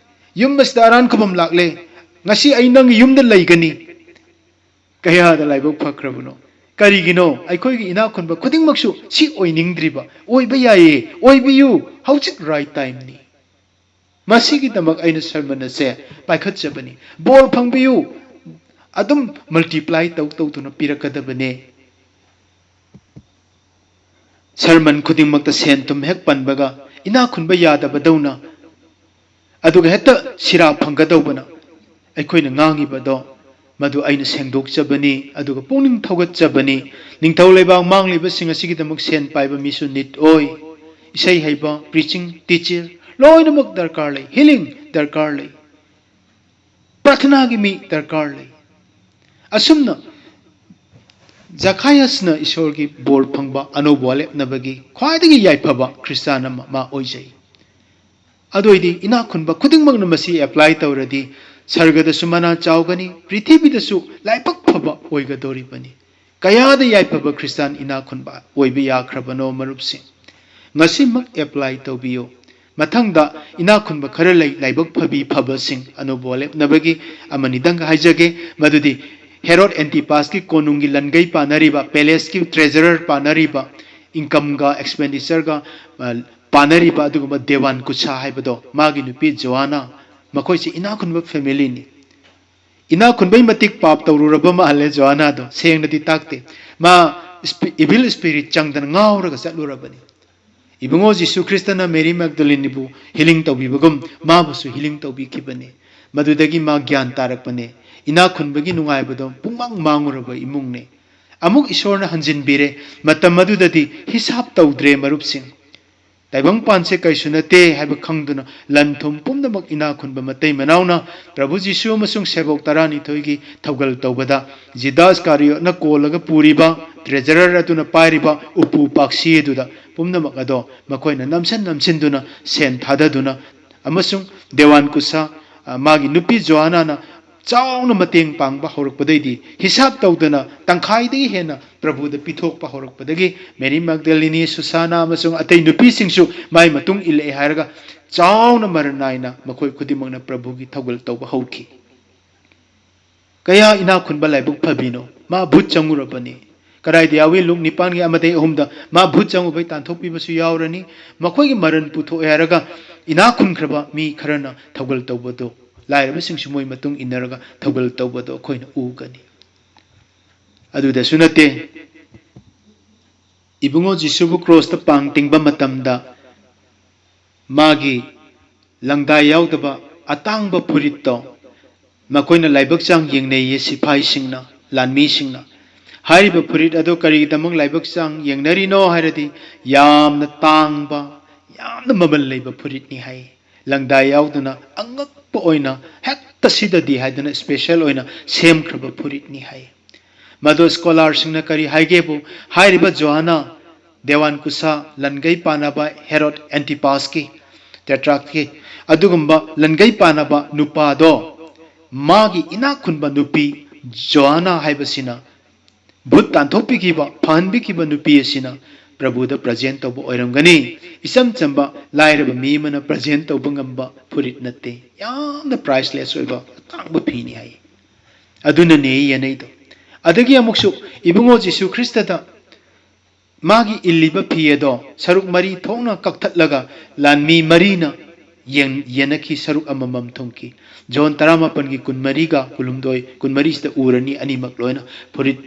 ꯌꯨꯝ ꯑꯁꯤꯗ ꯑꯔꯥꯟ ꯈꯨꯕꯝ ꯂꯥꯛꯂꯦ, ꯉꯁꯤ ꯑꯩ ꯅꯪꯒꯤ ꯌꯨꯝꯗ ꯂꯩꯒꯅꯤ꯫ ꯀꯌꯥꯗ ꯂꯥꯏꯕꯛ ꯐꯈ꯭ꯔꯕꯅꯣ! ꯀꯔꯤꯒꯤꯅꯣ? ꯑꯩꯈꯣꯏꯒꯤ ꯏꯅꯥꯛ ꯈꯨꯟꯕ ꯈꯨꯗꯤꯡꯃꯛꯁꯨ ꯁꯤ ꯑꯣꯏꯅꯤꯡꯗ꯭ꯔꯤꯕ? ꯑꯣꯏꯕ ꯌꯥꯏꯌꯦ, ꯑꯣꯏꯕꯤꯌꯨ, ꯍꯧꯖꯤꯛ ꯔꯥꯏꯠ ꯇꯥꯏꯝꯅꯤ꯫ ꯃꯁꯤꯒꯤꯗꯃꯛ ꯑꯩꯅ ꯁꯔꯃꯟ ꯑꯁꯦ ꯄꯥꯏꯈꯠꯆꯕꯅꯤ꯫ ꯕꯣꯔ ꯐꯪꯕꯤꯌꯨ, ꯑꯗꯨꯝ ꯃꯜꯇꯤꯄ꯭ꯂꯥꯏ ꯇꯧ ꯇꯧꯗꯨꯅ ꯄꯤꯔꯛꯀꯗꯕꯅꯦ꯫ ꯁꯔꯃꯟ ꯈꯨꯗꯤꯡꯃꯛꯇ ꯁꯦꯟ ꯊꯨꯝ ꯍꯦꯛ ꯄꯟꯕꯒ ꯏꯅꯥꯛ ꯈꯨꯟꯕ ꯌꯥꯗꯕꯗꯧꯅ, ꯑꯗꯨꯒ ꯍꯦꯛꯇ ꯁꯤꯔꯥ ꯐꯪꯒꯗꯧꯕꯅ ꯑꯩꯈꯣꯏꯅ ꯉꯥꯡꯉꯤꯕꯗꯣ ꯃꯗꯨ ꯑꯩꯅ ꯁꯦꯡꯗꯣꯛꯆꯕꯅꯤ, ꯑꯗꯨꯒ ꯄꯨꯛꯅꯤꯡ ꯊꯧꯒꯠꯆꯕꯅꯤ꯫ ꯅꯤꯡꯊꯧ ꯂꯩꯕꯥꯛ ꯃꯥꯡꯂꯤꯕꯁꯤꯡ ꯑꯁꯤꯒꯤꯗꯃꯛ ꯁꯦꯟ ꯄꯥꯏꯕ ꯃꯤꯁꯨ need ꯑꯣꯏ꯫ ꯏꯁꯩ ꯍꯩꯕ, preaching, teacher ꯂꯣꯏꯅꯃꯛ ꯗꯔꯀꯥꯔ ꯂꯩ꯫ Healing ꯗꯔꯀꯥꯔ ꯂꯩ꯫ ꯄ꯭ꯔꯥꯊꯅꯥꯒꯤ ꯃꯤ ꯗꯔꯀꯥꯔ ꯂꯩ꯫ ꯑꯁꯨꯝꯅ ꯖꯈꯥꯏꯌꯁꯅ ꯏꯁꯣꯔꯒꯤ ꯕꯣꯔ ꯐꯪꯕ ꯑꯅꯧꯕ ꯋꯥꯂꯦꯞꯅꯕꯒꯤ ꯈ꯭ꯋꯥꯏꯗꯒꯤ ꯌꯥꯏꯐꯕ ꯈ꯭ꯔꯤꯁꯇꯥꯟ ꯑꯃ ꯃꯥ ꯑꯣꯏꯖꯩ꯫ ꯑꯗꯨ ꯑꯣꯏꯗꯤ ꯏꯅꯥꯛ ꯈꯨꯟꯕ ꯈꯨꯗꯤꯡꯃꯛꯅ ꯃꯁꯤ apply ꯇꯧꯔꯗꯤ ꯁꯔꯒꯗꯁꯨ ꯃꯅꯥ ꯆꯥꯎꯒꯅꯤ, ꯄ꯭ꯔꯤꯊꯤꯕꯤꯗꯁꯨ ꯂꯥꯏꯕꯛ ꯐꯕ ꯑꯣꯏꯒꯗꯧꯔꯤꯕꯅꯤ꯫ ꯀꯌꯥꯗ ꯌꯥꯏꯐꯕ ꯈ꯭ꯔꯤꯁꯇꯥꯟ ꯏꯅꯥꯛ ꯈꯨꯟꯕ ꯑꯣꯏꯕ ꯌꯥꯈ꯭ꯔꯕꯅꯣ ꯃꯔꯨꯞꯁꯤꯡ? ꯉꯁꯤꯃꯛ apply ꯇꯧꯕꯤꯌꯨ꯫ ꯃꯊꯪꯗ ꯏꯅꯥꯛ ꯈꯨꯟꯕ ꯈꯔ ꯂꯩ, ꯂꯥꯏꯕꯛ ꯐꯕꯤ ꯐꯕꯁꯤꯡ, ꯑꯅꯧꯕ ꯋꯥꯂꯦꯞꯅꯕꯒꯤ ꯑꯃꯅꯤꯗꯪ ꯍꯥꯏꯖꯒꯦ, ꯃꯗꯨꯗꯤ ꯍꯦꯔꯣꯗ ꯑꯦꯟꯇꯤꯄꯥꯁꯀꯤ ꯀꯣꯅꯨꯡꯒꯤ ꯂꯟꯒꯩ ꯄꯥꯅꯔꯤꯕ, palaceꯀꯤ treasurer ꯄꯥꯅꯔꯤꯕ, incomeꯒ expenditure ꯒ, ꯑ, ꯄꯥꯅꯔꯤꯕ ꯑꯗꯨꯒꯨꯝꯕ ꯗꯦꯋꯥꯟ ꯀꯨꯁꯥ ꯍꯥꯏꯕꯗꯣ, ꯃꯥꯒꯤ ꯅꯨꯄꯤ ꯖꯣꯑꯥꯅꯥ, ꯃꯈꯣꯏꯁꯤ ꯏꯅꯥꯛ ꯈꯨꯟꯕ family ꯅꯤ꯫ ꯏꯅꯥꯛ ꯈꯨꯟꯕꯩ ꯃꯇꯤꯛ ꯄꯥꯞ ꯇꯧꯔꯨꯔꯕ ꯃꯥꯜꯂꯦ ꯖꯣꯑꯥꯅꯥꯗꯣ, ꯁꯦꯡꯅꯗꯤ ꯇꯥꯛꯇꯦ꯫ ꯃꯥ ꯏꯁꯄꯤ-, evil spirit ꯆꯪꯗꯅ ꯉꯥꯎꯔꯒ ꯆꯠꯂꯨꯔꯕꯅꯤ꯫ ꯏꯕꯨꯡꯉꯣ ꯖꯤꯁꯨ ꯈ꯭ꯔꯤꯁꯇꯅ ꯃꯦꯔꯤ ꯃꯦꯒꯗꯂꯤꯟꯕꯨ healing ꯇꯧꯕꯤꯕꯒꯨꯝ ꯃꯥꯕꯨꯁꯨ healing ꯇꯧꯕꯤꯈꯤꯕꯅꯤ꯫ ꯃꯗꯨꯗꯒꯤ ꯃꯥ ꯒ꯭ꯌꯥꯟ ꯇꯥꯔꯛꯄꯅꯦ꯫ ꯏꯅꯥꯛ ꯈꯨꯟꯕꯒꯤ ꯅꯨꯡꯉꯥꯏꯕꯗꯣ ꯄꯨꯡꯃꯥꯡ ꯃꯥꯡꯉꯨꯔꯕ ꯏꯃꯨꯡꯅꯦ꯫ ꯑꯃꯨꯛ ꯏꯁꯣꯔꯅ ꯍꯟꯖꯤꯟꯕꯤꯔꯦ꯫ ꯃꯇꯝ ꯑꯗꯨꯗꯗꯤ ꯍꯤꯁꯥꯞ ꯇꯧꯗ꯭ꯔꯦ ꯃꯔꯨꯞꯁꯤꯡ꯫ ꯇꯥꯏꯕꯪꯄꯥꯟꯁꯦ ꯀꯩꯁꯨ ꯅꯠꯇꯦ ꯍꯥꯏꯕ ꯈꯪꯗꯨꯅ ꯂꯟ ꯊꯨꯝ ꯄꯨꯝꯅꯃꯛ ꯏꯅꯥꯛ ꯈꯨꯟꯕ ꯃꯇꯩ ꯃꯅꯥꯎꯅ ꯄ꯭ꯔꯚꯨ ꯖꯤꯁꯨ ꯑꯃꯁꯨꯡ ꯁꯦꯕꯣꯛ ꯇꯔꯥꯅꯤꯊꯣꯏꯒꯤ ꯊꯧꯒꯜ ꯇꯧꯕꯗ ꯖꯤꯗꯥ ꯏꯁꯀꯥꯔꯤꯌꯣꯠꯅ ꯀꯣꯜꯂꯒ ꯄꯨꯔꯤꯕ treasurer ꯑꯗꯨꯅ ꯄꯥꯏꯔꯤꯕ ꯎꯄꯨ ꯄꯥꯛꯁꯤ ꯑꯗꯨꯗ ꯄꯨꯝꯅꯃꯛ ꯑꯗꯣ ꯃꯈꯣꯏꯅ ꯅꯝꯁꯤꯟ ꯅꯝꯁꯤꯟꯗꯨꯅ ꯁꯦꯟ ꯊꯥꯗꯗꯨꯅ ꯑꯃꯁꯨꯡ ꯗꯦꯋꯥꯟ ꯀꯨꯁꯥ, ꯑ, ꯃꯥꯒꯤ ꯅꯨꯄꯤ ꯖꯣꯍꯥꯅꯥꯅ ꯆꯥꯎꯅ ꯃꯇꯦꯡ ꯄꯥꯡꯕ ꯍꯧꯔꯛꯄꯗꯩꯗꯤ ꯍꯤꯁꯥꯞ ꯇꯧꯗꯅ ꯇꯪꯈꯥꯏꯗꯒꯤ ꯍꯦꯟꯅ ꯄ꯭ꯔꯚꯨꯗ ꯄꯤꯊꯣꯛꯄ ꯍꯧꯔꯛꯄꯗꯒꯤ ꯃꯦꯔꯤ ꯃꯦꯒꯗꯂꯤꯅꯤ, ꯁꯨꯁꯥꯅꯥ ꯑꯃꯁꯨꯡ ꯑꯇꯩ ꯅꯨꯄꯤꯁꯤꯡꯁꯨ ꯃꯥꯏ ꯃꯇꯨꯡ ꯏꯜꯂꯛꯑꯦ ꯍꯥꯏꯔꯒ ꯆꯥꯎꯅ ꯃꯔꯟ ꯅꯥꯏꯅ ꯃꯈꯣꯏ ꯈꯨꯗꯤꯡꯃꯛꯅ ꯄ꯭ꯔꯚꯨꯒꯤ ꯊꯧꯒꯜ ꯇꯧꯕ ꯍꯧꯈꯤ꯫ ꯀꯌꯥ ꯏꯅꯥꯛ ꯈꯨꯟꯕ ꯂꯥꯏꯕꯛ ꯐꯕꯤꯅꯣ! ꯃꯥ ꯚꯨꯠ ꯆꯪꯉꯨꯔꯕꯅꯤ꯫ ꯀꯗꯥꯏꯗ ꯌꯥꯎꯏ? ꯂꯨꯛ ꯅꯤꯄꯥꯟꯒꯤ ꯑꯃꯗꯒꯤ ꯑꯍꯨꯝꯗ ꯃꯥ ꯚꯨꯠ ꯆꯪꯉꯨꯕꯩ ꯇꯥꯟꯊꯣꯛꯄꯤꯕꯁꯨ ꯌꯥꯎꯔꯅꯤ꯫ ꯃꯈꯣꯏꯒꯤ ꯃꯔꯟ ꯄꯨꯊꯣꯛꯑꯦ ꯍꯥꯏꯔꯒ ꯏꯅꯥꯛ ꯈꯨꯟꯈ꯭ꯔꯕ ꯃꯤ ꯈꯔꯅ ꯊꯧꯒꯜ ꯇꯧꯕꯗꯣ, ꯂꯥꯏꯔꯕꯁꯤꯡꯁꯨ ꯃꯣꯏ ꯃꯇꯨꯡ ꯏꯟꯅꯔꯒ ꯊꯧꯒꯜ ꯇꯧꯕꯗꯣ ꯑꯩꯈꯣꯏꯅ ꯎꯒꯅꯤ꯫ ꯑꯗꯨꯗꯁꯨ ꯅꯠꯇꯦ, ꯏꯕꯨꯡꯉꯣ ꯖꯤꯁꯨꯕꯨ ꯀ꯭ꯔꯣꯁꯇ ꯄꯥꯡ ꯇꯤꯡꯕ ꯃꯇꯝꯗ ꯃꯥꯒꯤ ꯂꯪꯗꯥꯏ ꯌꯥꯎꯗꯕ ꯑꯇꯥꯡꯕ ꯐꯨꯔꯤꯠꯇꯣ ꯃꯈꯣꯏꯅ ꯂꯥꯏꯕꯛ ꯆꯥꯡ ꯌꯦꯡꯅꯩꯌꯦ, ꯁꯤꯐꯥꯏꯁꯤꯡꯅ, ꯂꯥꯟꯃꯤꯁꯤꯡꯅ꯫ ꯍꯥꯏꯔꯤꯕ ꯐꯨꯔꯤꯠ ꯑꯗꯣ ꯀꯔꯤꯒꯤꯗꯃꯛ ꯂꯥꯏꯕꯛ ꯆꯥꯡ ꯌꯦꯡꯅꯔꯤꯅꯣ ꯍꯥꯏꯔꯗꯤ, ꯌꯥꯝꯅ ꯇꯥꯡꯕ, ꯌꯥꯝꯅ ꯃꯃꯜ ꯂꯩꯕ ꯐꯨꯔꯤꯠꯅꯤ ꯍꯥꯏ꯫ ꯂꯪꯗꯥꯏ ꯌꯥꯎꯗꯅ ꯑꯉꯛꯄ ꯑꯣꯏꯅ ꯍꯦꯛꯇ ꯁꯤꯗꯗꯤ ꯍꯥꯏꯗꯅ special ꯑꯣꯏꯅ ꯁꯦꯝꯈ꯭ꯔꯕ ꯐꯨꯔꯤꯠꯅꯤ ꯍꯥꯏ꯫ ꯃꯗꯨ ꯁ꯭ꯀꯣꯂꯥꯔꯁꯤꯡꯅ ꯀꯔꯤ ꯍꯥꯏꯒꯦꯕꯨ, ꯍꯥꯏꯔꯤꯕ ꯖꯣꯍꯥꯅ ꯗꯦꯋꯥꯟ ꯀꯨꯁꯥ, ꯂꯟꯒꯩ ꯄꯥꯅꯕ ꯍꯦꯔꯣꯗ ꯑꯦꯟꯇꯤꯄꯥꯁꯀꯤ, ꯇꯦꯇ꯭ꯔꯥꯛꯀꯤ, ꯑꯗꯨꯒꯨꯝꯕ ꯂꯟꯒꯩ ꯄꯥꯅꯕ ꯅꯨꯄꯥꯗꯣ, ꯃꯥꯒꯤ ꯏꯅꯥꯛ ꯈꯨꯟꯕ ꯅꯨꯄꯤ ꯖꯣꯍꯥꯅ ꯍꯥꯏꯕꯁꯤꯅ ꯚꯨꯠ ꯇꯥꯟꯊꯣꯛꯄꯤꯈꯤꯕ, ꯐꯍꯟꯕꯤꯈꯤꯕ ꯅꯨꯄꯤ ꯑꯁꯤꯅ ꯄ꯭ꯔꯚꯨꯗ ꯄ꯭ꯔꯖꯦꯟ ꯇꯧꯕ ꯑꯣꯏꯔꯝꯒꯅꯤ꯫ ꯏꯆꯝ ꯆꯝꯕ ꯂꯥꯏꯔꯕ ꯃꯤ ꯑꯃꯅ ꯄ꯭ꯔꯖꯦꯟ ꯇꯧꯕ ꯉꯝꯕ ꯐꯨꯔꯤꯠ ꯅꯠꯇꯦ, ꯌꯥꯝꯅ ꯄ꯭ꯔꯥꯏꯁꯂꯦꯁ ꯑꯣꯏꯕ ꯑꯇꯥꯡꯕ ꯐꯤꯅꯤ ꯍꯥꯏ꯫ ꯑꯗꯨꯅꯅꯦ ꯌꯦꯟꯅꯩꯗꯣ꯫ ꯑꯗꯒꯤ ꯑꯃꯨꯛꯁꯨ ꯏꯕꯨꯡꯉꯣ ꯖꯤꯁꯨ ꯈ꯭ꯔꯤꯁꯇꯗ ꯃꯥꯒꯤ ꯏꯜꯂꯤꯕ ꯐꯤ ꯑꯗꯣ ꯁꯔꯨꯛ ꯃꯔꯤ ꯊꯣꯛꯅ ꯀꯛꯊꯠꯂꯒ ꯂꯥꯟꯃꯤ ꯃꯔꯤꯅ ꯌꯦꯟ-, ꯌꯦꯟꯅꯈꯤ, ꯁꯔꯨꯛ ꯑꯃꯃꯝ ꯊꯨꯡꯈꯤ꯫ ꯖꯣꯟ ꯇꯔꯥꯃꯥꯄꯟꯒꯤ ꯀꯨꯟꯃꯔꯤꯒ ꯀꯨꯟꯍꯨꯝꯗꯣꯏ, ꯀꯨꯟꯃꯔꯤꯁꯤꯗ ꯎꯔꯅꯤ, ꯑꯅꯤꯃꯛ ꯂꯣꯏꯅ ꯐꯨꯔꯤꯠ,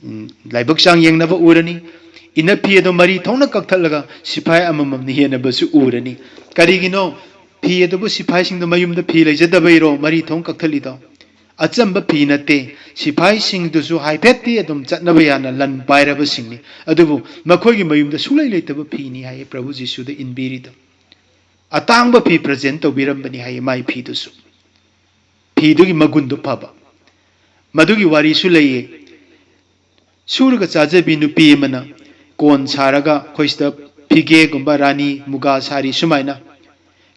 ꯎꯝ, ꯂꯥꯏꯕꯛ ꯆꯥꯡ ꯌꯦꯡꯅꯕ ꯎꯔꯅꯤ꯫ ꯏꯟꯅ ꯐꯤ ꯑꯗꯣ ꯃꯔꯤ ꯊꯣꯛꯅ ꯀꯛꯊꯠꯂꯒ ꯁꯤꯐꯥꯏ ꯑꯃꯃꯝꯅ ꯌꯦꯟꯅꯕꯁꯨ ꯎꯔꯅꯤ꯫ ꯀꯔꯤꯒꯤꯅꯣ? ꯐꯤ ꯑꯗꯨꯕꯨ ꯁꯤꯐꯥꯏꯁꯤꯡꯗꯣ ꯃꯌꯨꯝꯗ ꯐꯤ ꯂꯩꯖꯗꯕꯩꯔꯣ ꯃꯔꯤ ꯊꯣꯛꯅ ꯀꯛꯊꯠꯂꯤꯗꯣ? ꯑꯆꯝꯕ ꯐꯤ ꯅꯠꯇꯦ꯫ ꯁꯤꯐꯥꯏꯁꯤꯡꯗꯨꯁꯨ ꯍꯥꯏꯐꯦꯠꯇꯤ ꯑꯗꯨꯝ ꯆꯠꯅꯕ ꯌꯥꯅ ꯂꯟ ꯄꯥꯏꯔꯕꯁꯤꯡꯅꯤ, ꯑꯗꯨꯕꯨ ꯃꯈꯣꯏꯒꯤ ꯃꯌꯨꯝꯗ ꯁꯨꯡꯂꯩ ꯂꯩꯇꯕ ꯐꯤꯅꯤ ꯍꯥꯏꯌꯦ ꯄ꯭ꯔꯚꯨ ꯖꯤꯁꯨꯗ ꯏꯟꯕꯤꯔꯤꯗꯣ꯫ ꯑꯇꯥꯡꯕ ꯐꯤ ꯄ꯭ꯔꯖꯦꯟ ꯇꯧꯕꯤꯔꯝꯕꯅꯤ ꯍꯥꯏꯌꯦ, ꯃꯥꯏ ꯐꯤꯗꯨꯁꯨ꯫ ꯐꯤꯗꯨꯒꯤ ꯃꯒꯨꯟꯗꯨ ꯐꯕ꯫ ꯃꯗꯨꯒꯤ ꯋꯥꯔꯤꯁꯨ ꯂꯩꯌꯦ꯫ ꯁꯨꯔꯒ ꯆꯥꯖꯕꯤ ꯅꯨꯄꯤ ꯑꯃꯅ ꯀꯣꯟ ꯁꯥꯔꯒ, ꯑꯩꯈꯣꯏ ꯁꯤꯗ ꯐꯤꯒꯦꯒꯨꯝꯕ, ꯔꯥꯅꯤ, ꯃꯨꯒꯥ ꯁꯥꯔꯤ, ꯁꯨꯃꯥꯏꯅ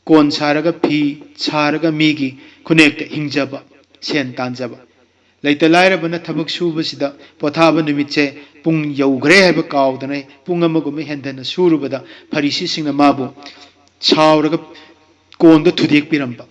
ꯀꯣꯟ ꯁꯥꯔꯒ, ꯐꯤ ꯁꯥꯔꯒ ꯃꯤꯒꯤ ꯈꯨꯅꯦꯛꯇ ꯍꯤꯡꯖꯕ, ꯁꯦꯟ ꯇꯥꯟꯖꯕ꯫ ꯂꯩꯇ ꯂꯥꯏꯔꯕꯅ ꯊꯕꯛ ꯁꯨꯕꯁꯤꯗ ꯄꯣꯊꯥꯕ ꯅꯨꯃꯤꯠꯁꯦ ꯄꯨꯡ ꯌꯧꯈ꯭ꯔꯦ ꯍꯥꯏꯕ ꯀꯥꯎꯗꯅ ꯄꯨꯡ ꯑꯃꯒꯨꯝꯕ ꯍꯦꯟꯊꯅ ꯁꯨꯔꯨꯕꯗ ꯐꯔꯤꯁꯤꯁꯤꯡꯅ ꯃꯥꯕꯨ ꯁꯥꯎꯔꯒ ꯀꯣꯟꯗ ꯊꯨꯗꯦꯛꯄꯤꯔꯝꯕ꯫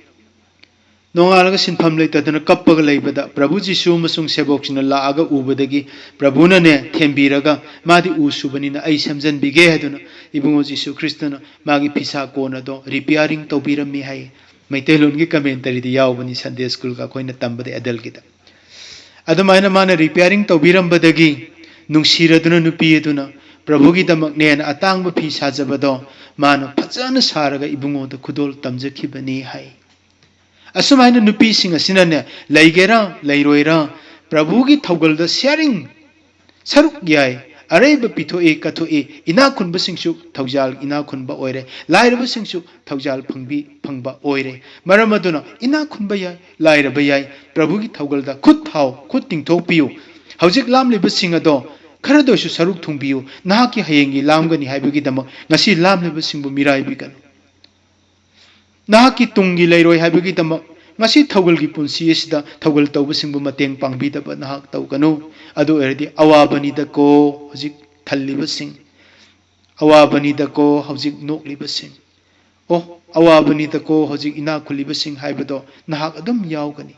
ꯅꯣꯡꯉꯥꯜꯂꯒ ꯁꯤꯟꯐꯝ ꯂꯩꯇꯗꯅ ꯀꯞꯄꯒ ꯂꯩꯕꯗ ꯄ꯭ꯔꯚꯨ ꯖꯤꯁꯨ ꯑꯃꯁꯨꯡ ꯁꯦꯕꯣꯛꯁꯤꯡꯅ ꯂꯥꯛꯑꯒ ꯎꯕꯗꯒꯤ ꯄ꯭ꯔꯚꯨꯅꯅꯦ ꯊꯦꯝꯕꯤꯔꯒ, ꯃꯥꯗꯤ ꯎ ꯁꯨꯕꯅꯤꯅ ꯑꯩ ꯁꯦꯝꯖꯟꯕꯤꯒꯦ ꯍꯥꯏꯗꯨꯅ ꯏꯕꯨꯡꯉꯣ ꯖꯤꯁꯨ ꯈ꯭ꯔꯤꯁꯇꯅ ꯃꯥꯒꯤ ꯐꯤꯁꯥ ꯀꯣꯟ ꯑꯗꯣ ꯔꯤꯄꯤꯌꯥꯔꯤꯡ ꯇꯧꯕꯤꯔꯝꯃꯤ ꯍꯥꯏ꯫ ꯃꯩꯇꯩꯂꯣꯟꯒꯤ ꯀꯃꯦꯟꯇꯔꯤꯗ ꯌꯥꯎꯕꯅꯤ, ꯁꯟꯗꯦ ꯁ꯭ꯀꯨꯜꯒ ꯑꯩꯈꯣꯏꯅ ꯇꯝꯕꯗ ꯑꯦꯗꯜꯒꯤꯗ꯫ ꯑꯗꯨꯃꯥꯏꯅ ꯃꯥꯅ ꯔꯤꯄꯤꯌꯥꯔꯤꯡ ꯇꯧꯕꯤꯔꯝꯕꯗꯒꯤ ꯅꯨꯡꯁꯤꯔꯗꯨꯅ ꯅꯨꯄꯤ ꯑꯗꯨꯅ ꯄ꯭ꯔꯚꯨꯒꯤꯗꯃꯛꯅꯦꯅ ꯑꯇꯥꯡꯕ ꯐꯤ ꯁꯥꯖꯕꯗꯣ ꯃꯥꯅ ꯐꯖꯅ ꯁꯥꯔꯒ ꯏꯕꯨꯡꯉꯣꯗ ꯈꯨꯗꯣꯜ ꯇꯝꯖꯈꯤꯕꯅꯤ ꯍꯥꯏ꯫ ꯑꯁꯨꯃꯥꯏꯅ ꯅꯨꯄꯤꯁꯤꯡ ꯑꯁꯤꯅꯅꯦ, ꯂꯩꯒꯦꯔꯥ ꯂꯩꯔꯣꯏꯔꯥ, ꯄ꯭ꯔꯚꯨꯒꯤ ꯊꯧꯒꯜꯗ ꯁꯤꯌꯥꯔꯤꯡ, ꯁꯔꯨꯛ ꯌꯥꯏ, ꯑꯔꯩꯕ ꯄꯤꯊꯣꯛꯏ ꯀꯠꯊꯣꯛꯏ, ꯏꯅꯥꯛ ꯈꯨꯟꯕꯁꯤꯡꯁꯨ ꯊꯧꯖꯥꯜ ꯏꯅꯥꯛ ꯈꯨꯟꯕ ꯑꯣꯏꯔꯦ, ꯂꯥꯏꯔꯕꯁꯤꯡꯁꯨ ꯊꯧꯖꯥꯜ ꯐꯪꯕꯤ ꯐꯪꯕ ꯑꯣꯏꯔꯦ꯫ ꯃꯔꯝ ꯑꯗꯨꯅ ꯏꯅꯥꯛ ꯈꯨꯟꯕ ꯌꯥꯏ, ꯂꯥꯏꯔꯕ ꯌꯥꯏ, ꯄ꯭ꯔꯚꯨꯒꯤ ꯊꯧꯒꯜꯗ ꯈꯨꯠ ꯊꯥꯎ, ꯈꯨꯠ ꯇꯤꯡꯊꯣꯛꯄꯤꯌꯨ꯫ ꯍꯧꯖꯤꯛ ꯂꯥꯝꯂꯤꯕꯁꯤꯡ ꯑꯗꯣ ꯈꯔꯗ ꯑꯣꯏꯁꯨ ꯁꯔꯨꯛ ꯊꯨꯡꯕꯤꯌꯨ꯫ ꯅꯍꯥꯛꯀꯤ ꯍꯌꯦꯡꯒꯤ ꯂꯥꯝꯒꯅꯤ ꯍꯥꯏꯕꯒꯤꯗꯃꯛ ꯉꯁꯤ ꯂꯥꯝꯂꯤꯕꯁꯤꯡꯕꯨ ꯃꯤꯔꯥꯏꯕꯤꯒꯅꯨ꯫ ꯅꯍꯥꯛꯀꯤ ꯇꯨꯡꯒꯤ ꯂꯩꯔꯣꯏ ꯍꯥꯏꯕꯒꯤꯗꯃꯛ ꯉꯁꯤ ꯊꯧꯒꯜꯒꯤ ꯄꯨꯟꯁꯤ ꯑꯁꯤꯗ ꯊꯧꯒꯜ ꯇꯧꯕꯁꯤꯡꯕꯨ ꯃꯇꯦꯡ ꯄꯥꯡꯕꯤꯗꯕ ꯅꯍꯥꯛ ꯇꯧꯒꯅꯨ꯫ ꯑꯗꯨ ꯑꯣꯏꯔꯗꯤ ꯑꯋꯥꯕꯅꯤꯗꯀꯣ ꯍꯧꯖꯤꯛ ꯊꯜꯂꯤꯕꯁꯤꯡ, ꯑꯋꯥꯕꯅꯤꯗꯀꯣ ꯍꯧꯖꯤꯛ ꯅꯣꯛꯂꯤꯕꯁꯤꯡ, ꯑꯣ, ꯑꯋꯥꯕꯅꯤꯗꯀꯣ ꯍꯧꯖꯤꯛ ꯏꯅꯥꯛ ꯈꯨꯜꯂꯤꯕꯁꯤꯡ ꯍꯥꯏꯕꯗꯣ ꯅꯍꯥꯛ ꯑꯗꯨꯝ ꯌꯥꯎꯒꯅꯤ꯫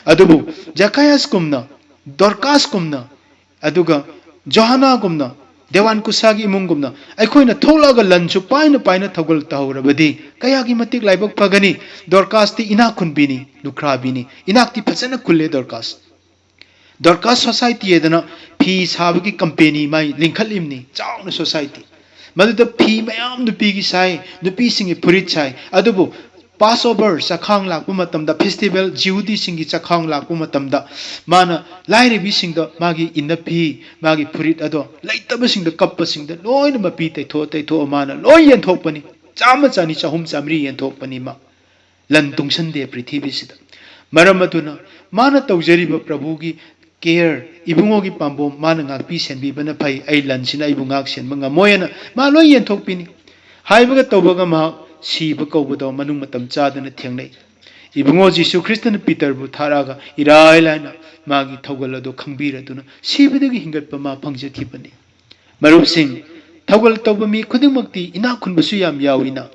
ꯑꯗꯨꯕꯨ ꯖꯀꯥꯌꯥꯁꯀꯨꯝꯅ, ꯗꯣꯔꯀꯥꯁꯀꯨꯝꯅ, ꯑꯗꯨꯒ ꯖꯣꯍꯥꯅꯥꯒꯨꯝꯅ, ꯗꯦꯋꯥꯟ ꯀꯨꯁꯥꯒꯤ ꯏꯃꯨꯡꯒꯨꯝꯅ ꯑꯩꯈꯣꯏꯅ ꯊꯣꯛꯂꯛꯑꯒ ꯂꯟꯁꯨ ꯄꯥꯏꯅ ꯄꯥꯏꯅ ꯊꯧꯒꯜ ꯇꯧꯍꯧꯔꯕꯗꯤ ꯀꯌꯥꯒꯤ ꯃꯇꯤꯛ ꯂꯥꯏꯕꯛ ꯐꯒꯅꯤ꯫ ꯗꯣꯔꯀꯥꯁꯇꯤ ꯏꯅꯥꯛ ꯈꯨꯟꯕꯤꯅꯤ, ꯂꯨꯈ꯭ꯔꯥꯕꯤꯅꯤ꯫ ꯏꯅꯥꯛꯇꯤ ꯐꯖꯅ ꯈꯨꯜꯂꯦ ꯗꯣꯔꯀꯥꯁ꯫ ꯗꯣꯔꯀꯥꯁ ꯁꯣꯁꯥꯏꯇꯤ ꯍꯥꯏꯗꯅ ꯐꯤ ꯁꯥꯕꯒꯤ ꯀꯝꯄꯦꯅꯤ ꯃꯥꯏ ꯂꯤꯡꯈꯠꯂꯤꯕꯅꯤ, ꯆꯥꯎꯅ ꯁꯣꯁꯥꯏꯇꯤ꯫ ꯃꯗꯨꯗ ꯐꯤ ꯃꯌꯥꯝ ꯅꯨꯄꯤꯒꯤ ꯁꯥꯏ, ꯅꯨꯄꯤꯁꯤꯡꯒꯤ ꯐꯨꯔꯤꯠ ꯁꯥꯏ꯫ ꯑꯗꯨꯕꯨ ꯄꯥꯁ ꯑꯣꯚꯔ, ꯆꯈꯥꯡ ꯂꯥꯛꯄ ꯃꯇꯝꯗ, ꯐꯦꯁꯇꯤꯚꯦꯜ, ꯖꯤꯍꯨꯗꯤꯁꯤꯡꯒꯤ ꯆꯈꯥꯡ ꯂꯥꯛꯄ ꯃꯇꯝꯗ ꯃꯥꯅ ꯂꯥꯏꯔꯕꯤꯁꯤꯡꯗ ꯃꯥꯒꯤ ꯏꯟꯅꯐꯤ, ꯃꯥꯒꯤ ꯐꯨꯔꯤꯠ ꯑꯗꯣ ꯂꯩꯇꯕꯁꯤꯡꯗ ꯀꯞꯄꯁꯤꯡꯗ ꯂꯣꯏꯅ ꯃꯄꯤ ꯇꯩꯊꯣꯛ ꯇꯩꯊꯣꯛꯑ ꯃꯥꯅ ꯂꯣꯏ ꯌꯦꯟꯊꯣꯛꯄꯅꯤ꯫ ꯆꯥꯝꯃ, ꯆꯅꯤ, ꯆꯍꯨꯝ, ꯆꯥꯝꯃꯔꯤ ꯌꯦꯟꯊꯣꯛꯄꯅꯤ ꯃꯥ꯫ ꯂꯟ ꯇꯨꯡꯁꯟꯗꯦ ꯄ꯭ꯔꯤꯊꯤꯕꯤꯁꯤꯗ꯫ ꯃꯔꯝ ꯑꯗꯨꯅ ꯃꯥꯅ ꯇꯧꯖꯔꯤꯕ ꯄ꯭ꯔꯚꯨꯒꯤ ꯀꯦꯌꯔ, ꯏꯕꯨꯡꯉꯣꯒꯤ ꯄꯥꯝꯕꯣꯝ ꯃꯥꯅ ꯉꯥꯛꯄꯤ ꯁꯦꯟꯕꯤꯕꯅ ꯐꯩ, ꯑꯩ ꯂꯟꯁꯤꯅ ꯑꯩꯕꯨ ꯉꯥꯛ ꯁꯦꯟꯕ ꯉꯝꯃꯣꯏꯅ ꯃꯥ ꯂꯣꯏ ꯌꯦꯟꯊꯣꯛꯄꯤꯅꯤ꯫ ꯍꯥꯏꯕꯒ ꯇꯧꯕꯒ ꯃꯍꯥꯛ ꯁꯤꯕ ꯀꯧꯕꯗꯣ ꯃꯅꯨꯡ ꯃꯇꯝ ꯆꯥꯗꯅ ꯊꯦꯡꯅꯩ꯫ ꯏꯕꯨꯡꯉꯣ ꯖꯤꯁꯨ ꯈ꯭ꯔꯤꯁꯇꯅ ꯄꯤꯇꯔꯕꯨ ꯊꯥꯔꯛꯑꯒ ꯏꯔꯥꯏ ꯂꯥꯏꯅ ꯃꯥꯒꯤ ꯊꯧꯒꯜ ꯑꯗꯨ ꯈꯪꯕꯤꯔꯗꯨꯅ ꯁꯤꯕꯗꯒꯤ ꯍꯤꯡꯒꯠꯄ ꯃꯥ ꯐꯪꯖꯈꯤꯕꯅꯤ꯫ ꯃꯔꯨꯞꯁꯤꯡ, ꯊꯧꯒꯜ ꯇꯧꯕ ꯃꯤ ꯈꯨꯗꯤꯡꯃꯛꯇꯤ ꯏꯅꯥꯛ ꯈꯨꯟꯕꯁꯨ ꯌꯥꯝ ꯌꯥꯎꯏꯅ꯫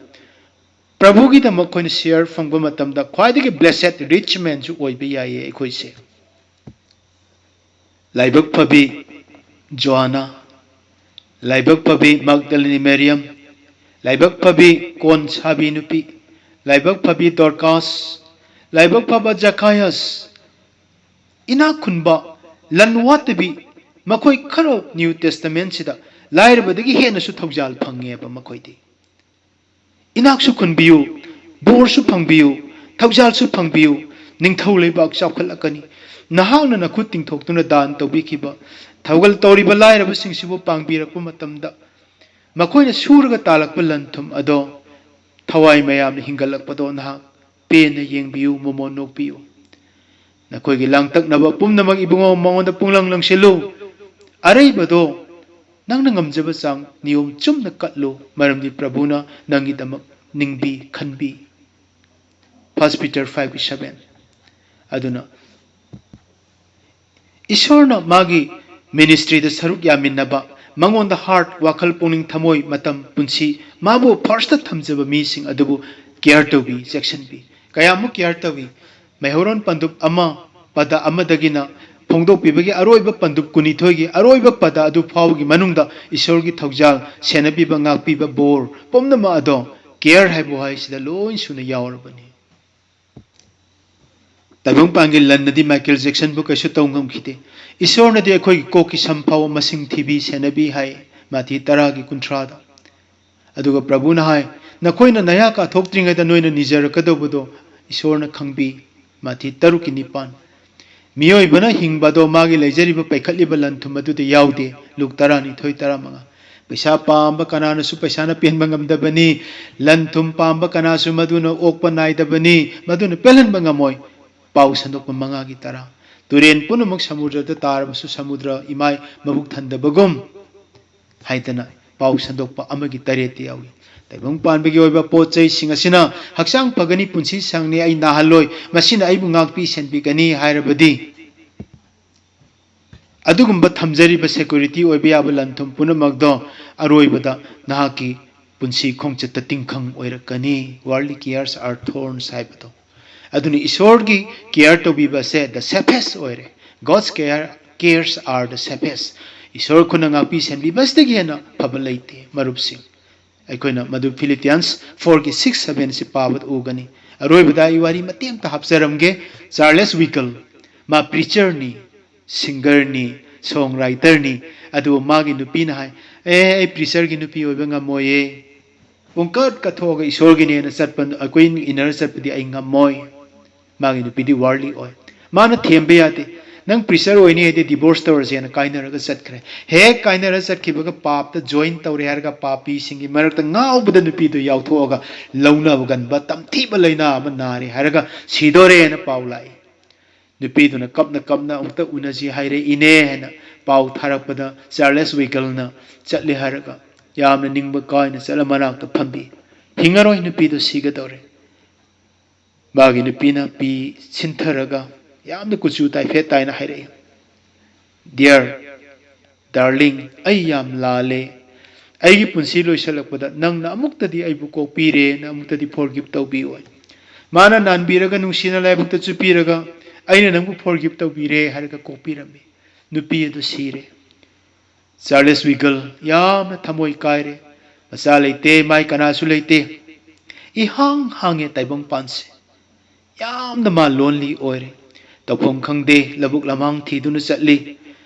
ꯄ꯭ꯔꯚꯨꯒꯤꯗꯃꯛ ꯑꯩꯈꯣꯏꯅ ꯁꯤꯌꯔ ꯐꯪꯕ ꯃꯇꯝꯗ ꯈ꯭ꯋꯥꯏꯗꯒꯤ ꯕ꯭ꯂꯦꯁꯦꯠ ꯔꯤꯆ ꯃꯦꯟꯁꯨ ꯑꯣꯏꯕ ꯌꯥꯏꯌꯦ ꯑꯩꯈꯣꯏꯁꯦ꯫ ꯂꯥꯏꯕꯛ ꯐꯕꯤ ꯖꯣꯑꯥꯅꯥ, ꯂꯥꯏꯕꯛ ꯐꯕꯤ ꯃꯥꯒꯗꯂꯤꯅꯤ ꯃꯦꯔꯤꯌꯝ, ꯂꯥꯏꯕꯛ ꯐꯕꯤ ꯀꯣꯟ ꯁꯥꯕꯤ ꯅꯨꯄꯤ, ꯂꯥꯏꯕꯛ ꯐꯕꯤ ꯗꯣꯔꯀꯥꯁ, ꯂꯥꯏꯕꯛ ꯐꯕ ꯖꯀꯥꯌꯁ, ꯏꯅꯥꯛ ꯈꯨꯟꯕ, ꯂꯟ ꯋꯥꯠꯇꯕꯤ, ꯃꯈꯣꯏ ꯈꯔ ꯅ꯭ꯌꯨ ꯇꯦꯁꯇꯃꯦꯟꯁꯤꯗ ꯂꯥꯏꯔꯕꯗꯒꯤ ꯍꯦꯟꯅꯁꯨ ꯊꯧꯖꯥꯜ ꯐꯪꯉꯦꯕ ꯃꯈꯣꯏꯗꯤ꯫ ꯏꯅꯥꯛꯁꯨ ꯈꯨꯟꯕꯤꯌꯨ, ꯕꯣꯔꯁꯨ ꯐꯪꯕꯤꯌꯨ, ꯊꯧꯖꯥꯜꯁꯨ ꯐꯪꯕꯤꯌꯨ꯫ ꯅꯤꯡꯊꯧ ꯂꯩꯕꯥꯛ ꯆꯥꯎꯈꯠꯂꯛꯀꯅꯤ꯫ ꯅꯍꯥꯛꯅ ꯅꯈꯨꯠ ꯇꯤꯡꯊꯣꯛꯇꯨꯅ ꯗꯥꯟ ꯇꯧꯕꯤꯈꯤꯕ, ꯊꯧꯒꯜ ꯇꯧꯔꯤꯕ ꯂꯥꯏꯔꯕꯁꯤꯡꯁꯤꯕꯨ ꯄꯥꯡꯕꯤꯔꯛꯄ ꯃꯇꯝꯗ, ꯃꯈꯣꯏꯅ ꯁꯨꯔꯒ ꯇꯥꯜꯂꯛꯄ ꯂꯟ ꯊꯨꯝ ꯑꯗꯣ ꯊꯋꯥꯏ ꯃꯌꯥꯝꯅ ꯍꯤꯡꯒꯠꯂꯛꯄꯗꯣ ꯅꯍꯥꯛ ꯄꯦꯟꯅ ꯌꯦꯡꯕꯤꯌꯨ, ꯃꯣꯃꯣꯟ ꯅꯣꯛꯄꯤꯌꯨ꯫ ꯅꯈꯣꯏꯒꯤ ꯂꯥꯡꯇꯛꯅꯕ ꯄꯨꯝꯅꯃꯛ ꯏꯕꯨꯡꯉꯣ ꯃꯉꯣꯟꯗ ꯄꯨꯡꯂꯪ ꯂꯪꯁꯤꯜꯂꯨ꯫ ꯑꯔꯩꯕꯗꯣ ꯅꯪꯅ ꯉꯝꯖꯕ ꯆꯥꯡ ꯅꯤꯌꯣꯝ ꯆꯨꯝꯅ ꯀꯠꯂꯨ, ꯃꯔꯝꯗꯤ ꯄ꯭ꯔꯚꯨꯅ ꯅꯪꯒꯤꯗꯃꯛ ꯅꯤꯡꯕꯤ ꯈꯟꯕꯤ꯫ First Peter five seven꯫ ꯑꯗꯨꯅ ꯏꯁꯣꯔꯅ ꯃꯥꯒꯤ ꯃꯤꯅꯤꯁꯇ꯭ꯔꯤꯗ ꯁꯔꯨꯛ ꯌꯥꯃꯤꯟꯅꯕ, ꯃꯉꯣꯟꯗ ꯍꯥꯔꯠ, ꯋꯥꯈꯜ, ꯄꯨꯛꯅꯤꯡ, ꯊꯃꯣꯏ, ꯃꯇꯝ, ꯄꯨꯟꯁꯤ, ꯃꯥꯕꯨ ꯐꯥꯔꯁꯇ ꯊꯝꯖꯕ ꯃꯤꯁꯤꯡ ꯑꯗꯨꯕꯨ ꯀꯤꯌꯔ ꯇꯧꯕꯤ, ꯆꯦꯛꯁꯤꯟꯕꯤ꯫ ꯀꯌꯥꯃꯨꯛ ꯀꯤꯌꯔ ꯇꯧꯏ? ꯃꯩꯍꯧꯔꯣꯟ ꯄꯟꯗꯨꯞ ꯑꯃ, ꯄꯗ ꯑꯃꯗꯒꯤꯅ ꯐꯣꯡꯗꯣꯛꯄꯤꯕꯒꯤ ꯑꯔꯣꯏꯕ ꯄꯟꯗꯨꯞ ꯀꯨꯟꯅꯤꯊꯣꯏꯒꯤ ꯑꯔꯣꯏꯕ ꯄꯗ ꯑꯗꯨ ꯐꯥꯎꯕꯒꯤ ꯃꯅꯨꯡꯗ ꯏꯁꯣꯔꯒꯤ ꯊꯧꯖꯥꯜ, ꯁꯦꯟꯅꯕꯤꯕ, ꯉꯥꯛꯄꯤꯕ, ꯕꯣꯔ ꯄꯨꯝꯅꯃꯛ ꯑꯗꯣ ꯀꯤꯌꯔ ꯍꯥꯏꯕ ꯋꯥꯍꯩꯁꯤꯗ ꯂꯣꯏ ꯁꯨꯅ ꯌꯥꯎꯔꯕꯅꯤ꯫ ꯇꯥꯏꯕꯪꯄꯥꯟꯒꯤ ꯂꯟꯅꯗꯤ ꯃꯥꯏꯀꯦꯜ ꯖꯦꯛꯁꯟꯕꯨ ꯀꯩꯁꯨ ꯇꯧ ꯉꯝꯈꯤꯗꯦ꯫ ꯏꯁꯣꯔꯅꯗꯤ ꯑꯩꯈꯣꯏꯒꯤ ꯀꯣꯛꯀꯤ ꯁꯝ ꯐꯥꯎꯕ ꯃꯁꯤꯡ ꯊꯤꯕꯤ, ꯁꯦꯟꯅꯕꯤ ꯍꯥꯏ, ꯃꯥꯊꯤ ꯇꯔꯥꯒꯤ ꯀꯨꯟꯊ꯭ꯔꯥꯗ꯫ ꯑꯗꯨꯒ ꯄ꯭ꯔꯚꯨꯅ ꯍꯥꯏ, "ꯅꯈꯣꯏꯅ ꯅꯌꯥ ꯀꯥꯊꯣꯛꯇ꯭ꯔꯤꯉꯩꯗ ꯅꯣꯏꯅ ꯅꯤꯖꯔꯛꯀꯗꯧꯕꯗꯣ ꯏꯁꯣꯔꯅ ꯈꯪꯕꯤ", ꯃꯥꯊꯤ ꯇꯔꯨꯛꯀꯤ ꯅꯤꯄꯥꯟ꯫ ꯃꯤꯑꯣꯏꯕꯅ ꯍꯤꯡꯕ ꯑꯗꯣ ꯃꯥꯒꯤ ꯂꯩꯖꯔꯤꯕ ꯄꯩꯈꯠꯂꯤꯕ ꯂꯟ ꯊꯨꯝ ꯑꯗꯨꯗ ꯌꯥꯎꯗꯦ, ꯂꯨꯛ ꯇꯔꯥꯅꯤꯊꯣꯏ ꯇꯔꯥꯃꯉꯥ꯫ ꯄꯩꯁꯥ ꯄꯥꯝꯕ ꯀꯅꯥꯅꯁꯨ ꯄꯩꯁꯥꯅ ꯄꯦꯟꯕ ꯉꯝꯗꯕꯅꯤ, ꯂꯟ ꯊꯨꯝ ꯄꯥꯝꯕ ꯀꯅꯥꯁꯨ ꯃꯗꯨꯅ ꯑꯣꯛꯄ ꯅꯥꯏꯗꯕꯅꯤ, ꯃꯗꯨꯅ ꯄꯦꯜꯍꯟꯕ ꯉꯝꯃꯣꯏ꯫ ꯄꯥꯎ ꯁꯟꯗꯣꯛꯄ ꯃꯉꯥꯒꯤ ꯇꯔꯥ꯫ "ꯇꯨꯔꯦꯟ ꯄꯨꯝꯅꯃꯛ ꯁꯃꯨꯗ꯭ꯔꯗ ꯇꯥꯔꯕꯁꯨ ꯁꯃꯨꯗ꯭ꯔ ꯏꯃꯥꯏ ꯃꯕꯨꯛ ꯊꯟꯗꯕꯒꯨꯝ" ꯍꯥꯏꯗꯅ ꯄꯥꯎ ꯁꯟꯗꯣꯛꯄ ꯑꯃꯒꯤ ꯇꯔꯦꯠꯇ ꯌꯥꯎꯏ꯫ ꯇꯥꯏꯕꯪ ꯄꯥꯟꯕꯒꯤ ꯑꯣꯏꯕ ꯄꯣꯠ ꯆꯩꯁꯤꯡ ꯑꯁꯤꯅ ꯍꯛꯆꯥꯡ ꯐꯒꯅꯤ, ꯄꯨꯟꯁꯤ ꯁꯥꯡꯅꯤ, ꯑꯩ ꯅꯥꯍꯜꯂꯣꯏ, ꯃꯁꯤꯅ ꯑꯩꯕꯨ ꯉꯥꯛꯄꯤ ꯁꯦꯟꯕꯤꯒꯅꯤ ꯍꯥꯏꯔꯕꯗꯤ, ꯑꯗꯨꯒꯨꯝꯕ ꯊꯝꯖꯔꯤꯕ ꯁꯦꯀ꯭ꯌꯨꯔꯤꯇꯤ ꯑꯣꯏꯕ ꯌꯥꯕ ꯂꯟ ꯊꯨꯝ ꯄꯨꯝꯅꯃꯛꯇꯣ ꯑꯔꯣꯏꯕꯗ ꯅꯍꯥꯛꯀꯤ ꯄꯨꯟꯁꯤ ꯈꯣꯡꯆꯠꯇ ꯇꯤꯡꯈꯪ ꯑꯣꯏꯔꯛꯀꯅꯤ꯫ Worldly cares are thorns ꯍꯥꯏꯕꯗꯣ꯫ ꯑꯗꯨꯅ ꯏꯁꯣꯔꯒꯤ ꯀꯤꯌꯔ ꯇꯧꯕꯤꯕꯁꯦ the safest ꯑꯣꯏꯔꯦ꯫ God's care, cares are the safest꯫ ꯏꯁꯣꯔ ꯈꯨꯅ ꯉꯥꯛꯄꯤ ꯁꯦꯟꯕꯤꯕꯁꯤꯗꯒꯤ ꯍꯦꯟꯅ ꯐꯕ ꯂꯩꯇꯦ, ꯃꯔꯨꯞꯁꯤꯡ꯫ ꯑꯩꯈꯣꯏꯅ ꯃꯗꯨ ꯐꯤꯂꯤꯄꯤꯌꯟꯁ ꯐꯣꯔꯒꯤ ꯁꯤꯛꯁ ꯁꯚꯦꯟꯁꯤ ꯄꯥꯕꯗ ꯎꯒꯅꯤ꯫ ꯑꯔꯣꯏꯕꯗ ꯑꯩ ꯋꯥꯔꯤ ꯃꯇꯦꯛ ꯑꯃꯇ ꯍꯥꯞꯆꯔꯝꯒꯦ꯫ ꯆꯥꯔꯂꯦꯁ ꯋꯤꯀꯜ, ꯃꯥ ꯄ꯭ꯔꯤꯆꯔꯅꯤ, ꯁꯤꯡꯒꯔꯅꯤ, song writerꯅꯤ꯫ ꯑꯗꯨꯕꯨ ꯃꯥꯒꯤ ꯅꯨꯄꯤꯅ ꯍꯥꯏ, "ꯑꯦ, ꯑꯩ preacherꯒꯤ ꯅꯨꯄꯤ ꯑꯣꯏꯕ ꯉꯝꯃꯣꯏꯌꯦ꯫ ꯄꯨꯡꯀꯠ ꯀꯠꯊꯣꯛꯑꯒ ꯏꯁꯣꯔꯒꯤꯅꯦꯅ ꯆꯠꯄ, ꯑꯩꯈꯣꯏ inner ꯆꯠꯄꯗꯤ ꯑꯩ ꯉꯝꯃꯣꯏ"꯫ ꯃꯥꯒꯤ ꯅꯨꯄꯤꯗꯤ worldly ꯑꯣꯏ꯫ ꯃꯥꯅ ꯊꯦꯝꯕ ꯌꯥꯗꯦ꯫ "ꯅꯪ preacher ꯑꯣꯏꯅꯤ ꯍꯥꯏꯗꯤ divorce ꯇꯧꯔꯁꯦꯅ" ꯀꯥꯏꯅꯔꯒ ꯆꯠꯈ꯭ꯔꯦ꯫ ꯍꯦꯛ ꯀꯥꯏꯅꯔ ꯆꯠꯈꯤꯕꯒ ꯄꯥꯞꯇ join ꯇꯧꯔꯦ ꯍꯥꯏꯔꯒ ꯄꯥꯄꯤꯁꯤꯡꯒꯤ ꯃꯔꯛꯇ ꯉꯥꯎꯕꯗ ꯅꯨꯄꯤꯗꯨ ꯌꯥꯎꯊꯣꯛꯑꯒ ꯂꯧꯅꯕꯒꯟꯕ ꯇꯝꯊꯤꯕ ꯂꯥꯏꯅꯥ ꯑꯃ ꯅꯥꯔꯦ ꯍꯥꯏꯔꯒ ꯁꯤꯗꯣꯔꯦꯅ ꯄꯥꯎ ꯂꯥꯛꯏ꯫ ꯅꯨꯄꯤꯗꯨꯅ ꯀꯞꯅ ꯀꯞꯅ "ꯑꯃꯨꯛꯇ ꯎꯅꯁꯤ ꯍꯥꯏꯔꯛꯏꯅꯦ" ꯍꯥꯏꯅ ꯄꯥꯎ ꯊꯥꯔꯛꯄꯗ ꯆꯥꯔꯂꯦꯁ ꯋꯤꯒꯜꯅ ꯆꯠꯂꯦ ꯍꯥꯏꯔꯒ ꯌꯥꯝꯅ ꯅꯤꯡꯕ ꯀꯥꯏꯅ ꯆꯠꯂ ꯃꯅꯥꯛꯇ ꯐꯝꯕꯤ꯫ ꯍꯤꯡꯉꯔꯣꯏ, ꯅꯨꯄꯤꯗꯨ ꯁꯤꯒꯗꯧꯔꯦ꯫ ꯃꯥꯒꯤ ꯅꯨꯄꯤꯅ ꯄꯤ ꯁꯤꯟꯊꯔꯒ ꯌꯥꯝꯅ ꯀꯨꯆꯨ ꯇꯥꯏꯐꯦꯠ ꯇꯥꯏꯅ ꯍꯥꯏꯔꯛꯏ, "Dear, darling, ꯑꯩ ꯌꯥꯝ ꯂꯥꯜꯂꯦ꯫ ꯑꯩꯒꯤ ꯄꯨꯟꯁꯤ ꯂꯣꯏꯁꯤꯜꯂꯛꯄꯗ ꯅꯪꯅ ꯑꯃꯨꯛꯇꯗꯤ ꯑꯩꯕꯨ ꯀꯣꯛꯄꯤꯔꯦꯅ ꯑꯃꯨꯛꯇꯗꯤ forgive ꯇꯧꯕꯤꯌꯨ"꯫ ꯃꯥꯅ ꯅꯥꯟꯕꯤꯔꯒ ꯅꯨꯡꯁꯤꯅ ꯂꯥꯏꯕꯛꯇ ꯆꯨꯞꯄꯤꯔꯒ "ꯑꯩꯅ ꯅꯪꯕꯨ forgive ꯇꯧꯕꯤꯔꯦ" ꯍꯥꯏꯔꯒ ꯀꯣꯛꯄꯤꯔꯝꯃꯤ꯫ ꯅꯨꯄꯤ ꯑꯗꯨ ꯁꯤꯔꯦ꯫ ꯆꯥꯔꯂꯦꯁ ꯋꯤꯒꯜ ꯌꯥꯝꯅ ꯊꯃꯣꯏ ꯀꯥꯏꯔꯦ꯫ ꯃꯆꯥ ꯂꯩꯇꯦ, ꯃꯥꯏ ꯀꯅꯥꯁꯨ ꯂꯩꯇꯦ꯫ ꯏꯍꯥꯡ ꯍꯥꯡꯉꯦ ꯇꯥꯏꯕꯪꯄꯥꯟꯁꯦ꯫ ꯌꯥꯝꯅ ꯃꯥ lonely ꯑꯣꯏꯔꯦ꯫ ꯇꯧꯐꯝ ꯈꯪꯗꯦ, ꯂꯧꯕꯨꯛ ꯂꯝꯍꯥꯡ ꯊꯤꯗꯨꯅ ꯆꯠꯂꯤ꯫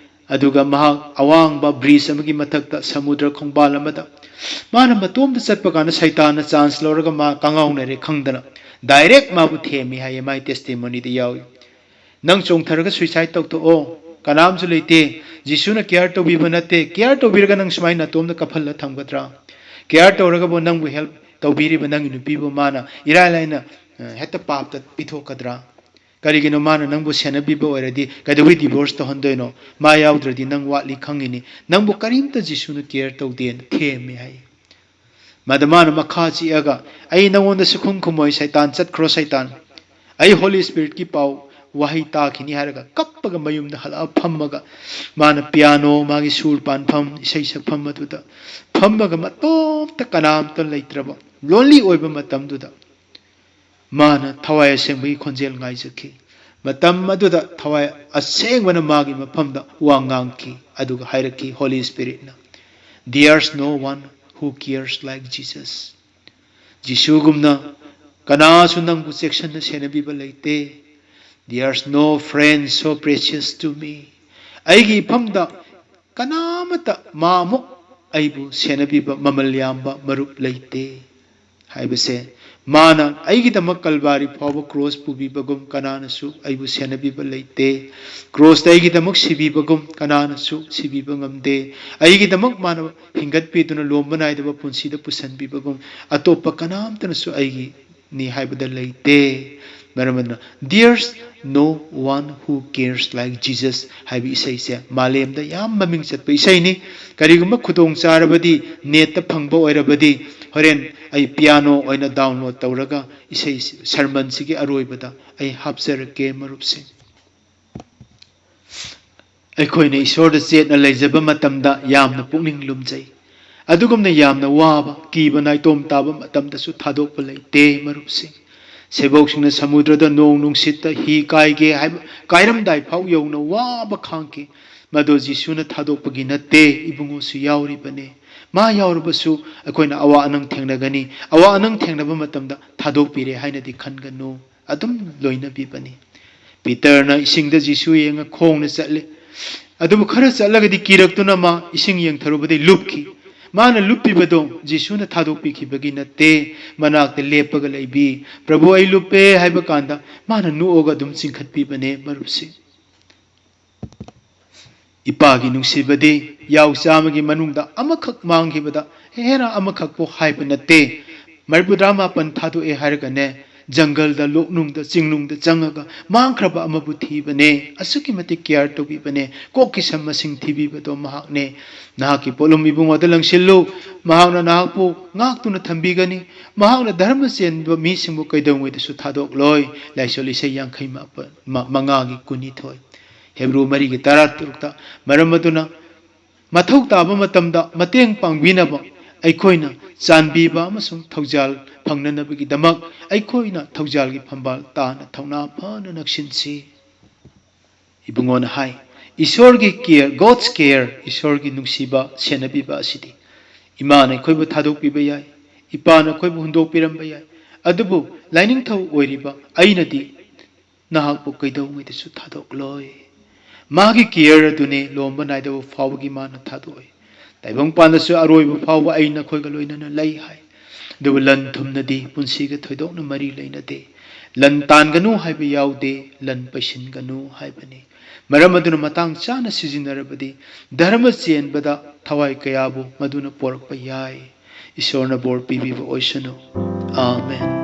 ꯑꯗꯨꯒ ꯃꯍꯥꯛ ꯑꯋꯥꯡꯕ bridge ꯑꯃꯒꯤ ꯃꯊꯛꯇ ꯁꯃꯨꯗ꯭ꯔ ꯈꯣꯡꯕꯥꯜ ꯑꯃꯗ ꯃꯥꯅ ꯃꯇꯣꯝꯇ ꯆꯠꯄ ꯀꯥꯟꯗ ꯁꯩꯇꯥꯟꯅ chance ꯂꯧꯔꯒ ꯃꯥ ꯀꯉꯥꯎꯅꯔꯦ ꯈꯪꯗꯅ direct ꯃꯥꯕꯨ ꯊꯦꯝꯃꯤ ꯍꯥꯏꯌꯦ, ꯃꯥꯏ testimonyꯗ ꯌꯥꯎꯏ꯫ "ꯅꯪ ꯆꯣꯡꯊꯔꯒ suicide ꯇꯧꯊꯣꯛꯑꯣ, ꯀꯅꯥꯝꯁꯨ ꯂꯩꯇꯦ, ꯖꯤꯁꯨꯅ care ꯇꯧꯕꯤꯕ ꯅꯠꯇꯦ꯫ Care ꯇꯧꯕꯤꯔꯒ ꯅꯪ ꯁꯨꯃꯥꯏꯅ ꯅꯇꯣꯝꯗ ꯀꯞꯍꯜꯂ ꯊꯝꯒꯗ꯭ꯔꯥ? Care ꯇꯧꯔꯒꯕꯨ ꯅꯪꯕꯨ help ꯇꯧꯕꯤꯔꯤꯕ ꯅꯪꯒꯤ ꯅꯨꯄꯤꯕꯨ ꯃꯥꯅ ꯏꯔꯥꯏ ꯂꯥꯏꯅ, ꯑ, ꯍꯦꯛꯇ ꯄꯥꯞꯇ ꯄꯤꯊꯣꯛꯀꯗ꯭ꯔꯥ? ꯀꯔꯤꯒꯤꯅꯣ ꯃꯥꯅ ꯅꯪꯕꯨ ꯁꯦꯟꯅꯕꯤꯕ ꯑꯣꯏꯔꯗꯤ ꯀꯩꯗꯧꯕꯩ divorce ꯇꯧꯍꯟꯗꯣꯏꯅꯣ? ꯃꯥ ꯌꯥꯎꯗ꯭ꯔꯗꯤ ꯅꯪ ꯋꯥꯠꯂꯤ ꯈꯪꯉꯤꯅꯤ꯫ ꯅꯪꯕꯨ ꯀꯔꯤꯝꯇ ꯖꯤꯁꯨꯅ care ꯇꯧꯗꯦꯅ" ꯊꯦꯝꯃꯦ ꯍꯥꯏ꯫ ꯃꯗ ꯃꯥꯅ ꯃꯈꯥ ꯆꯤꯛꯑꯒ, "ꯑꯩ ꯅꯪꯉꯣꯟꯗ ꯁꯨꯈꯨꯝ ꯈꯨꯝꯃꯣꯏ, ꯁꯩꯇꯥꯟ, ꯆꯠꯈ꯭ꯔꯣ ꯁꯩꯇꯥꯟ꯫ ꯑꯩ Holy Spiritꯀꯤ ꯄꯥꯎ ꯋꯥꯍꯩ ꯇꯥꯈꯤꯅꯤ" ꯍꯥꯏꯔꯒ ꯀꯞꯄꯒ ꯃꯌꯨꯝꯗ ꯍꯜꯂꯛꯑ ꯐꯝꯃꯒ ꯃꯥꯅ piano, ꯃꯥꯒꯤ ꯁꯨꯔ ꯄꯥꯟꯐꯝ, ꯏꯁꯩ ꯁꯛꯐꯝ ꯑꯗꯨꯗ ꯐꯝꯃꯒ ꯃꯇꯣꯝꯇ ꯀꯅꯥꯝꯇ ꯂꯩꯇ꯭ꯔꯕ lonely ꯑꯣꯏꯕ ꯃꯇꯝꯗꯨꯗ ꯃꯥꯅ ꯊꯋꯥꯏ ꯑꯁꯦꯡꯕꯒꯤ ꯈꯣꯟꯖꯦꯜ ꯉꯥꯏꯖꯈꯤ꯫ ꯃꯇꯝ ꯑꯗꯨꯗ ꯊꯋꯥꯏ ꯑꯁꯦꯡꯕꯅ ꯃꯥꯒꯤ ꯃꯐꯝꯗ ꯋꯥ ꯉꯥꯡꯈꯤ, ꯑꯗꯨꯒ ꯍꯥꯏꯔꯛꯈꯤ Holy Spiritꯅ, "There's no one who cares like Jesus꯫ ꯖꯤꯁꯨꯒꯨꯝꯅ ꯀꯅꯥꯁꯨ ꯅꯪꯕꯨ ꯆꯦꯛꯁꯤꯟꯅ ꯁꯦꯟꯅꯕꯤꯕ ꯂꯩꯇꯦ꯫ There's no friend so precious to me꯫ ꯑꯩꯒꯤ ꯏꯐꯝꯗ ꯀꯅꯥꯃꯠꯇ ꯃꯥꯃꯨꯛ ꯑꯩꯕꯨ ꯁꯦꯟꯅꯕꯤꯕ ꯃꯃꯜ ꯌꯥꯝꯕ ꯃꯔꯨꯞ ꯂꯩꯇꯦ ꯍꯥꯏꯕꯁꯦ, ꯃꯥꯅ ꯑꯩꯒꯤꯗꯃꯛ ꯀꯜꯕꯥꯔꯤ ꯐꯥꯎꯕ ꯀ꯭ꯔꯣꯁ ꯄꯨꯕꯤꯕꯒꯨꯝ ꯀꯅꯥꯅꯁꯨ ꯑꯩꯕꯨ ꯁꯦꯟꯅꯕꯤꯕ ꯂꯩꯇꯦ꯫ ꯀ꯭ꯔꯣꯁꯇ ꯑꯩꯒꯤꯗꯃꯛ ꯁꯤꯕꯤꯕꯒꯨꯝ ꯀꯅꯥꯅꯁꯨ ꯁꯤꯕꯤꯕ ꯉꯝꯗꯦ꯫ ꯑꯩꯒꯤꯗꯃꯛ ꯃꯥꯅ ꯍꯤꯡꯒꯠꯄꯤꯗꯨꯅ ꯂꯣꯝꯕ ꯅꯥꯏꯗꯕ ꯄꯨꯟꯁꯤꯗ ꯄꯨꯁꯤꯟꯕꯤꯕꯒꯨꯝ ꯑꯇꯣꯞꯄ ꯀꯅꯥꯝꯇꯅꯁꯨ ꯑꯩꯒꯤꯅꯤ ꯍꯥꯏꯕꯗ ꯂꯩꯇꯦ꯫ ꯃꯔꯝ ꯑꯗꯨꯅ There's No One Who Cares Like Jesus ꯍꯥꯏꯕ ꯏꯁꯩꯁꯦ ꯃꯥꯂꯦꯝꯗ ꯌꯥꯝ ꯃꯃꯤꯡ ꯆꯠꯄ ꯏꯁꯩꯅꯤ꯫ ꯀꯔꯤꯒꯨꯝꯕ ꯈꯨꯗꯣꯡ ꯆꯥꯔꯕꯗꯤ, ꯅꯦꯠꯇ ꯐꯪꯕ ꯑꯣꯏꯔꯕꯗꯤ, ꯍꯣꯔꯦꯟ ꯑꯩ ꯄꯤꯌꯥꯅꯣ ꯑꯣꯏꯅ ꯗꯥꯎꯟꯂꯣꯗ ꯇꯧꯔꯒ ꯏꯁꯩ ꯁꯔꯃꯟꯁꯤꯒꯤ ꯑꯔꯣꯏꯕꯗ ꯑꯩ ꯍꯥꯞꯆꯔꯛꯀꯦ, ꯃꯔꯨꯞꯁꯤꯡ꯫ ꯑꯩꯈꯣꯏꯅ ꯏꯁꯣꯔꯗ ꯆꯦꯠꯅ ꯂꯩꯖꯕ ꯃꯇꯝꯗ ꯌꯥꯝꯅ ꯄꯨꯛꯅꯤꯡ ꯂꯨꯝꯖꯩ꯫ ꯑꯗꯨꯒꯨꯝꯅ ꯌꯥꯝꯅ ꯋꯥꯕ, ꯀꯤꯕ ꯅꯥꯏꯇꯣꯝ ꯇꯥꯕ ꯃꯇꯝꯗꯁꯨ ꯊꯥꯗꯣꯛꯄ ꯂꯩꯇꯦ, ꯃꯔꯨꯞꯁꯤꯡ꯫ ꯁꯦꯕꯣꯛꯁꯤꯡꯅ ꯁꯃꯨꯗ꯭ꯔꯗ ꯅꯣꯡ ꯅꯨꯡꯁꯤꯠꯇ ꯍꯤ ꯀꯥꯏꯒꯦ ꯍꯥꯏꯕ, ꯀꯥꯏꯔꯝꯗꯥꯏ ꯐꯥꯎ ꯌꯧꯅ ꯋꯥꯕ ꯈꯥꯡꯈꯤ꯫ ꯃꯗꯨ ꯖꯤꯁꯨꯅ ꯊꯥꯗꯣꯛꯄꯒꯤ ꯅꯠꯇꯦ, ꯏꯕꯨꯡꯉꯣꯁꯨ ꯌꯥꯎꯔꯤꯕꯅꯤ꯫ ꯃꯥ ꯌꯥꯎꯔꯕꯁꯨ ꯑꯩꯈꯣꯏꯅ ꯑꯋꯥ ꯑꯅꯪ ꯊꯦꯡꯅꯒꯅꯤ꯫ ꯑꯋꯥ ꯑꯅꯪ ꯊꯦꯡꯅꯕ ꯃꯇꯝꯗ ꯊꯥꯗꯣꯛꯄꯤꯔꯦ ꯍꯥꯏꯅꯗꯤ ꯈꯟꯒꯅꯨ꯫ ꯑꯗꯨꯝ ꯂꯣꯏꯅꯕꯤꯕꯅꯤ꯫ ꯄꯤꯇꯔꯅ ꯏꯁꯤꯡꯗ ꯖꯤꯁꯨ ꯌꯦꯡꯉ ꯈꯣꯡꯅ ꯆꯠꯂꯤ꯫ ꯑꯗꯨꯕꯨ ꯈꯔ ꯆꯠꯂꯒꯗꯤ ꯀꯤꯔꯛꯇꯨꯅ ꯃꯥ ꯏꯁꯤꯡ ꯌꯦꯡꯊꯔꯨꯕꯗꯩ ꯂꯨꯞꯈꯤ꯫ ꯃꯥꯅ ꯂꯨꯞꯄꯤꯕꯗꯣ ꯖꯤꯁꯨꯅ ꯊꯥꯗꯣꯛꯄꯤꯈꯤꯕꯒꯤ ꯅꯠꯇꯦ, ꯃꯅꯥꯛꯇ ꯂꯦꯞꯄꯒ ꯂꯩꯕꯤ꯫ "ꯄ꯭ꯔꯚꯨ, ꯑꯩ ꯂꯨꯞꯄꯦ" ꯍꯥꯏꯕ ꯀꯥꯟꯗ ꯃꯥꯅ ꯅꯣꯛꯑꯒ ꯑꯗꯨꯝ ꯆꯤꯡꯈꯠꯄꯤꯕꯅꯦ, ꯃꯔꯨꯞꯁꯤꯡ꯫ ꯏꯄꯥꯒꯤ ꯅꯨꯡꯁꯤꯕꯗꯤ ꯌꯥꯎ ꯆꯥꯝꯃꯒꯤ ꯃꯅꯨꯡꯗ ꯑꯃꯈꯛ ꯃꯥꯡꯈꯤꯕꯗ ꯍꯦꯔꯥ ꯑꯃꯈꯛꯄꯨ ꯍꯥꯏꯕ ꯅꯠꯇꯦ꯫ ꯃꯔꯤꯐꯨꯇꯔꯥ ꯃꯥꯄꯟ ꯊꯥꯗꯣꯛꯑꯦ ꯍꯥꯏꯔꯒꯅꯦ, ꯖꯪꯒꯜꯗ, ꯂꯣꯛꯅꯨꯡꯗ, ꯆꯤꯡꯅꯨꯡꯗ ꯆꯪꯉꯒ ꯃꯥꯡꯈ꯭ꯔꯕ ꯑꯃꯕꯨ ꯊꯤꯕꯅꯦ꯫ ꯑꯁꯨꯛꯀꯤ ꯃꯇꯤꯛ ꯀꯤꯌꯔ ꯇꯧꯕꯤꯕꯅꯦ꯫ ꯀꯣꯛꯀꯤ ꯁꯝ ꯃꯁꯤꯡ ꯊꯤꯕꯤꯕꯗꯣ ꯃꯍꯥꯛꯅꯦ꯫ ꯅꯍꯥꯛꯀꯤ ꯄꯣꯠꯂꯨꯝ ꯏꯕꯨꯡꯉꯣꯗ ꯂꯪꯁꯤꯜꯂꯨ꯫ ꯃꯍꯥꯛꯅ ꯅꯍꯥꯛꯄꯨ ꯉꯥꯛꯇꯨꯅ ꯊꯝꯕꯤꯒꯅꯤ꯫ ꯃꯍꯥꯛꯅ ꯙꯔꯃ ꯆꯦꯟꯕ ꯃꯤꯁꯤꯡꯕꯨ ꯀꯩꯗꯧꯉꯩꯗꯁꯨ ꯊꯥꯗꯣꯛꯂꯣꯏ꯫ ꯂꯥꯏꯁꯣꯟ ꯏꯁꯩ ꯌꯥꯡꯈꯩ ꯃꯥꯄꯟ, ꯃ-, ꯃꯉꯥꯒꯤ ꯀꯨꯟꯅꯤꯊꯣꯏ꯫ ꯍꯦꯕ꯭ꯔꯨ ꯃꯔꯤꯒꯤ ꯇꯔꯥꯇꯔꯨꯛꯇ, ꯃꯔꯝ ꯑꯗꯨꯅ ꯃꯊꯧ ꯇꯥꯕ ꯃꯇꯝꯗ ꯃꯇꯦꯡ ꯄꯥꯡꯕꯤꯅꯕ ꯑꯩꯈꯣꯏꯅ ꯆꯥꯟꯕꯤꯕ ꯑꯃꯁꯨꯡ ꯊꯧꯖꯥꯜ ꯐꯪꯅꯅꯕꯒꯤꯗꯃꯛ ꯑꯩꯈꯣꯏꯅ ꯊꯧꯖꯥꯜꯒꯤ ꯐꯝꯕꯥꯜ ꯇꯥꯅ ꯊꯧꯅꯥ ꯐꯅ ꯅꯛꯁꯤꯟꯁꯤ꯫ ꯏꯕꯨꯡꯉꯣꯅ ꯍꯥꯏ, ꯏꯁꯣꯔꯒꯤ ꯀꯤꯌꯔ, God's care, ꯏꯁꯣꯔꯒꯤ ꯅꯨꯡꯁꯤꯕ, ꯁꯦꯟꯅꯕꯤꯕ ꯑꯁꯤꯗꯤ ꯏꯃꯥꯅ ꯑꯩꯈꯣꯏꯕꯨ ꯊꯥꯗꯣꯛꯄꯤꯕ ꯌꯥꯏ, ꯏꯄꯥꯅ ꯑꯩꯈꯣꯏꯕꯨ ꯍꯨꯟꯗꯣꯛꯄꯤꯔꯝꯕ ꯌꯥꯏ, ꯑꯗꯨꯕꯨ ꯂꯥꯏꯅꯤꯡꯊꯧ ꯑꯣꯏꯔꯤꯕ ꯑꯩꯅꯗꯤ ꯅꯍꯥꯛꯄꯨ ꯀꯩꯗꯧꯉꯩꯗꯁꯨ ꯊꯥꯗꯣꯛꯂꯣꯏ꯫ ꯃꯥꯒꯤ ꯀꯤꯌꯔ ꯑꯗꯨꯅꯤ ꯂꯣꯝꯕ ꯅꯥꯏꯗꯕ ꯐꯥꯎꯕꯒꯤ ꯃꯥꯅ ꯊꯥꯗꯣꯛꯏ꯫ ꯇꯥꯏꯕꯪꯄꯥꯟꯗꯁꯨ ꯑꯔꯣꯏꯕ ꯐꯥꯎꯕ ꯑꯩ ꯅꯈꯣꯏꯒ ꯂꯣꯏꯅꯅ ꯂꯩ ꯍꯥꯏ꯫ ꯑꯗꯨꯕꯨ ꯂꯟ ꯊꯨꯝꯅꯗꯤ ꯄꯨꯟꯁꯤꯒ ꯊꯣꯏꯗꯣꯛꯅ ꯃꯔꯤ ꯂꯩꯅꯗꯦ꯫ ꯂꯟ ꯇꯥꯟꯒꯅꯨ ꯍꯥꯏꯕ ꯌꯥꯎꯗꯦ, ꯂꯟ ꯄꯩꯁꯤꯟꯒꯅꯨ ꯍꯥꯏꯕꯅꯤ꯫ ꯃꯔꯝ ꯑꯗꯨꯅ ꯃꯇꯥꯡ ꯆꯥꯅ ꯁꯤꯖꯤꯟꯅꯔꯕꯗꯤ ꯙꯔꯃ ꯆꯦꯟꯕꯗ ꯊꯋꯥꯏ ꯀꯌꯥꯕꯨ ꯃꯗꯨꯅ ꯄꯣꯔꯛꯄ ꯌꯥꯏ꯫ ꯏꯁꯣꯔꯅ ꯕꯣꯔ ꯄꯤꯕꯤꯕ ꯑꯣꯏꯁꯅꯨ꯫ ꯑꯥꯃꯦꯟ꯫